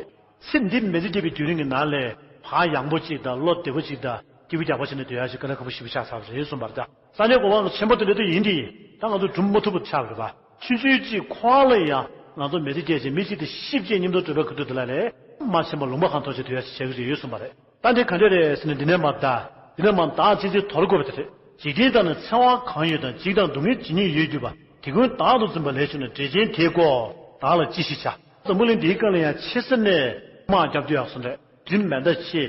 ཚེ་འདི་མི་ཚེ་སྐྱེལ་བའི་དུས་རིང་གི་ནང་ལས་ཕར་ཡང་པོ་ཅིག་དང་བློ་བདེ་པོ་ཅིག་དང་སྐྱིད་པོ་རྒྱག་པ་བྱས་ནས་སྡོད་ཡག་ཅིག་དཀའ་ལས་ཁག་པོ་ཞེ་པོ་ཆགས་ཚར་བ་རེད་གསུངས་པ་རེད་ད། སངས་རྒྱས་གོ་འཕང་གི་ཆེན་པོ་དེ་འདྲ་ད་ཡིན་དེ་ཡིན། ད་ང་ཚོ་སྒྲུབ་མ་ཐུབ་པ་ཆགས་པ་རེད་པ། ཆུང་ཆུང་ཅིག་ཁོ་རང་ལ་ཡང་ང་ཚོ་མི་ཚེ་སྐྱེལ་བྱས་མི་གཅིག་དེ་ཤི་བྱས་མཉམ་དུ་སྡོད་པའི་ཁ་ཐུག་དེ་ལ་ལས་མ་ཆེན་པོ་ལུང་པ་གང་ཐོག་ཅིག་སྡོད་ཡག་ཅིག་བྱེད་ཀྱི་རེད་ཡོད་གསུངས་པ་རེད། ད་འདི་ག་འདྲ་རེད་ཟེར་ན་འདི་ནས་མར་ད། འདི་ནས་མར་བདག་གཅེས་འཛིན་དོར་དགོས་པ་དེ་རེད། འཇིག་རྟེན་དག་ནི་འཚེ་བ་གང་ཡོད་དང་འཇིགས་དང་སྡུག་བསྔལ་ཇི་སྙེད་ཡོད་གྱུར་པ། དེ་ཀུན་བདག་ཏུ་འཛིན་པ་ལས་བྱུང་ནས་འགྲེལ་ཆེན་དེའི་སྐོར་བདག་ལ་ཅི་ཞིག་བྱ། འཛམ་བུ་གླིང་འདིའི་སྒང་ལ་ཡང་ཆེ་ས་ནས་དམག་རྒྱབ་སྡོད་ཡག་སོ་འདྲ། དྲིན་མེ་མདའ་ཆེ།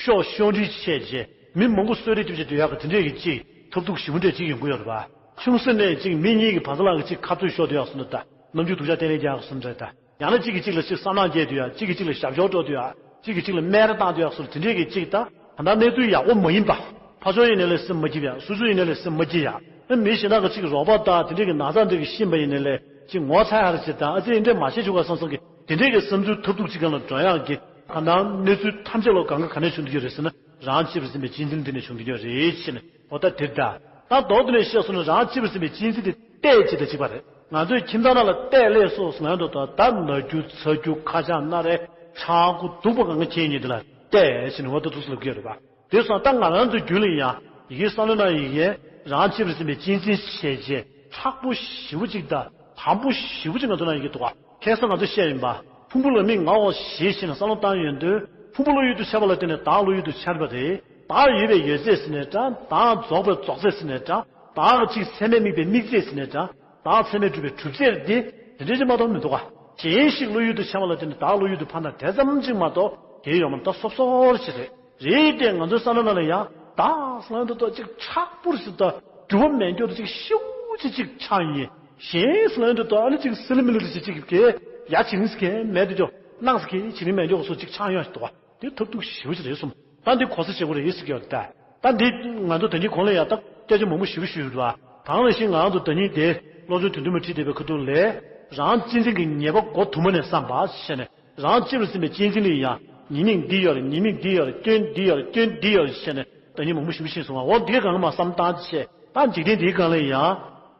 ཤོག་ཤོག་འདྲི་ཆེ་བྱས་མི་མང་པོ་གསོད་རེས་རྒྱབ་བྱས་སྡོད་ཡག་གི་དེ་འདྲས་ཀྱི་ཅིག་ཐབས་སྡུག་ཞིབ་པོ་འདྲས་ཅིག་ཡོང་གི་ཡོད་རེད་པ། ཆུང་ས་ནས་ཅིག་མི་གཉིས་ཀྱི་བར་ས་ལ་གི་ཅིག་ཁ་རྩོད་ཤོར་སྡོད་ཡག་སོ་འདྲ་ད། རྣམ་འགྱུར་སྡུག་ཅག་སྟེར་ལས་རྒྱག་གསུམ་རེད་ད། ཡང་ན་གཅིག་གིས་གཅིག་ལ་ཅིག་བསམ་ནག་རྒྱག་སྡོད་ཡ། གཅིག་གིས་གཅིག་ལ་ཞབས་ཞུ་སྤྲོད་སྡོད་ཡ། གཅིག་གིས་གཅིག་ལ་སྨད་ར་བཏང་སྡོད་ཡ་སོགས་དེ་འདྲས་ཀྱི་གཅིག་ད། ད་ལྟ་གནས་ཚུལ་ཡག་པོ་མ་ཡིན་པ། ཕར་ཕྱོགས་ཡིན་ནའི་ལས་སེམས་མ་སྐྱིད་ཡ། ཚུར་ཕྱོགས་ཡིན་ནའི་ལས་སེམས་མ་སྐྱིད་ཡ། ཨ་མི་གཞན་དག་གི་གཅིག་རོགས་པ་དང་དེ་འདྲས་ཀྱི་ན་ཚ་འདྲས་ཀྱི་ཤེས་པ་ཡིན་ནའི་ལས་གཅིག་ངོ་ཚ་ཡ་ར་ཅིག་དང་ཨ་ཙི་འདྲས་མ་བྱེད་ཆོག་ག་བསམ་བསམ་གི་དེ་འདྲས་ཀྱི་བསམ་ཚུལ་ཐབས་སྡུག་ཅིག་སྒང་ལ་འགྲོ་ཡག་གི་ད་ལྟ་གནས་ཚུལ་ཐམས་ཅད་ལོ་གང་ག་ག་ནས་བྱུང་འདུག་ཡོད་རེད་ཟེར་ན་རང་གཅེས་པར་འཛིན་པའི་གཅེས་འཛིན་འདི་ནས་བྱུང་འདུག་ཡོད་རེད་ཅེས་ནས་འོ་ད་དེ་ད། ད་མདོར་བསྡུས་ནས་བཤད་སོང་ན་རང་གཅེས་པར་འཛིན་པའི་གཅེས་འཛིན་དེ་གཏད་ཅིག་དང་གཅིག་པ་རེད། ང་ཚོའི་ཁྱིམ་ཚང་ནང་ལ་གཏད་ལས་སོགས་ཟེར་ན་འགྲོ་ད་ད་ན་རྒྱུ་ཚ་རྒྱུ་ཁ་ཆག་སྣ་རལ་ཆག་སྒོ་སྡུག་པ་གང་ག་ཁྱེད་གཉིས་དེ་ལ་གཏད་ཟེར་ནས་འོ་ད་འདུག་སེ་ལབ་ཀྱི་ཡོད་རེད་པ། དེ་སོང་ད་ང་རང་ཚོའི་རྒྱུད་ལ་ཡང་ཡི་གེ་བསམ་བློ་ནང་ཡི་གེ་རང་གཅེས་པར་འཛིན་པའི་གཅེས་འཛིན་བྱས་རྗེས་མཁྲེགས་པོ་ཞེ་པོ་ཅིག་དང་དམ་པོ་ཞེ་པོ་ཅིག་ང་ཚོ་ནང་ཡི་གེ་འདུག་ག་ཁ་སང་ང་ཚོ་བཤད་ཡིན་པ། ཕུང་པོ་ལ་དམིགས་ངའོ་ཞེས་བྱས་ནས་བསམ་བློ་བཏང་ཡོང་དུས་ཕུང་པོ་བློ་ཡུལ་དུ་ཤར་བ་ལ་བརྟེན་ནས་བདག་བློ་ཡུལ་དུ་ཤར་བ་རེད། བདག་ཡོད་པའི་ཡོད་ཚད་ཟེར་ནས་འདྲ། བདག་རྫོགས་པའི་རྫོགས་ཚད་ཟེར་ནས་འདྲ། བདག་གཅིག་ཚད་མས་དམིགས་པའི་དམིགས་ཚད་ཟེར་ནས་འདྲ། བདག་ཚད་མས་གྲུབ་པའི་གྲུབ་ཚད་དེ་དེ་འདྲ་ཅིག་མ་གཏོགས་མི་འདུག་ག་གཞན་ཞིག་བློ་ཡུལ་དུ་འཆར་བ་ལ་བརྟེན་ནས་བདག་བློ་ཡུལ་དུ་འཕར་ན་དེ་ཙམ་ཅིག་མ་གཏོགས་དེ་ཡོད་མ་རེད། ད་སོབ་སོབ་ཅིག་རེད། རེད་དེ་ང་ཚོའི་བསམ་བློ་ནང་ལ་ཡང་བདག་ཟེར་ན་འདི་ལྟར་ཅིག་མཁྲེགས་པོ་ཞིག་དང་འགྱུར་བ་མེད་མཁན་དུ་ཅིག་ཤུགས་ཅིག་ཅིག་ཆགས་ཡིན། གཞན་ཟེར་ན་འདི་ལྟར་ཨ་ནི་ཅིག་སི་ལི་མི་ལི་ཅིག་ཅིག་གི་ཡ་བྱིང་ཟེར་མཁན་མེད་དུ་ཅོ་སྣང་ཟེར་མཁན་བྱིང་མེད་མཁན་སོགས་ཅིག་ཆགས་ཡོང་ཞིག་འདུག་བ། དེ་ཐབས་སྡུག་ཞེ་པོ་ཅིག་རེད་གསུངས། ད་འདི་གོ་ས་བྱེད་དགོས་རེད་ཟེར་གྱི་ཡོད་ད། ད་འདི་ང་ཚོ་ད་གིན་གོང་ལ་ཡ་ད་སྐད་ཆ་མང་པོ་ཞེ་པོ་ཞུས་ཡོད་པ། གང་ལ་ཞིག་ང་ཚོ་ད་གིན་དེ་སློབ་སྦྱོང་དོན་མཐུན་མ་ཁྲིད་བསྡད་པའི་ཁ་ཐུག་ལས་རང་གཅེས་འཛིན་གྱི་ཉེས་པ་མགོ་དུ་མ་ནས་བསམ་པ་བྱས་ནས་རང་གཅེས་པར་འཛིན་པའི་གཅེས་འཛིན་ལ་ཡང་ཉེས་དམིགས་འདི་ཡོད་རེད། ཉེས་དམིགས་འདི་ཡོད་རེད། སྐྱོན་འདི་ཡོད་རེད། སྐྱོན་འདི་ཡོད་རེད་བྱས་ནས་ད་གིན་མང་པོ་ཞེ་པོ་ཤེས་སོང་བ། འོ་འདི་གང་ལ་མ་བསམ་བཏང་བྱས་ད་འཇིག་རྟེན་འདིའི་སྒང་ལ་ཡང་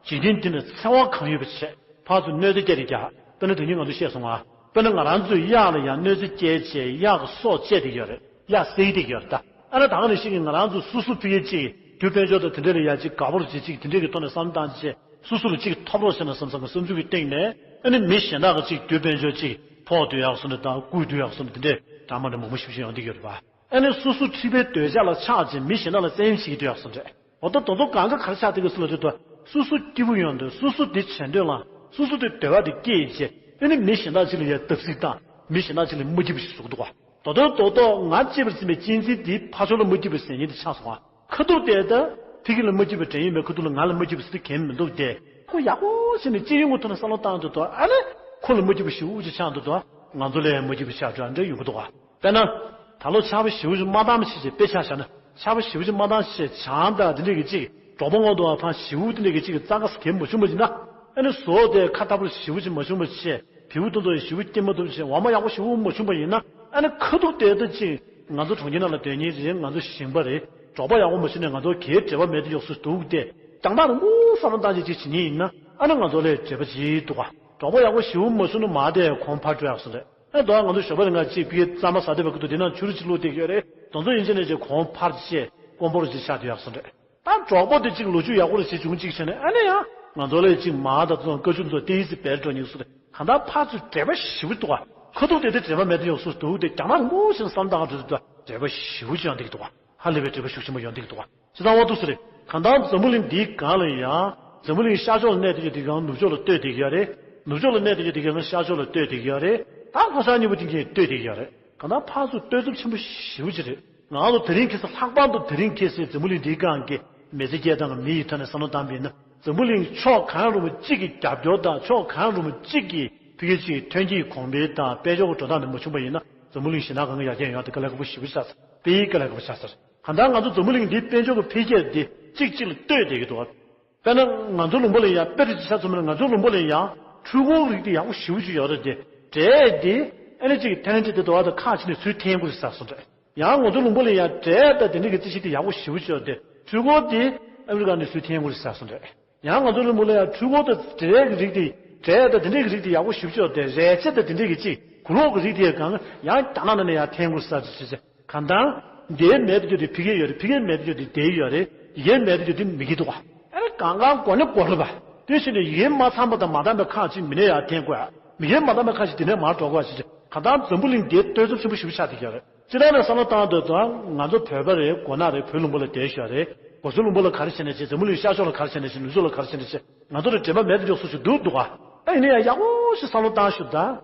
འཇིག་རྟེན་འདི་ནི་འཚེ་བ་གང་ཡོད་པ་བྱས་ཕར་ཚུར་གནོད་འཚེ་བསྐྱལ་ཏེ་རྒྱག་དཔེར་ན་ད་གིན་ང་ཚོ་བཤད་སོང་ང་། དཔེར་ན་ང་རང་ཚོས་གཡག་ལ་ཡང་གནོད་འཚེ་བསྐྱལ་བྱས་གཡག་གི་སྲོག་བཅད་དེ་ཡོད་རེད། གཡག་བསད་དེ་ཡོད་རེད་ད། ཨ་ན་ད་ག་ནང་བཞིན་གྱི་ང་རང་ཚོ་སོ་སོ་ཕི་ཡེ་གཅིག་རྒྱུ་དཔལ་འབྱོར་དང་དེ་འདྲ་ལ་ཡ་གཅིག་དགའ་པོ་རུ་བྱེད་ཅིག་དེ་འདྲ་གི་ཐོག་ནས་བསམ་བཏང་བྱས་སོ་སོ་ལ་གཅིག་ཐོབ་རོགས་བྱས་ན་བསམ་བསམ་གི་བསམ་ཚུལ་གྱི་སྟེང་ནས་ཨ་ནི་མི་གཞན་དག་གི་གཅིག་རྒྱུ་དཔལ་འབྱོར་གཅིག་ཕོག་སྡོད་ཡག་སོང་ནས་དང་བརྐུས་སྡོད་ཡག་སོང་ནས་དེ་འདྲས་འདྲ་མ་འདྲ་མང་པོ་ཞིག་ཞིག་ཡོང་བསྡད་ཡོད་རེད་པ། ཨ་ནི་སོ་སོ་འཁྲིས་པའི་འདོད་ཆགས་ལ་ཆགས་བྱས་མི་གཞན་དག་ལ་བཙན་གཡེམ་བྱེད་ཀྱི་སྡོད་ཡག་སོང་རེད། འོ་ད་དོ་དོ་གང་ག་གར་ཆགས་དེ་གི་སུ་ལ་དེ་དོ་སོ་སོ་སྐྱིད་པོ་ཡོང་དུས་སོ་སོ་དེ་བྱེད་འདོད་ལ་སོ་སོ་དེ་འདོད་པ་དེ་སྐྱེས་བྱས་ཨ་ནི་མི་གཞན་དག་ཅིག་ལ་ཡ་བརྡབ་གསིག་བཏང་མི་གཞན་དག་ཅིག་ལ་མ་སྐྱིད་པ་ཞིག་བཟོ་གི་འདུག་ག་དོ་དོ་དོ་དོ་ང་གཅེས་པར་འཛིན་པའི་གཅེས་འཛིན་དེ་ཕར་ཕྱོགས་ལ་མ་སྐྱིད་པའི་ཟེར་མཁན་དེ་ཆགས་སོང་ང་། ཁ་ཐུག་དེ་ད་ ཕ་གི་ལ་མ་སྐྱིད་པའི་འགྲན་ཡོད་མེད་ཁ་ཐུག་ལ་ང་ལ་མ་སྐྱིད་པ་ཟེར་དེ་གན་མི་འདུག་སྟེ། ཁོ་ཡག་པོ་བྱས་ནས་སྤྱི་ཡོངས་ཀྱི་ཐོག་ནས་བསམ་བློ་བཏང་དུས་དོ་ཨ་ནི་ཁོ་ལ་མ་སྐྱིད་པ་ཞེ་པོ་ཅིག་ཆགས་དུས་དོ་ང་ཚོ་ལ་ཡང་མ་སྐྱིད་པ་ཆགས་འགྲོ་ཨ་འདྲ་ཡོང་གི་འདུག་ག་དཔེར་ན། ད་ལོ་ཆར་པ་ཞེ་པོ་ཅིག་མ་བཏང་བ་ཞིག་བྱས་དཔེ་ཆ་བཞག་ན་ཆར་པ་ཞེ་པོ་ཅིག་མ་བཏང་ཞེས་བྱང་དང་དེ་འདྲས་ཀྱི་ཅིག་འབྲོག་པ་སྔོན་དུ་བ་ཕང་ཞེ་པོ་དེ་འདྲས་ཀྱི་ཅིག་རྩྭ་ཁ་ས་གན་མ་བྱུང་བ་ཡིན་ན་ཨ་ནི་བཟོ་དེ་ཁ་ཐབ་པོ་ཞེ་པོ་ཅིག་མ་བྱུང་བ་བྱས། བེའུ་དེ་ཚོ་ཞེ་པོ་སྐྱེ་མ་ཐུབ་ཅིག་འོ་མ་ཡག་པོ་ཞེ་པོ་མ་བྱུང་པ་ཡིན་ན་ཨ་ནི་ཁ་ཐུག་དེ་ལྟ་ཅིག་ང་ཚོ་གྲོང་ཁྱེར་ནང་ལ་སྡོད་མཁན་རེད། ང་ཚོ་ཞིང་པ་རེད། འབྲོག་པ་ཡག་པོ་མ་བྱུང་ནས་ང་ཚོ་གའི་འབྲེལ་བ་མེད་དུ་ཡོག་སུ་འདུག་སྟེ། རྒྱང་ཐག་རིང་པོ་བསམ་བློ་བཏང་ཅིག་ཅིག་བྱེད་མཁན་ཡིན་ན་ཨ་ནི་ང་ཚོ་ལ་འབྲེལ་བ་ཅིག་འདུག་ག་འབྲོག་པ་ཡག་པོ་ཞེ་པོ་མ་བྱུང་ན་མ་དེ་གོང་འཕར་འགྲོ་ཡག་སོ་རེད། ཨ་ནི་དོ་ང་ཚོ་ཞོགས་པ་རེ་ང་ཅིག་ཕ་གི་རྩམ་པ་ཟ་བསྡད་པ་གི་འདུག་དེ་ནང་ཆུ་རུ་ཅིག་བླུགས་བསྡད་ཀྱི་ཡོད་རེད། དེ་ཚོ་ཡིན་ཕྱིན་ནས་ཅིག་གོང་འཕར་ཅིག་དཀོན་པོ་རུ་ཅིག་ཆགས་བསྡད་ཡག་སོ་རེད། ད་གྲོགས་པོ་དེ་གཅིག་ལོ་རྒྱུས་ཡག་པོ་རེ་བྱེད་བྱུང་གཅིག་བྱས་ནས་ཨ་ནི་ཡང་ང་ཚོ་ལ་གཅིག་མ་དང་ཚོ་བཀའ་ཆུ་ཚོ་ཏན་ཧི་སི་བེལ་འགྲོ་ཉེ་སུ་རེད། གང་ལྟར་ཕར་ཚུར་འབྲེལ་བ་ཞེ་པོ་འདུག་ག་ཁ་ཐུག་དེ་དེ་འབྲེལ་བ་མེད་དུ་ཡོང་སུ་འདུག་དེ་རྒྱང་ཐག་རིང་པོ་ཞིག་བསམ་སྟངས་འགྲོ་དུས་འབྲེལ་བ་ཞེ་པོ་ཅིག་ཡོང་བསྡད་ཀྱི་འདུག་ག་ཧ་ལས་པའི་འབྲེལ་བ་ཤུགས་ཆེན་པོ་ཡོང་བསྡད་ཀྱི་འདུག་ག་ཇི་ལྟར་འོ་འདུག་སུ་རེད། གང་ལྟར་འཛམ་བུ་གླིང་འདིའི་སྒང་ལ་ཡང་འཛམ་བུ་གླིང་ཤར་ཕྱོགས་ལ་གནས་བསྡད་ཀྱི་དེ་གང་ནུབ་ཕྱོགས་ལ་གཏོད་བསྡད་ཀྱི་ཡོད་རེད། ནུབ་ཕྱོགས་ལ་གནས་བསྡད་ཀྱི་དེ་གང་ཤར་ཕྱོགས་ལ་གཏོད་བསྡད་ཀྱི་ཡོད་རེད། ད་ལྷོ་བྱང་གཉིས་པོ་དེ་གང་གཏོད་བསྡད་ཀྱི་ཡོད་རེད། གང་ལྟར་ཕར་ཚུར་གཏོད་ཚབས་ཆེན་པོ་ཞེ་པོ་ཅིག་རེད། ང་ཚོ་དེ་རིང་ཁ་སང་ལྷག་པར་དུ་དེ་རིང་ཁ་སང་འཛམ་བུ་གླིང་འདིའི་སྒང་གི་མི་ཚེ་སྐྱེལ་སྟངས་ཀྱི་མི་ཡི་ཐོག་ནས་བསམ་བློ་བཏང་བ་ཡིན་ན་འཛམ་བུ་གླིང་ཕྱོགས་གང་རུང་བ་གཅིག་གི་རྒྱབ་སྐྱོར་དང་ཕྱོགས་གང་རུང་བ་གཅིག་གི་ཕ་གི་གཅིག་ཐོན་སྐྱེད་གོང་འཕེལ་དང་དཔལ་འབྱོར་གྱི་འགྲོ་སྟངས་དེ་མ་བྱུང་བ་ཡིན་ན་འཛམ་བུ་གླིང་གཞན་དག་གང་ག་ཡར་རྒྱས་ཡོང་ཡག་དེ་དཀའ་ལས་ཁག་པོ་ཞེ་པོ་ཆགས་ཚར། དཔེ་ཡིན་དཀའ་ལས་ཁག་པོ་ཆགས་ཚར། གང་ལྟར་ང་ཚོ་འཛམ་བུ་གླིང་འདིའི་དཔལ་འབྱོར་གྱི་འཕེལ་རྒྱས་འདི་གཅིག་གཅིག་ལ་ལྟོས་བསྡད་ཀྱི་འདུག་དཔེར་ན་ང་ཚོ་ལུང་པ་ལ་ཡང་དཔེ་རེ་ཅིག་ཆ་མཚོན་པ་ན་ང་ཚོ་ལུང་པ་ལ་ཡང་འཕྲུལ་འཁོར་རིགས་དེ་ཡག་པོ་ཞེ་པོ་ཅིག་ཡོད་རེད་དེ། འབྲས་དེ་ཨ་ནི་གཅིག་ཐན་ཅིག་དེ་དོ་བ་དང་ཁག་ཅིག་ནས་ཚུར་འཐེན་དགོས་ཟེར་སོང་འདྲ། ཡང་ང་ཚོ་ལུང་པ་ལ་ཡང་འབྲས་དང་དེ་འདྲ་གི་རྩི་ཤིང་དེ་ཡག་པོ་ཞེ་པོ་ཅིག་ཡོད་དེ་འཕྲུལ་འཁོར་དེ་ཨ་མི་རི་ཀ་ནས་ཚུར་འཐེན་དགོས་ཟེར་སོང་འདྲ། ཡང་ང་ཚོ་ལུང་པ་ལ་ཡང་འཕྲུལ་འཁོར་དང་འབྲས་ཀྱི་རིགས་དེ་འབྲས་དང་དེ་འདྲ་གི་རིགས་དེ་ཡག་པོ་ཞེ་པོ་ཅིག་ཡོད་དེ་རས་ཆ་དང་དེ་འདྲ་གི་གཅིག་གོས་ལོག་གི་རིགས་དེ་གང་ཡང་རྒྱ་ནག་ནང་ནས་ཡང་འཐེན་དགོས་ཟེར་ཅིག་ཅིག་གང་ལྟར། འདིའི་མེད་དུ་གྱུར་ཏེ་ཕ་གི་ཡོད་རེད། ཕ་གིའི་མེད་དུ་གྱུར་ཏེ་འདིའི་ཡོད་རེད། ཡི་གེའི་མེད་དུ་གྱུར་ཏེ་མི་གི་འདུག་ག་ཨ་ནི་གང་གང་གོ་ནི་གོ་རེད་པ། དེ་བཞིན་དུ་ཡི་གེ་མ་ཚང་པ་དང་མ་འདང་པའི་ཁག་ཅིག་མི་ནས་ཡར་འཐེན་དགོས་ཡ། མི་གེ་མ་འདང་པའི་ཁག་ཅིག་དེ་ནས་མར་འགྲོ་དགོས་ཡ་ཅིག་གང་ལྟར་འཛམ་བུ་གླིང་འདིའི་གཏོད་ཚབས་ཆེན་པོ་ཞེ་པོ་ཆགས་བསྡད་ཀྱི་ཡོད་རེད། སྤྱིར་བཏང་ནས་བསམ་བློ་བཏང་དུས་ད་ང་ཚོ་བོད་པ་རེད། མགོ་ནག་རེད། བོད་ལུང་པ་ལ་བསྡད་བཞག་རེད། སྒོ་ཟོག་ལུང་པ་ལ་ག་རེ་བྱས་ནས་བྱས། འཛམ་བུ་གླིང་ཤར་ཕྱོགས་ལ་ག་རེ་བྱས་ནས་བྱས། ནུབ་ཕྱོགས་ལ་ག་རེ་བྱས་ནས་བྱས། ང་ཚོ་ལ་འབྲེལ་བ་མེད་དུ་འཇོག་སུ་ཞིག་འདུག་འདུག་ག་ཨ་ཡིན་ན་ཡང་ཡག་པོ་ཞིག་བསམ་བློ་བཏང་ཞུ་ད།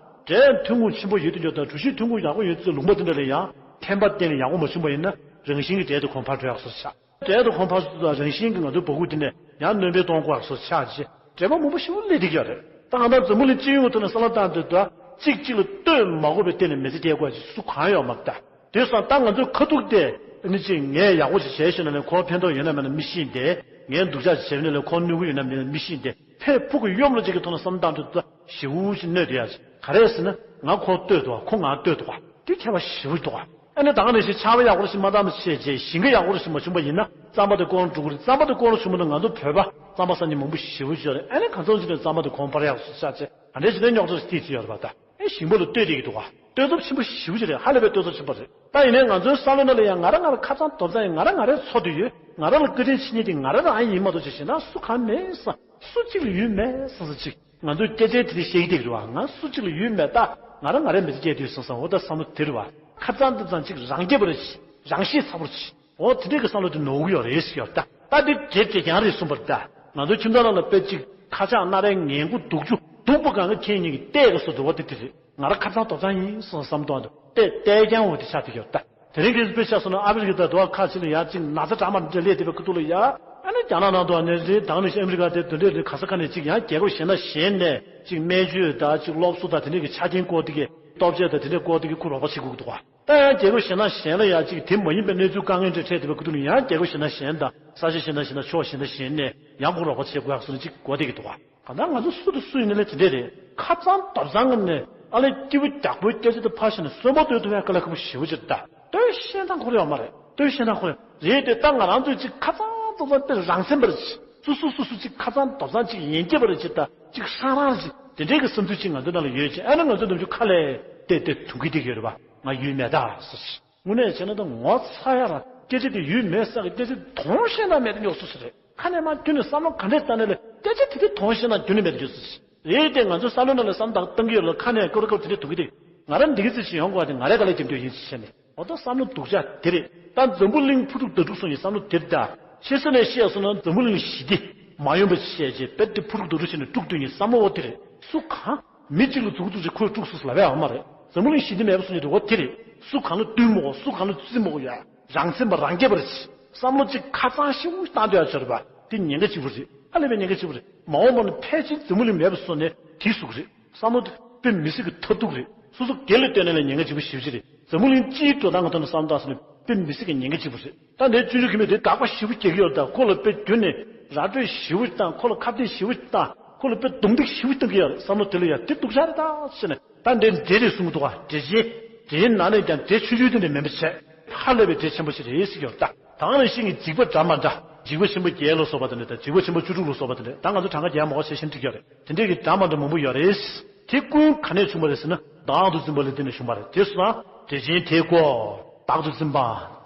འབྲས་ཐོན་ཁུངས་ཆེན་པོ་ཡོད་དུ་འཇོག་དང་གྲུ་བཞི་ཐོན་ཁུངས་ཡག་པོ་ཡོད་ཚུལ་ལུང་པ་དེ་འདྲ་ལ་ཡང་ཐན་པ་བསྟན་ནས་ཡག་པོ་མ་བྱུང་པ་ཡིན་ན་རང་བཞིན་གྱིས་འབྲས་དེ་གོང་འཕར་འགྲོ་ཡག་སོ་ཆགས། འབྲས་དེ་གོང་འཕར་སོ་དང་རང་བཞིན་གྱིས་ང་ཚོའི་འབོ་གུ་དེ་ནས་ཡང་སྣོན་པའི་གཏོང་དགོས་ཡག་སོ་ཆགས་རྗེས་འབྲས་བུ་མང་པོ་ཞིག་སླེབས་བསྡད་ཀྱི་ཡོད་རེད། ད་གང་ལྟར་འཛམ་བུ་གླིང་སྤྱི་ཡོངས་ཐོག་ནས་བསམ་བློ་བཏང་དུས་ད་གཅིག་གཅིག་ལ་ལྟོས་མ་དགོས་པའི་སྟེང་ནས་མི་ཚེ་སྐྱེལ་དགོས་ཅིག་སུ་གང་ཡོད་མ་རེད་ད། དེ་སོང་ད་ང་ཚོའི་ཁ་ཐུག་དེ་ནི་ཅིག་ངས་ཡག་པོ་ཅིག་བྱས་ཤེས་ན་ལས་ཁོ་ཕན་ཐོགས་ཡོད་ན་མེད་ན་མི་ཤེས་ཏེ། ངས་སྡུག་ཅག་ཅིག་བྱས་ན་ལས་ཁོ་གནོད་ཀྱི་ཡོད་ན་མེད་ན་མི་ཤེས་ཏེ། ཕས་ཕུག་གི་གཡོམ་ལ་ཅིག་གི་ཐོག་ནས་བསམ་བཏང་དུས་ད་ཞེ་པོ་ཅིག་གནོད་དེ་ཡ་ཅིག་ག་རེ་ཟེར་ན་ང་ཁོ་ལྟོས་འདུག་ག་ཁོ་ང་ལྟོས་འདུག་ག་དེ་ཁྱད་པར་ཞེ་པོ་འདུག་ག་ཨ་ནི་ད་ག་ནང་བཞིན་ཆར་པ་ཡག་པོ་ཞིག་མ་བཏང་བ་བྱས་རྗེས་ཞིང་ཁ་ཡག་པོ་ཞིག་མ་བྱུང་པ་ཡིན་ན་རྩམ་པ་དེ་དཀོན་འགྲོ་གི་རེད། རྩམ་པ་དེ་དཀོན་རུ་བྱུང་བ་ན་ང་ཚོ་བོད་པ་རྩམ་པ་ཟ་མཁན་མང་པོ་ཞེ་པོ་ཅིག་ཡོད་རེད། ཨ་ནི་གང་འཚམ་ཞིག་ནས་རྩམ་པ་དེ་གོང་འཕར་ཡག་སོ་ཆགས་ཚེ་ག་འདྲས་ཞིག་ནས་རྙོག་དྲ་ཞིག་ཐེབས་ཀྱི་ཡོད་རེད་པ་ད། ཨེ་ཞིང་པ་ལ་ལྟོས་བསྡད་ཀྱི་འདུག་ག་གཏོད་ཚབས་ཆེན་པོ་ཞེ་པོ་ཅིག་རེད། ཧ་ལས་པའི་གཏོད་ཚབས་ཆེན་པོ་རེད། ད་ཡིན་ནའི་ང་ཚོའི་བསམ་བློ་ནང་ལ་ཡང་ང་རང་ང་རང་ཁ་ཚང་དོག་ཚང་ཡིན། ང་རང་ང་རའི་ཚོགས་འདུ་ཡོད། ང་རང་ལ་བཀའ་དྲིན་ཆེ་མཁན་དེ་ང་རང་རང་ཡིན་མ་གཏོགས་ཅིག་གཞན་དག་སུ་གང་མེད་བསམ། སུ་གཅིག་ལ་ཡུལ་མེད་བསམ་ས་ཅིག་ང་ཚོའི་སྐད་ཆའི་དེ་རིང་བཤད་ཀྱི་བསྡད་ཀྱི་རེད་བ། ང་སུ་གཅིག་ལ་ཡུལ་མེད། ད་ང་རང་ང་རའི་མི་ཚེ་སྐྱེལ་དུས་བསམ་བསམ། འོ་ད་བསམ་བློ་དེ་རེད་བ། ཁ་ཚང་དོག་ཚང་ཅིག་རང་རྒྱལ་པོ་རེད། རང་ཤེད་ཚ་པོ་རེད། འོ་དེ་འདྲས་ཀྱི་བསམ་བློ་དེ་ནོར་གི་ཡོད་རེད་ཟེར་ཡོད། ད་ད་འདི་འདྲས་འདྲས་རྐྱང་རེད་གསུངས་པ་རེད། ད་ང་ཚོའི་ཁྱིམ་ཚང་ནང་ལ་དཔེ་ཅིག་ཁ་ཆག་སྣ་རལ་ངན་དགུ་སྡུག་ཅུ་སྡུག་པོ་གང་ག་ཁྱེད་གཉིས་ཀྱི་ལྟས་ཀ་སོ་འདུག་བ། དེ་དེ་རེད། ང་རང་ཁ་ཚང་དོག་ཚང་ཡིན་བསམ་བསམ་དོན་དུ་བལྟས་བལྟས་ཀྱང་འོ་དེ་ཆགས་དེ་ཡོད་ད། དེ་རིང་གི་དཔེ་ཆ་སོང་ན་ཨ་མི་རི་ཀ་དང་དུ་བ་ཁ་ཆེ་ནས་ཡར་ཅིག་ན་ཚ་གྲང་མ་འདྲ་སླེབས་དེ་བའི་ཁུ་ཐུག་ལ་ཡ། ཨ་ནི་རྒྱ་ནག་ནང་དུ་ནས་རེད། དང་ནས་ཨ་མི་རི་ཀ་དེ་དོན་འདྲས་རེད། ག་ས་ག་ནས་ཅིག་ཡང་རྒྱལ་ཁབ་གཞན་དང་གཞན་ནས་ཅིག་སྨན་བཅོས་དང་ཅིག་སློབ་གསོ་དང་དེ་འདྲས་ཀྱི་ཆ་རྐྱེན་སྐོར་དེ་གི་སྟོབས་ཆེ་དང་དེ་འདྲས་སྐོར་དེ་གི་ཁུ་རོགས་པ་བྱེད་དགོས་ཀྱི་འདུག་བ། ད་ཡང་རྒྱལ་ཁབ་གཞན་དང་གཞན་ལ་ཡང་ཅིག་དེ་མ་ཡིན་པའི་གནས་ཚུལ་དཀའ་ངལ་འདྲ་འཕྲད་དེ་བའི་ཁུ་ཐུག་ནས་ཡང་རྒྱལ་ཁབ་གཞན་དང་གཞན་དང་ས་ཆ་གཞན་དང་གཞན་དང་ཕྱོགས་གཞན་དང་གཞན་ནས་ཡང་ཁུ་རོགས་པ་བྱེད་དགོས་ཡག་སོང་ནས་ཅིག་གོ་བསྡད་ཀྱི་འདུག་བ། གང་ལྟར་ང་ཚོ་སུ་དང་སུ་ཡིན་ནའི་དེ་འདྲས་རེད། ཁ་ཚང་དོག་ཚང་གི་ནས་ཨ་ལས་སྐྱིད་པོ་རྒྱག་པོའི་སྐད་ཆ་དེ་ཕར་བཞག་ནས་གསོན་པོ་སྡོད་ཐུབ་ཡ་དཀའ་ལས་ཁག་པོ་ཞེ་པོ་ཅིག་རེད་ད། ལྟོས་ཤེས་སྟངས་ཁོ་ར་ཡོད་མ་རེད། ལྟོས་ཤེས་སྟངས་ཁོ་ར་རེད་དེ་ད་ང་རང་ཚོས་ཅིག་ཁ་ཚང་དོག་ཚང་དེ་རང་སེམས་པ་རེད་ཅིག་སུ་སུ་སུ་སུ་ཅིག་ཁ་ཚང་དོག་ཚང་ཅིག་ཡན་སྐྱེས་པ་རེད་ཅིག་ད་ཅིག་ཧྲང་རང་རེད་ཅིག་དེ་འདྲས་ཀྱི་བསམ་ཚུལ་ཅིག་ང་ཚོའི་ནང་ལ་ཡོད་ཅིག་ཨ་ནི་ང་ཚོ་ནམ་རྒྱུན་ཁ་ལས་དེ་དེ་དུང་གི་དེ་ཡོད་རེད་བ། ང་ཡུལ་མེད་ད་ཟེར་ཅིག་དངོས་གནས་བྱས་ན་ད་ངོ་ཚ་ཡ་ར་སྐད་ཆ་དེ་ཡུལ་མེད་ས་གི་སྐད་ཆ་དེ་དོན་ཤེས་སྟངས་མེད་དུ་ཉོག་སུ་སུ་རེད། ཁ་ནས་མ་རྒྱུན་ནས་བསམ་བློ་ག་འདྲས་བཏང་ནས་ལས་སྐད་ཆ་དེ་དེ་དོན་ཤེས་ན་རྒྱུན་ནས་མེད་དུ་ཡོད་ཟེར། རེད་དེ་ང་ཚོ་བསམ་བློ་ནང་ལ་བསམ་བཏང་བཏང་གི་ཡོད་ལ་ཁ་ནས་སྐོར་སྐོར་དེ་འདྲས་འདུག་གི་དེ་ང་རང་འདི་གི་ཚེ་ཞིག་ཡོང་དགོས་པ་དེ་ང་རའི་དཀའ་ལས་རྒྱབ་རྒྱུ་ཡིན་ཟེར་བྱས་ནས་འོ་ད་བསམ་བློ་སྡུག་ཅག་དེ་རེད། ད་འཛམ་བུ་གླིང་ཕུ་དཀྲུག་ད་དཀྲུག་སོང་ཡིན་བསམ་བློ་དེ་རེད། ད་ཕྱི་ས་ནས་བཤད་སོང་ན་འཛམ་བུ་གླིང་ཞི་བདེ་མ་ཡོང་པ་བཤད་རྗེས་དཔེ་དེ་ཕུ་དཀྲུག་ད་དཀྲུག་བྱས་ནས་དཀྲུག་དུས་ཡིན་བསམ་བློ་འོ་དེ་རེད། སུ་གང་མི་གཅིག་ལ་མཛུབ་གུ་བཙུགས་རྗེས་ཁོས་དཀྲུག་སོང་ཟེར་ལབ་ཡ་ཡོད་མ་རེད། འཛམ་བུ་གླིང་ཞི་བདེ་མེད་པ་སོང་ཡིན་དེ་འོ་དེ་རེད། སུ་གང་ལ་བསྟུན་མ་དགོས། སུ་གང་ལ་བརྩི་མ་དགོས་ཡ། རང་སེམས་པ་རང་རྒྱས་པ་རེད། བསམ་བློ་གཅིག་ཁ་གཙང་ཞེ་པོ་བཏང་སྡོད་ཡ་ཆོག་རེད་པ། དེ་ཉེན་ཁ་ཆེ་པོ་རེད། ཧ་ལས་པའི་ཉེན་ཁ་ཆེ་པོ་རེད། མ་འོངས་པ་ན་ཕལ་ཆེར་འཛམ་བུ་གླིང་མེད་པ་བཟོ་ནས་དེའི་གཟུགས་རེད། བསམ་བློ་དེ་དཔེ་མི་སྲིད་ཀྱི་ཐབས་སྡུག་རེད། སོ་སོ་སྒེར་ལ་ལྟོས་ནས་ལ་ཉེན་ཁ་ཆེ་པོ་ཞེ་པོ་ཅིག་རེད། འཛམ་བུ་གླིང་སྤྱིའི་འགྲོ་སྟངས་ཀྱི་ཐོག་ནས་བསམ་བློ་བཏང་ཟེར་ན་དཔེ་མི་སྲིད་ཀྱི་ཉེན་ཁ་ཆེ་པོ་རེད། ད་འདིའི་སྤྱོད་འཇུག་གིས་མི་དེ་དགག་པ་ཞེ་པོ་རྒྱག་གི་ཡོད་རེད། ད་ཁོ་ལ་དཔེ་བརྒྱུད་ནས་ར་སྤྲོད་ཞེ་པོ་བཏང་། ཁོ་ལ་ཁ་གཏད་ཞེ་པོ་བཏང་། ཁོ་ལ་དཔེ་རྡུང་རྡེག་ཞེ་པོ་བཏང་གི་ཡོད་རེད། བསམ་བློ་དེ་ལ་ཡ་དེ་སྡུག་ཅག་རེད་ད་ཟེར་ནས། ད་འདྲའི་འདྲེ་རེད་གསུང་གི་འདུག་ག་འདྲེ་ཆེན། འདྲེའི་ནང་ནས་ཀྱང་འདྲེ་ཆུང་ཆུང་དེ་འདྲ་མིན་པ་བྱས། ཧ་ལས་པའི་འདྲེ་ཆེན་པོ་ཞིག་རེད་ཟེར་གྱི་ཡོད་རེད་ད། ད་ག་ནང་བཞིན་གྱི་འཇིགས་པ་འདྲ་མི་འདྲ། འཇིགས་པ་ཆེན་པོ་བརྒྱད་ལ་སོགས་པ་དེ་འདྲ་དང་། འཇིགས་པ་ཆེན་པོ་བཅུ་དྲུག་ལ་སོགས་པ་དེ་འདྲ། ད་ང་ཚོ་གྲངས་ཀ་རྒྱག་མ་དགོས། ཤེས་བཞིན་འགྲིག་ཡོད་རེད། དེ་འདྲའི་གི་འདྲ་མི་འདྲ་མང་པོ་ཡོད་རེད། དེ་ཀུན་ག་ནས་བྱུང་བ་རེད་ཟེར་ན། བདག་ཏུ་འཛིན་པ་ལ་བརྟེན་ནས་བྱུང་བ་རེད། དེ་སོང་ན་འདྲེ་ཆེན་དེ་ཀོ། བདག་ཏུ་འཛིན་པ།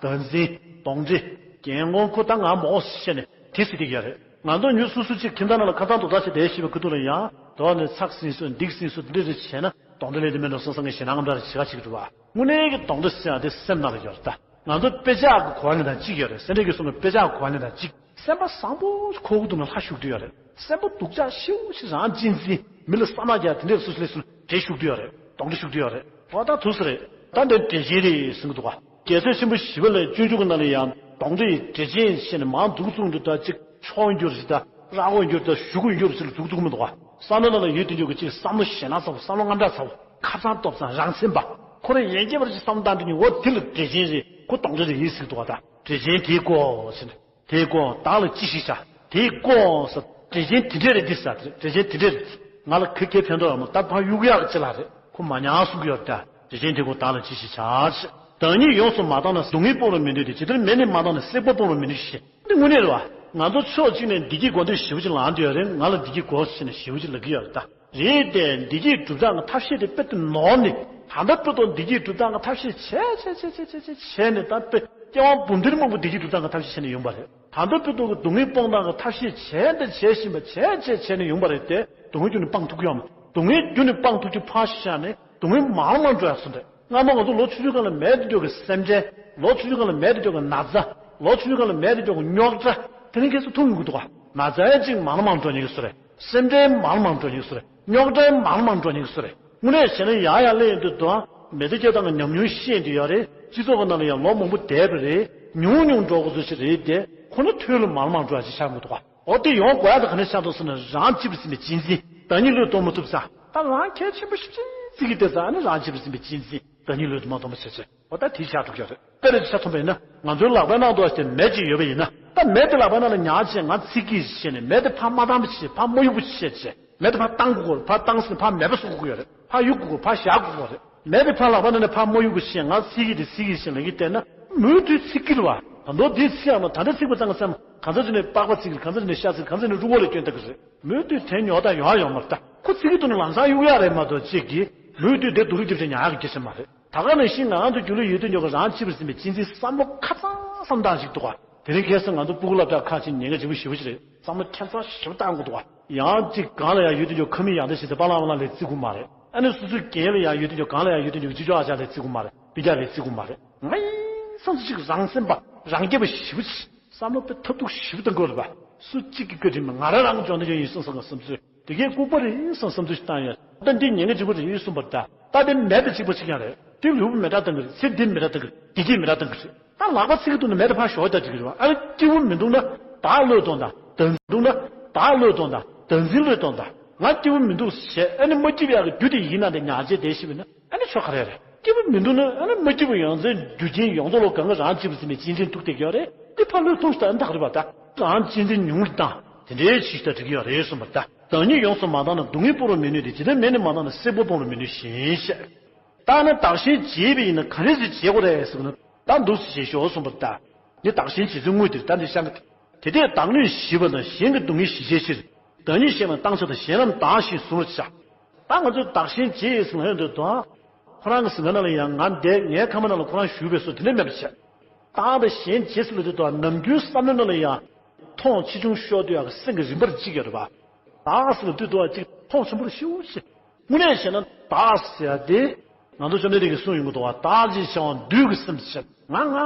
བདག་འཛིན། གདོན་འདྲེ། རྒན་རྒོན་ཁོ་ད་ང་མོ་ཟེར་ནས་དེ་ཟེར་བསྡད་ཀྱི་ཡོད་རེད། ང་ཚོ་མྱི་སོ་སོ་གཅིག་ཁྱིམ་ཚང་ནང་ལ་ཁ་སང་རྡོག་རྩ་བྱས་བསྡད་བཞིན་པའི་ཁུ་ཐུག་ལ་ཡང་རྡོག་ནས་ཚགས་ཟིན་སོ་འདིག་ཟིན་སོ་འདི་འདྲ་བྱས་ན་གདོན་འདྲེ་ལས་དེ་མིན་འགྲོ་བསམ་བསམ་གྱི་ཞེད་སྣང་ངམ་འདྲ་རེ་བྱེད་ཁ་ཅིག་འདུག་བ། དངོས་གནས་ཀྱི་གདོན་འདྲེ་ཟེར་ཡ་དེ་སེམས་ནང་ལ་ཡོད་རེད་ད། ང་ཚོ་དཔེ་ཆ་གི་གོ་བ་ནས་ད་གཅིག་ཡོད་རེད། སེ་འབྲས་དགེ་གསུམ་གྱི་དཔེ་ཆ་གི་གོ་བ་ནས་ད་གཅིག་སེམས་པ་བཟང་པོ་ཁོ་བོ་དུ་ནས་ལྷ་ཞུགས་དུ་ཡོད་རེད། སེམས་པ་སྡུག་ཅག་ཤིའུ་ཞིག་རང་གཅེས་འཛིན། མི་ལ་བསམ་ནག་རྒྱག་དེ་འདྲས་སུ་ལས་སུ་འདྲེ་ཞུགས་དུ་ཡོད་རེད། གདོན་འདྲེ་ཞུགས་དུ་ཡོད་རེད། འོ་ད་དུས་སུ་རེད། ད་འདི་འདྲེ་ཆེན་རེད་གསུང་གི་འདུག་ག་རྒྱལ་སྲས་ཆེན་པོ་ཞི་བ་ལྷའི་སྤྱོད་འཇུག་གི་ནང་ལ་ཡང་གདོན་འདྲེ་ཡི་འདྲེ་ཆེན་ཞེས་ནས་མང་འདུག་བཙུགས་འདུག་ད་གཅིག་མཆོག་གྱུར་ཞིག་ད་རག་གོ་གྱུར་ད་ཞུ་གོ་གྱུར་ཞིག་ལ་འདུག་བཙུགས་མི་འདུག་ག་བསམ་བློ་ནང་ལ་ཡོད་དུ་འཇུག་གི་གཅིག་བསམ་བློ་ཞེད་སྣང་ཚ་བོ། བསམ་བློ་དངངས་སྐྲག་ཚ་བོ། ཁ་ཚང་སྟོབས་ཚང་རང་སེམས་པ། ཁོ་རང་ཡན་ཆད་པར་གཅིག་བསམ་བློ་བཏང་དུས་ནི་འོ་དེ་ལ་འདྲེ་ཆེན་རེད། ཁོ་གདོན་འདྲེ་རེད་ཟེར་གྱི་འདུག་ག་ད་འདྲེ་ཆེན་དེ་ཀོ་ཟེར་ནས། དེ་ཀོ་བདག་ལ་ཅི་ཞིག་བྱ། དེ་ཀོ་ཟེར། འདྲེ་ཆེན་དེ་འདྲས་རེད་འདི་ཟེར། འདྲེ་ཆེན་དེ་འདྲས་རེད། ང་ལ་ག་གེ་ཕན་ཐོགས་ཡོད་མོ། ད་ཕར་གཡུག་ཡག་ཅི་ལ་རེད། ཁོ་མ་ཉར་གསུང་གི་ཡོད་རེད་ད། འདྲེ་ཆེན་དེ་ཀོ་བདག་ལ་ཅི་ཞིག་བྱ་ཞེས། བདག་ཉིད་ཡོངས་སུ་མ་བཏང་ན་སྡུག་བསྔལ་སྤོང་རུང་མི་ནུས་ཏེ། ཇི་ལྟར་མེ་ནི་མ་བཏང་ན་སྲེག་པ་སྤོང་རུང་མི་ནུས་ཞེས། འདི་དངོས་གནས་རེད་བ། ང་ཚོ་ཕྱོགས་གཅིག་ནས་བདེ་སྐྱིད་གོ་འདོད་ཞེ་པོ་ཅིག་ལངས་བསྡད་ཡོད་རེད། ང་ལ་བདེ་སྐྱིད་གོ་ཞེས་ནས་ཞེ་པོ་ཅིག་ལབ་ཀྱི་ཡོད་རེད་ད། རེད་དེ། བདེ་སྐྱིད་སྒྲུབ་སྟངས་ཀྱི་ཐབས་ཤེས་དེ་དཔེ་དེ་ནོར་ནས། ད་ལྟ་དཔེ་ཏོ་བདེ་སྐྱིད་སྒྲུབ་སྟངས་ཀྱི་ཐབས་ཤེས་བྱས་བྱས་བྱས་བྱས་བྱས་བྱས་ནས། ད་དཔེ་སྐྱེ་བ་འབུམ་སྡེ་མང་པོ་བདེ་སྐྱིད་སྒྲུབ་སྟངས་ཀྱི་ཐབས་ཤེས་བྱས་ནས་ཡོང་པ་རེད། ད་ལྟ་དཔེ་ཏོ་གི་སྡུག་བསྔལ་སྤོང་སྟངས་ཀྱི་ཐབས་ཤེས་བྱས་དང་བྱེད་བཞིན་པ་བྱས་བྱས་བྱས་ནས་ཡོང་པ་རེད་དེ། སྡུག་བསྔལ་རྒྱུ་ནས་སྤང་ཐུབ་ཀྱི་ཡོད་མ། སྡུག་བསྔལ་རྒྱུ་ནས་སྤང་ཐུབ་ཀྱི་ཕར་བཞག་ནས་སྡུག་བསྔལ་མང་རུ་མང་འགྲོ་ཡག་བཟོ་འདྲ། སྔ་མོ་ང་ཚོ་ལོ་ཆུང་ཆུང་སྒང་ལ་མེད་དུ་འགྲོ་གི་སེམས་ཁྲལ། ལོ་ཆུང་ཆུང་སྒང་ལ་མེད་དུ་འགྲོ་གི་ན་ཚ། ལོ་ཆུང་ཆུང་སྒང་ལ་མེད་དུ་འགྲོ་གི་རྙོག་དྲ། དེ་རིང་ཁ་སང་མཐོང་ཡོང་གི་འདུག་ག་ན་ཚ་ཡང་གཅིག་མང་རུ་མང་འགྲོ་ཉེན་ཁ་བཟོ་རེད། སེམས་ཁྲལ་མང་རུ་མང་འགྲོ་ཉེན་ཁ་བཟོ་རེད། རྙོག་དྲ་མང་རུ་མང་འགྲོ་ཉེན་ཁ་བཟོ་རེད། དངོས་གནས་བྱས་ན་ཡང་ཡང་གླེང་ཡོང་དུས་དུའང་མེ་མདའ་སྐྱེལ་སྟངས་ཀྱི་ཉམས་མྱོང་ཤེས་ཡོང་དུས་ཡོད་རེད། སྤྱི་ཚོགས་ཀྱི་ནང་ལ་ཡང་ལོ་མང་པོ་བསྡད་པ་རེད། ཉུང་ཉུང་འགྲོ་དགོས་ཚོད་ཞིག་རེད་དེ། ཁོ་ན་ཐོལ་ལོ་མང་རུ་མང་འགྲོ་ཡག་ཅིག་ཆགས་ཡོང་གི་འདུག་ག་འོ་དེ་ཡོང་དགོས་ཡག་དེ་ག་ནས་ཆགས་འདུག་ཟེར་ན། རང་གཅེས་པར་འཛིན་པའི་གཅེས་འཛིན། བདག་ཉིད་བློས་གཏོང་མ་ཐུབ་ཙང་། ད་རང་གལ་ཆེན་པོ་ཞིག་བརྩི་གི་བསྡད་ཙང་། ཨ་ནི་རང་གཅེས་པར་འཛིན་པའི་གཅེས་འཛིན། བདག་ཉིད་བློས་གཏོང་མ་ཐུབ་ཙང་། འོ་ད་དེ་ཆགས་འགྲོ་གི་ཡོད་རེད། དཔེར་ཆ་མཚོན་པ་ཡིན་ན། ང་ཚོའི་ལག་པའི་ནང་དུ་དེ་མེ་ཅིག་ཡོད་པ་ཡིན་ན། ད་མེ་དེ་ལག་པའི་ནང་ལ་ཉར་བྱས་ང་ཚིག་གི་བྱས་ནས། མེ་དེ་ཕར་མ་བཏང་བ་བྱས། ཕར་མ་གཡུག་པ་བྱས་བྱས། མེ་དེ་ཕར་བཏང་དགོས་ཀྱི་ཡོད་རེད། ཕར་བཏང་ཟིན་ཕར་མེད་པ་བཟོ་དགོས་ཀྱི་ཡོད་རེད། ཕར་གཡུག་དགོས་ཀྱི་ཡོད་རེད། ཕར་བཞག་དགོས་ཀྱི་ཡོད་རེད། མེ་དེ་ཕར་ལག་པ་ནང་ནས་ཕར་མ་གཡུག་པ་བྱས་ང་ཚིག་གི་དེ་ཚིག་གི་བྱས་ལབ་ཀྱི་བསྡད་ན། མུ་མཐུད་ཚིག་གི་རེད་བ། ད་དུང་དེ་ཚིག་ཡག་མ། ད་ལྟ་ཚིག་པ་ཙང་ཙང་། གང་ཚ་ཅིག་ནས་པགས་པ་ཚིག་གི་རེད། གང་ཚ་ཅིག་ནས་ཤ་ཚིག་གང་ཚ་ནས་རུས་ཁོག་ལ་སྐྱོན་བཏང་གི་རེད། མུ་མཐུད་དེ་ཉོག་དང་ཡོང་ཡག་ཡོད་མ་རེད་ད། ཁོ་ཚིག་གི་དུས་ནས་ལམ་སང་གཡུག་ཡག་རེད་མ་གཏོགས། གཅིག་གིས་མུ་མཐུད་དེ་སྡུག་རུས་རྒྱབ་བྱས་ཉར་ཡག་གི་སྐད་ཆ་མ་རེད། ད་ག་ནང་བཞིན་ང་རང་ཚོ་རྒྱུན་ལ་ཡོད་དུས་ཉོག་གི་རང་གཅེས་པར་འཛིན་པའི་གཅེས་འཛིན། བསམ་བློ་ཁ་ཚང་བསམ་སྟངས་ཤིག་འདུག་ག་དེ་རིང་ཁ་སང་ང་ཚོ་སྤུ་གུ་སློབ་གྲྭ་ཁག་ཅིག་ཉེན་ཁ་ཆེན་པོ་ཞེ་པོ་ཅིག་རེད། བསམ་བློ་ཁྱད་མཚར་ཞེ་པོ་བཏང་དགོས་འདུག་ག་ཡང་གཅིག་སྒང་ལ་ཡང་ཡོད་དུས་ཉོག་ཁ་མིག་ཡང་ད་ཞིག་དེ་པ་ལང་པ་ལང་ལ་བརྩི་དགོས་མ་རེད། ཨ་ནི་སོ་སོའི་རྒན་ལ་ཡང་ཡོད་དུས་ཉོག་སྒང་ལ་ཡང་ཡོད་དུས་ཉོག་ཅི་ཅོག་ཨ་ཅག་ལ་བརྩི་དགོས་མ་རེད། སྤུན་ཀྱག་ལ་བརྩི་དགོས་མ་རེད། ང་ཡིན་བསམ་ཚུལ་ཅིག་རང་སེམས་པ་རང་རྒྱས་པ་ཞེ་པོ་ཅིག་བསམ་བློ་དཔེ་ཐབས་སྡུག་ཞེ་པོ་གཏོང་དགོས་རེད་པ། སུ་གཅིག་གི་བཀའ་དྲིན་མིན། ང་རང་རང་གི་སྦྱོང་བརྡར་ཡིན་བསམ་བསམ་གི་བསམ་ཚུལ། དེ་གའི་ལྐུགས་པ་རེད་བསམ་བསམ་ཚུལ་ཞིག་བཏང་ཡོད། ད་འདི་ཉེན་ཁ་ཆེན་པོ་རེད་གསུངས་པ་རེད་ད། ད་དེ་མེད་པ་གཅིག་པ་གཅིག་རྐྱང་རེད། དེ་ལུས་པོ་མེ་དྲག་བཏང་གི་རེད། ཚེ་འདི་མེ་དྲག་བཏང་གི་རེད། བདེ་སྐྱིད་མེ་དྲག་བཏང་གི་རེད། ད་ལག་པ་ཚིག་གི་འདུག་ན་མེ་དེ་ཕར་ཞོག་ད་འགྲིག་གི་རེད་པ། ཨ་ནི་སྐྱིད་པོ་མི་འདུག་ན་བདག་བློས་གཏོང་དང་། བདག་འཛིན་འདུག་ན་བདག་བློས་གཏོང་དང་། བདག་འཛིན་བློས་གཏོང་དང་། ང་སྐྱིད་པོ་མི་འདུག་ཞེས་ཨ་ནི་མ་སྐྱིད་པའི་ཡག་གི་རྒྱུ་དེ་ཡིན་ན་དེ་ཉར་བྱས་བསྡད་ཤེས་པ་ཡིན་ན། ཨ་ནི་ཆོ་ག་རེ་རེད། སྐྱིད་པོ་མི་འདུག་ན་ཨ་ནི་མ་སྐྱིད་པ་ཡོང་ཚེ་རྒྱུ་རྐྱེན་ཡོངས་རྫོགས་ལ་གང་ག་རང་གཅེས་པར་འཛིན་པའི་གཅེས་འཛིན་ཐུག་བསྡད་ཀྱི་ཡོད་རེད། འདི་ཕར་བློས་གཏོང་ཞིག་ད་ཨ་ནི་ད་ག་རེད་པ། ད་རང་གཅེས་འཛིན་ཉུང་རུ་བཏང་། དེ་འདྲའི་ཅིག་ད་འགྲིག་གི་ཡོད་རེད་གསུངས་པ་རེད་ད། བདག་ཉིད་ཡོངས་སུ་མ་བཏང་ན་སྡུག་བསྔལ་སྤོང་རུང་མི་ནུས་ཏེ། ཇི་ལྟར་མེ་ནི་མ་བཏང་ན་སྲེག་པ་སྤོང་རུང་མི་ནུས་ཤིང་། ཞེས། ད་ནི་བདག་གཞན་བརྗེད་པ་ཡིན་ན་ག་རེ་ཟེར་བརྗེད་དགོས་རེད་ཟེར་ན། ད་འདུག་སེ་བྱེད་ཤོག་གསུངས་པ་རེད་ད། འདི་བདག་གཞན་བརྗེད་ཚུལ་དངོས་དེ་རེད་ད། འདི་བཤད་ཀྱི་དེ་དེས་བདག་ལུས་ཞི་བ་དང་གཞན་གྱི་སྡུག་བསྔལ་ཞི་བྱའི་ཕྱིར། བདག་ཉིད་ཤེས་པ་བཏང་ཚར་དང་། གཞན་རྣམས་བདག་བཞིན་བཟུང་བར་བྱ། ད་ང་ཚོས་བདག་གཞན་བརྗེད་ཟེར་ན་ཡོང་དུས་དང་། ཁོ་རང་གི་གཟིམ་ཁང་ནང་ལ་ཡང་ང་བསྡད། ངའི་ཁང་པ་ནང་ལ་ཁོ་རང་བཞུགས་པའི་བཟོ་དེ་འདྲ་མེད་པ་བྱས། བདག་དང་གཞན་བརྗེད་ཟེར་ལབ་དུས་དང་ནམ་རྒྱུན་བསམ་བློའི་ནང་ལ་ཡང་མཐོང་ཆེ་ཆུང་ཤོར་དུས་ཡང་སེམས་ཀྱི་རིམ་པར་གཅིག་ཡོད་རེད་པ། བདག་ཟེར་ལབ་དུས་དང་གཅིག་མཐོང་ཆེན་པོར་ཤེས་ཤེས། དངོས་གནས་བྱས་ན་བདག་ཟེར་ཡ་དེ། ང་ཚོ་བཅོམ་ལྡན་འདས་ཀྱིས་གསུངས་ཡོང་གི་འདུག་བ། བདག་ཅེས་བྱ་བ་བདུད་ཀྱི་སེམས་ཟེར། ང་ང་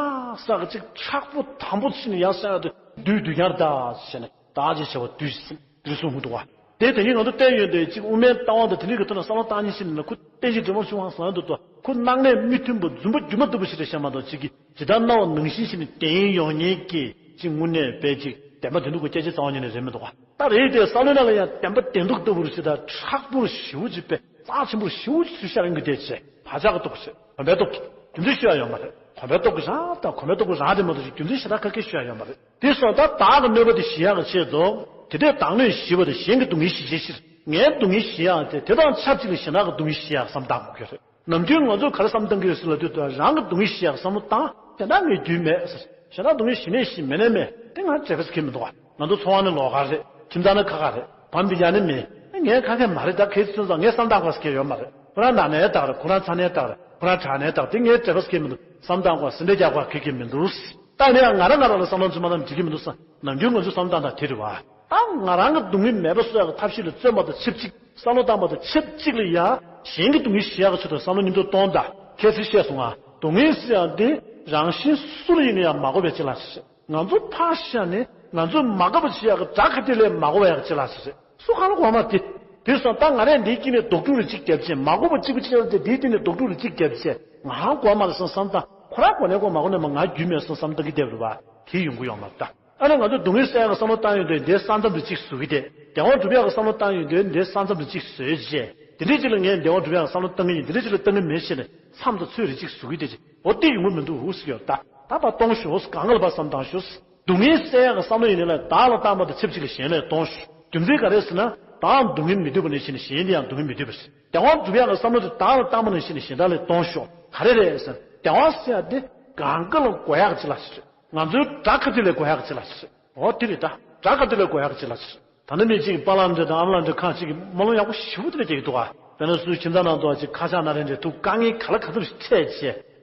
ཟེར་གཅིག་མཁྲེགས་པོ་དམ་པོ་ཕྱིན་ནས་ཡང་ཟེར་ཡ་དེ་བདུད་བདུད་ཉར་བདག་ཟེར་ནས། བདག་ཅེས་བྱ་བ་བདུད་ཀྱི་སེམས་དེ་གསུངས་ཡོང་གི་འདུག་བ། དེ་དེ་ཉིད་ང་ཚོ་བསྟན་ཡོད་དེ་གཅིག་དབུ་མའི་ལྟ་བ་དང་དེ་འདྲའི་གི་ཐོག་ནས་བསམ་བློ་བཏང་ཉིན་ཕྱིན་ནས་ཁོ་བསྟན་བཅོས་དྲི་མ་བྱུང་བ་ཟེར་ཡོང་གི་འདུག་བ། ཁོ་སྣང་ངས་མི་མཐུན་པ་རྫུན་པ་སྒྱུ་མ་ལྟ་བུ་ཞིག་རེད་བཤད་མ་གཏོགས་ཅིག་གིས་ཇི་ལྟར་སྣང་བ་ནང་བཞིན་ཞིག་ནས་བདེན་ཡོང་མཁན་གྱི་ཅིག་དངོས་གནས་དཔེ་ཅིག་བདེན་པ་བདེན་ལུགས་ཀྱི་སྐད་ཆ་རྩ་བ་ཉིད་ནས་རེད་མི་འདུག་བ། ད་རེད་དེ་བསམ་བློའི་ནང་ལ་ཡང་བདེན་པ་བདེན་ལུགས་ལྟ་བུ་རུ་ཞིག་དང་མཁྲེགས་པོ་རུ་ཞེ་པོ་ཅིག་དཔེ་རྩ་ཆེན་པོ་རུ་ཞེ་པོ་ཅིག་ཚུར་ཤར་ཡོང་གི་བསྡད་བྱས་བག་ཆགས་ཀྱི་སྟོབས་ཀྱིས་གོམས་པའི་སྟོབས་ཀྱིས་རྒྱུ་མཚན་ཤོད་ཡ་ཡོད་མ་རེད། གོམས་པའི་སྟོབས་ཀྱིས་རང་དང་གོམས་པའི་སྟོབས་ཀྱིས་རང་རེད་མ་གཏོགས་ཅིག་རྒྱུ་མཚན་གཞན་དག་ག་གེ་ཤོད་ཡ་ཡོད་མ་རེད། དེ་སོང་ཙང་བདག་གི་གནོད་པ་དེ་ཞི་ཡག་གི་ཆེད་དུ། དེ་འདྲའི་བདག་གནོད་ཞི་བ་དང་གཞན་གྱི་སྡུག་བསྔལ་ཞི་བྱའི་ཕྱིར། ངའི་སྡུག་བསྔལ་ཞི་ཡག་དེ་དེ་དང་ཆབས་ཅིག་ལ་གཞན་དག་གི་སྡུག་བསྔལ་ཞི་ཡག་བསམ་བཏང་དགོས་ཀྱི་རེད། ནམ་རྒྱུན་ང་ཚོས་ག་རེ་བསམ་བཏང་གི་ཡོད་ཟེར་ལབ་དུས་དུས་རང་གི་སྡུག་བསྔལ་ཞི་ཡག་བསམ་བློ་བཏང་། གཞན་དག་ངའི་རྒྱུས་མེད་ཟེར། གཞན་དག་སྡུག་བསྔལ་ཞི་ནས་ཞི་མེད་ནས་མེད་དེ་ང་བྲེལ་བས་ཁེལ་མི་འདུག་བ། ང་ཚོ་འཚོ་བ་ནི་ལོགས་ཀ་རེད། ཁྱིམ་ཚང་ནི་ཁ་ཁ་རེད། བམ་པི་ཡ་ནི་མེད། ངའི་ཁ་ཁ་མ་རེད། ད་གལ་སྲིད་ཙང་ངས་བསམ་བཏང་དགོས་ཀྱི་ཡོད་མ་རེད། ཁོ་རང་ན་ནས་བཏགས་རེད། ཁོ་རང་ཚ་ནས་བཏགས་རེད། ཁོ་རང་དྲག་ནས་བཏགས་དེ་ངའི་བྲེལ་བས་ཁེལ་མི་འདུག་བསམ་བཏང་དགོས་ཟིན་བྲིས་རྒྱག་དགོས་ཁེལ་གྱི་མི་འདུག་ད་ནི་ཡང་ང་རང་ང་རང་ལ་བསམ་བློ་ཚིམ་མ་བཏང་འགྲིག་གི་མི་འདུག་བསམ། ནམ་རྒྱུན་ང་ཚོས་བསམ་བཏང་དང་དེ་རེད་བ། ད་ང་རང་གི་སྡུག་བསྔལ་མེད་པ་བཟོ་ཡག་གི་ཐབས་ཤེས་ལ་བརྩོན་པ་དང་ཆབས་ཅིག་བསམ་བློ་བཏང་པ་དང་ཆབས་ཅིག་ལ་ཡ་གཞན་གྱི་སྡུག་བསྔལ་ཞི་ཡག་གི་ཆེད་དུ་བསམ་བློ་མཉམ་དུ་གཏོང་དང་། ཁྱེད་ཚོས་བཤད་སོང་ང་། སྡུག་བསྔལ་ཟེར་ཡག་འདི་རང་བཞིན་སུ་ལ་ཡིན་ན་ཡང་མ་གོ་བའི་ཅི་ལ་ཞིག་རེད། ང་ཚོ་ཕར་བཞག་ནས་ང་ཚོས་མ་དགའ་བ་བྱེད་ཡག་གི་དགྲ་ག་དེ་ལས་མ་གོ་བ་ཡག་གི་ཅི་ལ་ཞིག་རེད། སུ་གང་ལ་གོ་བ་མ་དེ། དེ་སོང་ད་ང་རས་འདིའི་དཀྱིལ་ནས་རྡོག་ཕྲུག་རེ་གཅིག་བརྒྱབ་བྱས་མ་གོ་བ་གཅིག་པུ་གཅིག་ལ་དེ་འདིའི་སྟེང་ནས་རྡོག་ཕྲུག་རེ་གཅིག་བརྒྱབ་བྱས་ང་གོ་བ་མ་རེད་བསམ་བསམ་ད་ཁོ་རང་གོ་ནས་གོ་མ་གོ་ནས་མ་ང་རྒྱུས་མེད་སོང་བསམ་ད་གི་བསྡད་པ་རེད་བ། དེ་ཡོང་གི་ཡོད་མ་རེད་ད། ཨ་ནི་ང་ཚོ་སྡུག་བསྔལ་སེལ་ཡག་གི་བསམ་བློ་བཏང་ཡོང་དུས་འདིའི་ས་མཚམས་དེ་གཅིག་བཟོ་གི་དེ། བདེ་བ་སྒྲུབ་ཡག་གི་བསམ་བློ་བཏང་ཡོང་དུས་འདིའི་ས་མཚམས་དེ་གཅིག་བཟོས་བྱས་དེ་འདྲའི་ཅིག་ལ་ངས་བདེ་བ་སྒྲུབ་ཡག་གི་བསམ་བློ་བཏང་གི་ཡིན། དེ་འདྲའི་ཅིག་ལ་བཏང་གི་མེད་བྱས་ནས་མཚམས་དང་ཚོད་རེ་གཅིག་བཟོ་གི་དེ་ཅིག་འོ་དེ་ཡོང་གི་མི་འདུག་ཟེར་གི་ཡོད་ད། ད་ཕར་གཏོང་ཤོག་གང་ག་ལ་ཕར་བསམ་བཏང་ཤོག་སྡུག་བསྔལ་སེལ་ཡག་གི་བསམ་བློ་ཡིན་ནའི་ལ་བདག་ལ་བཏང་པ་དང་ཆབས་ཅིག་ལ་གཞན་ལ་གཏོང་ཤོག་རྒྱུ་མཚན་ག་རེ་ཟེར་ན་བདག་སྡུག་བསྔལ་མི་འདོད་པ་ནང་བཞིན་གཞན་དེ་ཡང་སྡུག་བསྔལ་མི་འདོད་པ་རེད། བདེ་བ་སྒྲུབ་ཡག་གི་བསམ་བློ་དེ་བདག་ལ་བཏང་པ་ནང་བཞིན་གཞན་དག་ལ་གཏོང་ཤོག་ག་རེ་རེད་ཟེར་ན་བདེ་བ་ཟེར་ཡག་དེ་གང་ག་ལ་དགོས་ཡག་ཅིག་ལ་ཞིག་རེད། ང་ཚོའི་དགྲ་ག་དེ་ལས་དགོས་ཡག་ཅིག་ལ་ཞིག་རེད། འོ་དེ་རེད་ད། དགྲ་ག་དེ་ལས་དགོས་ཡག་ཅིག་ལ་ཞིག་རེད། ད་ནི་མི་གཅིག་པཱ་ལགས་འདྲ་དང་ཨ་མ་ལགས་འདྲ་ཁག་ཅིག་གིས་སྨོན་ལམ་ཡག་པོ་ཞེ་པོ་དེ་འདྲ་རྒྱག་གི་འདུག་ག་དཔེར་ན་སུའི་ཁྱིམ་ཚང་ནང་དུ་ཅིག་ཁ་ཆག་ན་རེ་འདྲ་ཐུག་དཀའ་ངལ་ག་ལ་ག་ཚོད་ཞིག་འཕྲད་བྱས་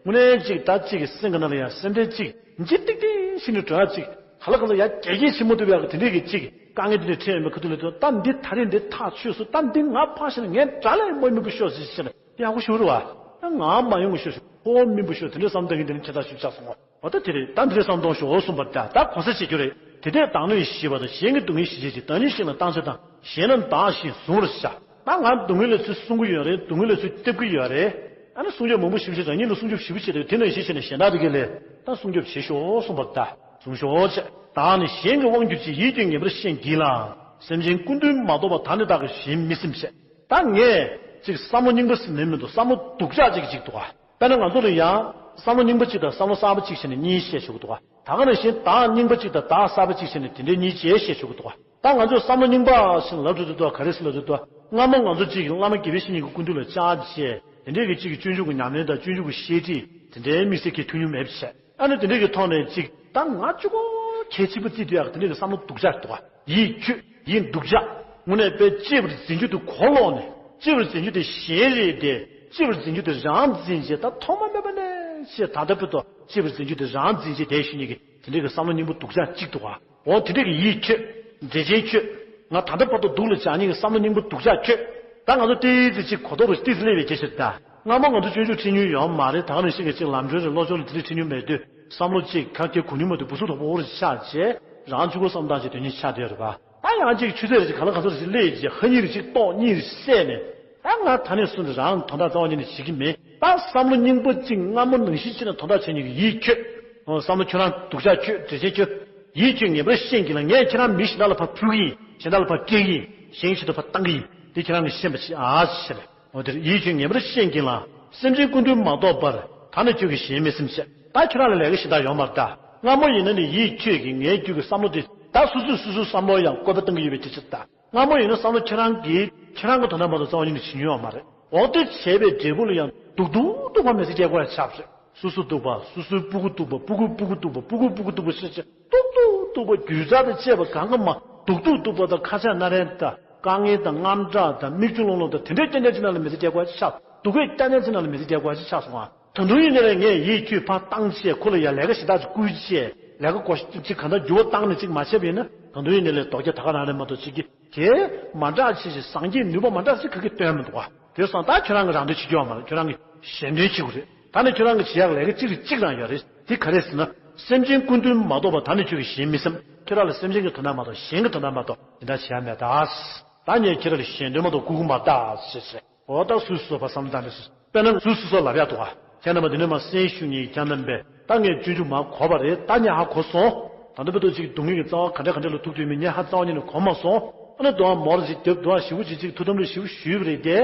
དངོས་གནས་ཅིག་ད་ཅིག་གི་སེམས་ཀྱི་ནང་ལ་ཡང་སེམས་ཁྲལ་ཅིག་འཇིགས་ཏིག་ཏིག་ཞིག་ནས་འགྲོ་ཡག་ཅིག་ག་ལ་ག་ཚོད་ཡར་རྒྱས་རྒྱས་ཕྱིན་མ་ཐུབ་ཡག་གི་དེ་འདྲས་ཀྱི་ཅིག་དཀའ་ངལ་དེ་འདྲ་འཕྲད་ཡོད་མེད་ཁ་ཐུག་ལ་ཐུག་ད་འདི་ད་རེས་འདི་ཐག་ཆོད་སོང་། ད་འདི་ང་ཕར་ཕྱིན་ན་ངའི་དགྲ་ལས་མ་ཡོང་པ་ཤོག་ཟེར་བྱས་ན་ཡག་པོ་ཞེ་པོ་རེད་བ། ད་ང་མ་ཡོང་པ་ཤོག་ཤོག་ཁོ་མིན་པ་ཤོག་དེ་འདྲས་བསམ་བཏང་གི་འདི་ནི་ཁྱད་མཚར་ཞིག་ཆགས་སོང་ངོ་། འོ་ད་དེ་རེད། ད་འདི་རེད་བསམ་གཏོང་ཞོག་གསུངས་པ་ད་ད་གོ་ས་བྱེད་རྒྱུ་རེད། དེ་ལྟས་བདག་གནོད་ཞི་བ་དང་གཞན་གྱི་སྡུག་བསྔལ་ཞི་བྱེད་ཅིང་བདག་ཉིད་ཤིན་ལ་བཏང་བྱ་དང་གཞན་ལ་བདག་བཞིན་གཟུང་བར་བྱ། ད་ང་སྡུག་བསྔལ་ལ་ཚུར་གསུང་གི་ཡོད་རེད། སྡུག་བསྔལ་ལ་ཚུར་སྟེར་གི་ཡོད་རེད། ཨ་ནི་སྲུང་སྐྱོབ་མང་པོ་ཞིབ་ཞིབ་རང་ཉིད་ལ་སྲུང་སྐྱོབ་ཞིབ་པོ་བྱེད་དུས་དེ་ནང་བཞིན་བྱས་ནས་གཞན་དག་དེ་ག་ལས་ད་སྲུང་སྐྱོབ་བྱེད་ཤོག་གསུངས་པ་ད་གཟུང་ཤོག་ཅེས། བདག་ནི་གཞན་གྱི་དབང་གྱུར་ཅིང་། ཡིད་ཀྱི་ངེས་པར་ཤེས་བགྱིས་ལ། སེམས་ཅན་ཀུན་དུ་མ་གཏོགས་པ་ད་ནི་བདག་གིས་གཞན་མི་སེམས་ཅེས། ད་ངས་ཅིག་བསམ་བློ་རྙིང་པ་ཟེར་ནས་མི་འདུག་བསམ་བློ་སྡུག་ཅག་ཅིག་ཅིག་འདུག་ག་དཔེར་ན་ང་ཚོ་ལ་ཡང་བསམ་བློ་རྙིང་པ་གཅིག་དང་བསམ་བློ་གསར་པ་གཅིག་བྱས་ནས་གཉིས་བཤད་ཆོག་གི་འདུག་ག་ད་ག་ནང་བཞིན་བདག་རྙིང་པ་གཅིག་དང་བདག་གསར་པ་གཅིག་བྱས་ནས་དེ་འདྲའི་གཉིས་བྱས་བཤད་ཆོག་གི་འདུག་ག་ད་ང་ཚོས་བསམ་བློ་རྙིང་པ་ཞིག་ལབ་འགྲོ་དུས་འདུག་ག་ག་རེ་ཟེར་ལབ་དུས་འདུག་ག་སྔ་མོ་ང་ཚོ་གཅིག་གིས་བླ་མ་དགེ་བའི་བཤེས་གཉེན་གྱི་སྐུ་མདུན་ལ་བཅར་བྱས་དེ་འདྲའི་གི་གཅིག་གིས་སྤྱོད་འཇུག་གི་ཉམས་ལེན་དང་སྤྱོད་འཇུག་གི་བཤད་ཁྲིད་དེ་འདྲའི་དམིགས་བསལ་གྱི་ཐུགས་མྱོང་མེད་པ་བྱས། ཨ་ནི་དེ་འདྲའི་གི་ཐོག་ནས་ཅིག་ད་ང་གཅིག་པོ་གལ་ཆེན་པོ་བརྩིས་སྡོད་ཡག་དེ་འདྲའི་གི་བསམ་བློ་སྡུག་ཅག་འདུག་ག་ཡིད་ཁྱོད་ཡིན་སྡུག་ཅག་དངོས་གནས་དཔེ་གཅེས་པར་འཛིན་རྒྱུ་དེ་གོ་ལོག་ནས་གཅེས་པར་འཛིན་རྒྱུ་དེ་གཞན་རེད་དེ་གཅེས་པར་འཛིན་རྒྱུ་དེ་རང་འཛིན་བྱས་ད་ཐོག་མ་མེད་པ་ནས་བྱས་ད་ལྟ་བར་དུ་གཅེས་པར་འཛིན་རྒྱུ་དེ་རང་འཛིན་བྱས་བསྡད་བཞིན་ཉིད་ཀྱི་དེ་འདྲའི་གི་བསམ་བློ་རྙིང་པ་སྡུག་ཅག་གཅིག་འདུག་ག་འོ་དེ་འདྲའི་གི་ཡིད་ཁྱོད་འདྲེ་ཆེན་ཁྱོད་ང་ད་ལྟ་བར་དུ་སྡུག་ལ་སྦྱང་ཉིད་ཀྱི་བསམ་བློ་རྙིང་པ་སྡུག་ཅག་ཁྱོད། ད་ང་ཚོ་ཏིག་ཙི་གཅིག་གོ་རྟོགས་རུ་ཏིག་ཙི་སླེབས་པའི་སྐད་ཆ་རེད་ད། སྔ་མོ་ང་ཚོ་སྤྱོད་འཇུག་ཁྲིད་མྱོང་ཡོད་མ་རེད། ད་ག་ནང་བཞིན་གྱི་གཅིག་ལམ་སྒྲོན་རེད་སློབ་སྦྱོང་རེད་དེ་འདྲ་ཁྲིད་མྱོང་མེད་དུས་བསམ་བློ་གཅིག་ཁ་སྐད་གོ་མྱོང་མ་འདུག་བུ་སུ་དོག་པོ་རུ་ཆགས་བྱས་རང་གཅིག་པོ་བསམ་བཏང་བྱས་དོན་གཉེར་ཆགས་བསྡད་ཡོད་རེད་པ། ད་ཡང་གཅིག་ཆུ་ཚོད་རེ་གཅིག་ག་ལ་ག་ཚོད་རེ་གཅིག་སླེབས་བྱས་ཧ་ཉིག་རེ་གཅིག་ཏོག་གཉིས་རེ་བསད་ནས་ད་ང་ད་ནས་བཟུང་སྟེ་རང་དོན་དག་རྩ་བ་ཉིད་ནས་བྱེད་ཀྱི་མེད། ད་བསམ་བློ་རྙིང་པ་གཅིག་སྔ་མོ་ནང་བཞིན་བྱས་ནས་དོན་དག་བྱེད་ཉིད་ཀྱི་ཡིད་ཁྱོད། བསམ་བློ་ཁྱོད་རང་སྡུག་ཅག་ཁྱོད་འདྲེ་ཆེན་ཁྱོད། ཡིད་ཁྱོད་ངེས་པར་ཤེས་བགྱིས་ལ། ངས་ཁྱེད་རང་མི་གཞན་དག་ལ་ཕར་ཕུལ་གྱི་ཡིན། གཞན་དག་ལ་ཕར་སྤྲད་ཀྱི་ཡིན། གཞན་གྱི་ཆེད་དུ་ཕར་བཏང་གི་ཡིན། འདི་ཁྱེད་རང་གིས་ཤེས་པ་བྱེད་ཨ་ཞེས་ཟེར་ནས། འོ་དེར་ཡིད་ཁྱོད་ངེས་པར་ཤེས་བགྱིས་ལ། སེམས་ཅན་ཀུན་འདུལ་མ་གཏོགས་པར། ད་ནི་ཁྱོད་ཀྱིས་གཞན་མི་སེམས་ཅེས། ད་ཁྱོད་རང་ལ་ལས་ཀ་གཞན་དག་ཡོད་མ་རེད་ད། སྔ་མོ་ཡིན་ན་ནི་ཡིད་ཁྱོད་ཀྱིས་ངའི་རྒྱུད་ཀྱི་བསམ་བློ་དེ་ད་སོ་སོས་སོ་སོའི་བསམ་བློ་ཡང་བཀོད་པ་བཏང་གི་ཡོད་པའི་དེ་ཕྱིར་ད། སྔ་མོ་ཡིན་ན་བསམ་བློ་ཁྱེད་རང་གིས་ཁྱེད་རང་གི་དོན་དག་མ་གཏོགས་རྩ་བ་ཉིད་ནས་བྱེད་མྱོང་ཡོད་མ་རེད། འོ་དེ་བྱས་པའི་འབྲས་བུ་ལ་ཡང་སྡུག་སྡུག་སྡུག་པ་མི་ཚེ་སྐྱེལ་དགོས་ཡ་ཆགས་པ་རེད། སོ་སོ་སྡུག་པ། སོ་སོའི་སྤུ་གུ་སྡུག་པ། སྤུ་གུའི་སྤུ་གུ་སྡུག་པ། སྤུ་གུའི་སྤུ་གུ་སྡུག་པ་ཟེར་བྱས་སྡུག་སྡུག་སྡུག་པ་རྒྱུ་ཆ་དང་བཅས་པ་གང་ག་མ་སྡུག་སྡུག་སྡུག་པ་དང་ཁ་ཆག་སྣ་རལ་དང་དཀའ་ངལ་དང་དངངས་སྐྲག་དང་མིག་ཆུ་ལོང་ལོང་དང་དེ་འདྲའི་རྐྱང་རྐྱང་ཅིག་ནང་ལ་མི་ཚེ་སྐྱེལ་དགོས་ཡ་ཆགས། སྡུག་པའི་རྐྱང་རྐྱང་ཅིག་ནང་ལ་མི་ཚེ་སྐྱེལ་དགོས་ཡ་ཅིག་ཆགས་སོང་ང་། ད་དུང་ཡིན་ནའི་ལས་ངས་ཡིད་ཁྱོད་ཕར་བཏང་བྱས་ཁོ་ལ་ཡ་ལས་ཀ་ཞེ་དྲག་ཅིག་བསྐུལ་བྱས་ལས་ཀ་གོ་ཅིག་གང་ལྟར་འགྱུར་བ་བཏང་ནས་ཅིག་མ་བྱས་པ་ཡིན་ན་ད་དུང་ཡིན་ནའི་ལས་ལྡོག་རྒྱ་ད་ག་རང་རེད་མ་གཏོགས་ཅིག་གི་དེ་མ་འདྲ་ཆེ་ཞིང་སངས་རྒྱས་ནུས་པ་མ་འདྲ་ཞིག་ག་གི་སྟོན་མི་འདུག་བ། དེ་སོང་ད་ཁྱོད་རང་གི་རང་དོན་བྱེད་རྒྱུ་ཡོད་མ་རེད། ཁྱོད་རང་གི་གཞན་དོན་བྱེད་དགོས་རེད། ད་ནི་ཁྱོད་རང་གི་བྱེད་ཡག་ལས་ཀ་གཅིག་རེད་གཅིག་རང་ཡོད་རེད། དེ་ག་རེ་ཟེར་ན། སེམས་ཅན་ཀུན་འདུལ་མ་གཏོགས་པ་ད་ནི་ཁྱོད་ཀྱིས་གཞན་མི་སེམས། ཁྱོད་རང་ལ་སེམས་ཅན་གྱི་དོན་དག་མ་གཏོགས་གཞན་གྱི་དོན་དག་མ་གཏོགས་དེ་འདྲ་བྱེད་ཡ་མེད་ད། ད་ངས་ཁྱེད་རང་ལ་གཞན་དོན་མ་གཏོགས་བསྐུལ་གྱི་མ་རེད་ད་ཞེས་ཟེར། འོ་ད་སུས་སུ་བ་བསམ་བློ་བཏང་ནས་སུ། དཔེར་ན་སུ་སུ་སོགས་ལབ་ཡག་འདུག་ག་ཁྱེད་རྣམ་པ་འདི་ནས་མ་གསན་ཞུ་མཁན་ཁྱེད་རྣམ་པས་ད་ངས་སྤྱོད་འཇུག་མར་གོ་བ་རེད། ད་ངས་ཧ་གོ་སོང་། ད་ལྟ་བར་དུ་ཅིག་སྡུག་བསྔལ་གྱི་རྩ་བ་ག་འདྲ་ག་འདྲ་ལ་ཐུག་དུས་མིན་ངས་ཧ་རྩ་བ་ཉིད་ནས་གོ་མ་སོང་། ཨ་ནི་དུ་བ་མོར་ཅིག་རྒྱབ་དུ་བ་ཞིབ་པོ་ཅིག་ཅིག་ཐུགས་དམ་ལ་ཞིབ་པོ་ཞུས་པ་རེད་དེ།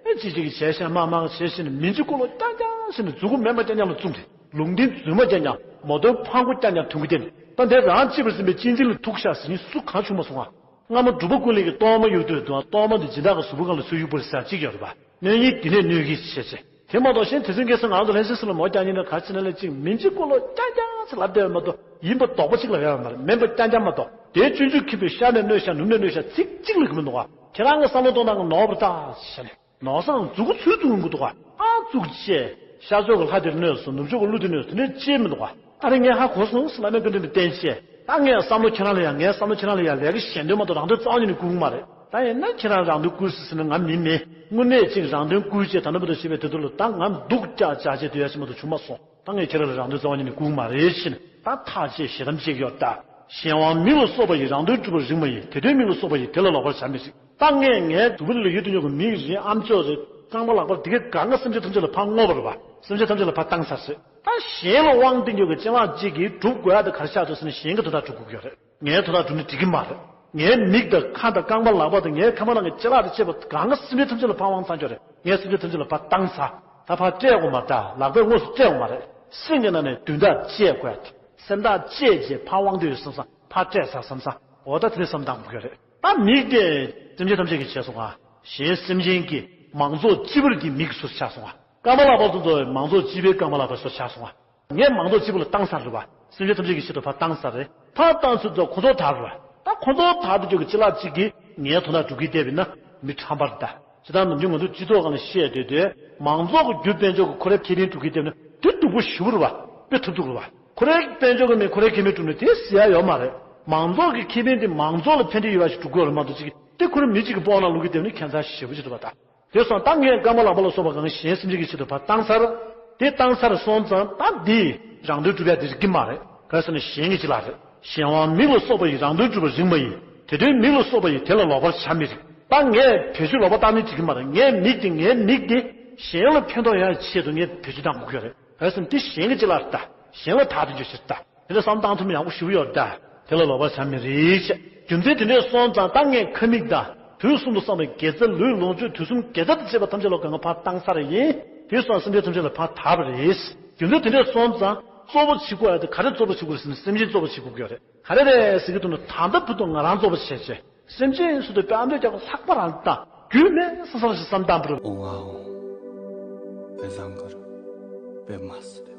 ཨེ་ཅིག་ཅིག་གིས་བྱས་ཤག་མ་མང་བྱས་ཤག་ནས་མིན་ཅིག་ཀོ་ལོ་རྐྱང་རྐྱང་ཟེར་ནས་མཛུ་གུ་མེད་པ་རྐྱང་རྐྱང་ལ་བཙུགས་ཏེ། ལུང་བསྟན་རྫུན་མ་རྐྱང་རྐྱང་། མོ་དོན་ཕངས་པོ་རྐྱང་རྐྱང་ཐོན་གི་བསྡད་ནས། ད་འདི་རང་གཅེས་པར་འཛིན་པའི་གཅེས་འཛིན་ལ་ཐུག་ཤག་ཟེར་མཁན་སུ་གང་བྱུང་མ་སོང་ང་། སྔ་མ་འབྲུག་པ་ཀུན་ལེགས་ཀྱིས་གཏོར་མ་གཡུག་དུས་དུ་གཏོར་མ་འདི་སྦྱིན་བདག་གི་གཟུགས་པོ་སྒང་ལ་སུས་གཡུག་པ་རེད་ཟེར་གཅིག་ཡོད་རེད་པ། གནོད་ཉེས་འདི་ནས་གནོད་ཀྱི་བྱས་བྱས། དེ་མ་གཏོགས་གཞན་དེ་ཚོའི་སྐད་ཆ་ང་རང་ཚོ་ལྷན་སྐྱེས་སུ་ལ་མོ་རྐྱང་ཉིད་ནས་ག་ཅི་ན་ལས་གཅིག་མིན་གཅིག་ཀོ་ལོ་རྐྱང་རྐྱང་ཚེ་ལབ་བསྡད་པ་མ་གཏོགས་ཡིན་པ་དོགས་པ་གཅིག་ལ་ཡོད་པ་མ་རེད། མིན་པ་རྐྱང་རྐྱང་མ་གཏོགས། དེའི་སྤྱོད་འཇུག་ཁྱིམ་པའི་ཤ་ནས་གནོད་ཤག་ནུབ་ནས་གནོད་ཤག་ཚིག་གཅིག་ལ་གི་མི་འདུག་ག་ཁྱེད་རང་གི་བསམ་བློ་གཏོང་སྟངས་ཀྱི་ནོར་བ་རེད་ད་ཟེར་ནས། ནོར་སང་མཛུ་གུ་ཚུར་བཙུགས་ཡོང་གི་འདུག་ག་ཨ་བཙུགས་བྱས། ཤར་ཕྱོགས་ཀྱི་ལྷ་དེར་གནོད་སོང་། ནུབ་ཕྱོགས་ཀྱི་ཀླུ་དེར་གནོད་སོང་། དེ་འདྲ་ཅིག་མི་འདུག་ག་ཨ་རེ་ངས་ཧ་གོ་སོང་ཟེར་བླ་མའི་བཀའ་དྲིན་དུ་བརྟེན་བྱས། ད་ངས་བསམ་བློ་ཁྱེད་རང་ལ་ཡ། ངའི་བསམ་བློ་ཁྱེད་རང་ལ་ཡ། ལས་ཀ་གཞན་དོན་མ་གཏོགས་རང་དོན་རྩ་བ་ཉིད་ནས་བསྐུལ་གི་མ་རེད། ད་ཡིན་ན་ཁྱེད་རང་རང་དོན་བསྐུལ་སྲིད་ཟེར་ན་ང་མི་མེད། དངོས་གནས་ཅིག་རང་དོན་བསྐུལ་བྱས་ད་ལྟ་བར་དུ་བྱས་པའི་དེ་ཚོ་ལ་ད་ང་སྡུག་ཅག་ཅག་བྱས་སྡོད་ཡ་ཞིག་མ་གཏོགས་བྱུང་མ་སོང་། ད་ངས་ཁྱེད་རང་ལ་རང་དོན་རྩ་བ་ཉིད་ནས་བསྐུལ་གི་མ་རེད་ཟེར་ནས། ད་ཐག་བཅད་ཞེ་དམ་བཅད་ཀྱི་ཡོད་ད། གཞན་དབང་མིག་ལ་སོགས་པ་ཡིས། རང་དོན་སྒྲུབ་པར་རིགས་མ་ཡིན། དེ་དོན་མིག་ལ་སོགས་པ་ཡིས། དེ་ལ་ལོག་པར་བྱ་མི་རིགས། ད་ངས་ངའི་གཟུགས་པོ་ལ་ཡུལ་དུ་ཉོ་གི་མིག་རིག་ཨམ་ཅོག་རེད། རྐང་པ་ལག་པ་འདི་གས་གང་ག་སེམས་ཅན་ཐམས་ཅད་ལ་ཕར་བསྔོ་བ་རེད་པ། སེམས་ཅན་ཐམས་ཅད་ལ་ཕར་བཏང་ཚར་ཟེར། ད་གཞན་ལ་དབང་སྟེ་ཉོ་གི་སྤྱན་ལག་གཅིག་གིས་སྒྲུབ་དགོས་ཡ་དེ་ག་རེ་ཆགས་འདུག་ཟེར་ན་གཞན་གྱི་དོན་དག་སྒྲུབ་དགོས་ཀྱི་ཡོད་རེད། ངའི་དོན་དག་སྒྲུབ་ན་འགྲིག་གི་མ་རེད། ངའི་མིག་དང་ཁ་དང་རྐང་པ་ལག་པ་དང་ངའི་ཁ་པར་ནང་གི་ཅ་ལག་དང་བཅས་པ་གང་ག་སེམས་ཅན་ཐམས་ཅད་ལ་ཕར་དབང་ཚར་ཀྱི་ཡོད་རེད། ངས་སེམས་ཅན་ཐམས་ཅད་ལ་ཕར་བཏང་ཚར། ད་ཕར་སྤྲད་དགོས་མ་རེད། ད་ལག་པས་དངོས་སུ་སྤྲད་དགོས་མ་རེད། སེམས་ཀྱི་ནང་ནས་དོན་དག་བཅད་དགོས་ཡ་དེ། སེམས་ཐག་བཅད་བྱས་ཕར་དབང་འདོད་ཡོད་བསམ་བསམ་ཕར་སྤྲད་ཚར་བསམ་བསམ། འོ་ད་དེ་འདྲ་བསམ་བཏང་དགོས་ཀྱི་རེད། ད་མིག་དེ་སེམས་ཅན་ཐམས་ཅད་ཀྱིས་བྱས་སོང་ང་། གཞན་སེམས་ཅན་གྱི་མང་ཚོགས་སྤྱི་པར་གྱི་མིག་སོགས་ཆགས་སོང་ང་། རྐང་པ་ལག་པ་སོགས་མང་ཚོགས་སྤྱི་པའི་རྐང་པ་ལག་པ་སོགས་ཆགས་སོང་ང་། ངས་མང་ཚོགས་སྤྱི་པ་ལ་བཏང་ཚར་རེད་པ། སེམས་ཅན་ཐམས་ཅད་ཀྱི་ཆེད་དུ་ཕར་བཏང་ཚར་རེད། ཕར་བཏང་ཚར་དུས་ཁོ་ཚོ་དར་རེད་པ། ད་ཁོ་ཚོ་དར་དུས་ཀྱི་ཅ་ལག་གཅིག་གིས་ངའི་དོན་དག་སྒྲུབ་ཀྱི་བསྡད་པ་ཡིན་ན་མི་ཁྲམ་པ་རེད་ད། ཇི་ལྟར་ནམ་རྒྱུན་ང་ཚོ་སྤྱི་ཚོགས་སྒང་ལ་བཤད་སྡོད་དུས་མང་ཚོགས་ཀྱི་རྒྱུ་དཔལ་འབྱོར་གྱི་ཁོ་རའི་ཁེ་ཕན་སྒྲུབ་ཀྱི་བསྡད་ན་དེ་སྡུག་པོ་ཞེ་པོ་རེད་པ། དཔེ་ཐབས་སྡུག་རེད་པ། ཁོ་རའི་དཔལ་འབྱོར་གྱི་མི་ཁོ་རའི་ཁེ་ཕན་སྒྲུབ་ན་དེ་ཟེར་ཡ་ཡོད་མ་རེད། མང་ཚོགས་ཀྱི་ཁེ་ཕན་དེ་མང་ཚོགས་ལ་ཕན་འབྲས་ཡོད་པ་ཞིག་སྒྲུབ་དགོས་རེད་མ་གཏོགས་ཅིག་དེ་ཁོ་རང་མི་གཅིག་གི་པོ་ནང་བླུག་གི་བསྡད་ན་ཁྱད་མཚར་ཞེ་པོ་ཅིག་རེད་པ་ད། དེ་སོང་ཙང་ད་ངས་རྐང་པ་ལག་པ་ལ་སོགས་པ་གང་གཞན་སེམས་ཅན་གྱི་ཆེད་དུ་ཕར་བཏང་ཚར། དེ་བཏང་ཚར་སོང་ཙང་ད་འདི་རང་དོན་སྒྲུབ་ཡ་དེ་རིགས་ཀྱི་མ་རེད། ག་རེ་ཟེར་ན་གཞན་གྱི་ཅ་ལག་རེད། གཞན་དབང་མིག་ལ་སོགས་པ་ཡིས། རང་དོན་སྒྲུབ་པར་རིགས་མ་ཡིན། དེ་དོན་མིག་ལ་སོགས་པ་ཡིས། དེ་ལ་ལོག་པར་བྱ་མི་རིགས། ད་ངས་བེད་སྤྱོད་ལོག་པ་བཏང་ནི་འགྲིག་གི་མ་རེད། ངའི་མིག་དེ་ངའི་མིག་དེ་གཞན་ལ་ཕན་ཐོགས་ཡོང་ཡ་ཆེད་དུ་ངས་བེད་སྤྱོད་བཏང་དགོས་ཀྱི་རེད། ག་རེ་ཟེར་ན་འདི་གཞན་གྱི་ཅ་ལག་རེད་ད། གཞན་ལ་དར་དུ་འཇུག་ཕྱིར་ད། དེ་ལ་བསམ་བཏང་ཐུབ་ན་ཡག་པོ་ཞེ་པོ་ཡོད་རེད་ད། དེ་ལ་ལོག་པར་བྱ་མི་རིགས་ཞེས། རྒྱུ་མཚན་དེ་འདྲས་སོང་ཙང་ད་ངས་ཁ་མིག་དང་དུས་གསུམ་དུ་བསགས་པའི་དགེ་རྩ་ལུས་ལོངས་སྤྱོད་དུས་གསུམ་དགེ་རྩ་དང་བཅས་པ་ཐམས་ཅད་ལ་གང་ག་ཕར་བཏང་ཚར་ཡིན། དེ་སོང་སེམས་ཅན་ཐམས་ཅད་ལ་ཕར་དར་བ་རེད། རྒྱུ་མཚན་དེ་འདྲས་སོང་ཙང་གཙོ་བོ་བྱེད་དགོས་ཡ་དེ་ག་རེ་གཙོ་བོ་བྱེད་དགོས་རེད་ཟེར་ན་སེམས་ཅན་གཙོ་བོ་བྱེད་དགོས་ཀྱི་ཡོད་རེད། ག་རེ་རེད་ཟེར་གྱི་འདུག་ན་ད་ལྟ་བར་དུ་ང་རང་གཙོ་བོ་བྱས་བྱས་སེམས་ཅན་སུ་དང་དཔེ་ཨ་མདོ་རྒྱག་པ་ལྷག་པ་རང་ད་རྒྱུས་མེད་བསམ་བསམ་ཞིག་བསམ་བཏང་བ་རེད། ཨོ་ཝའོ། དཔེ་བཟང་གི་རེད། དཔེ་མ་སྲིད།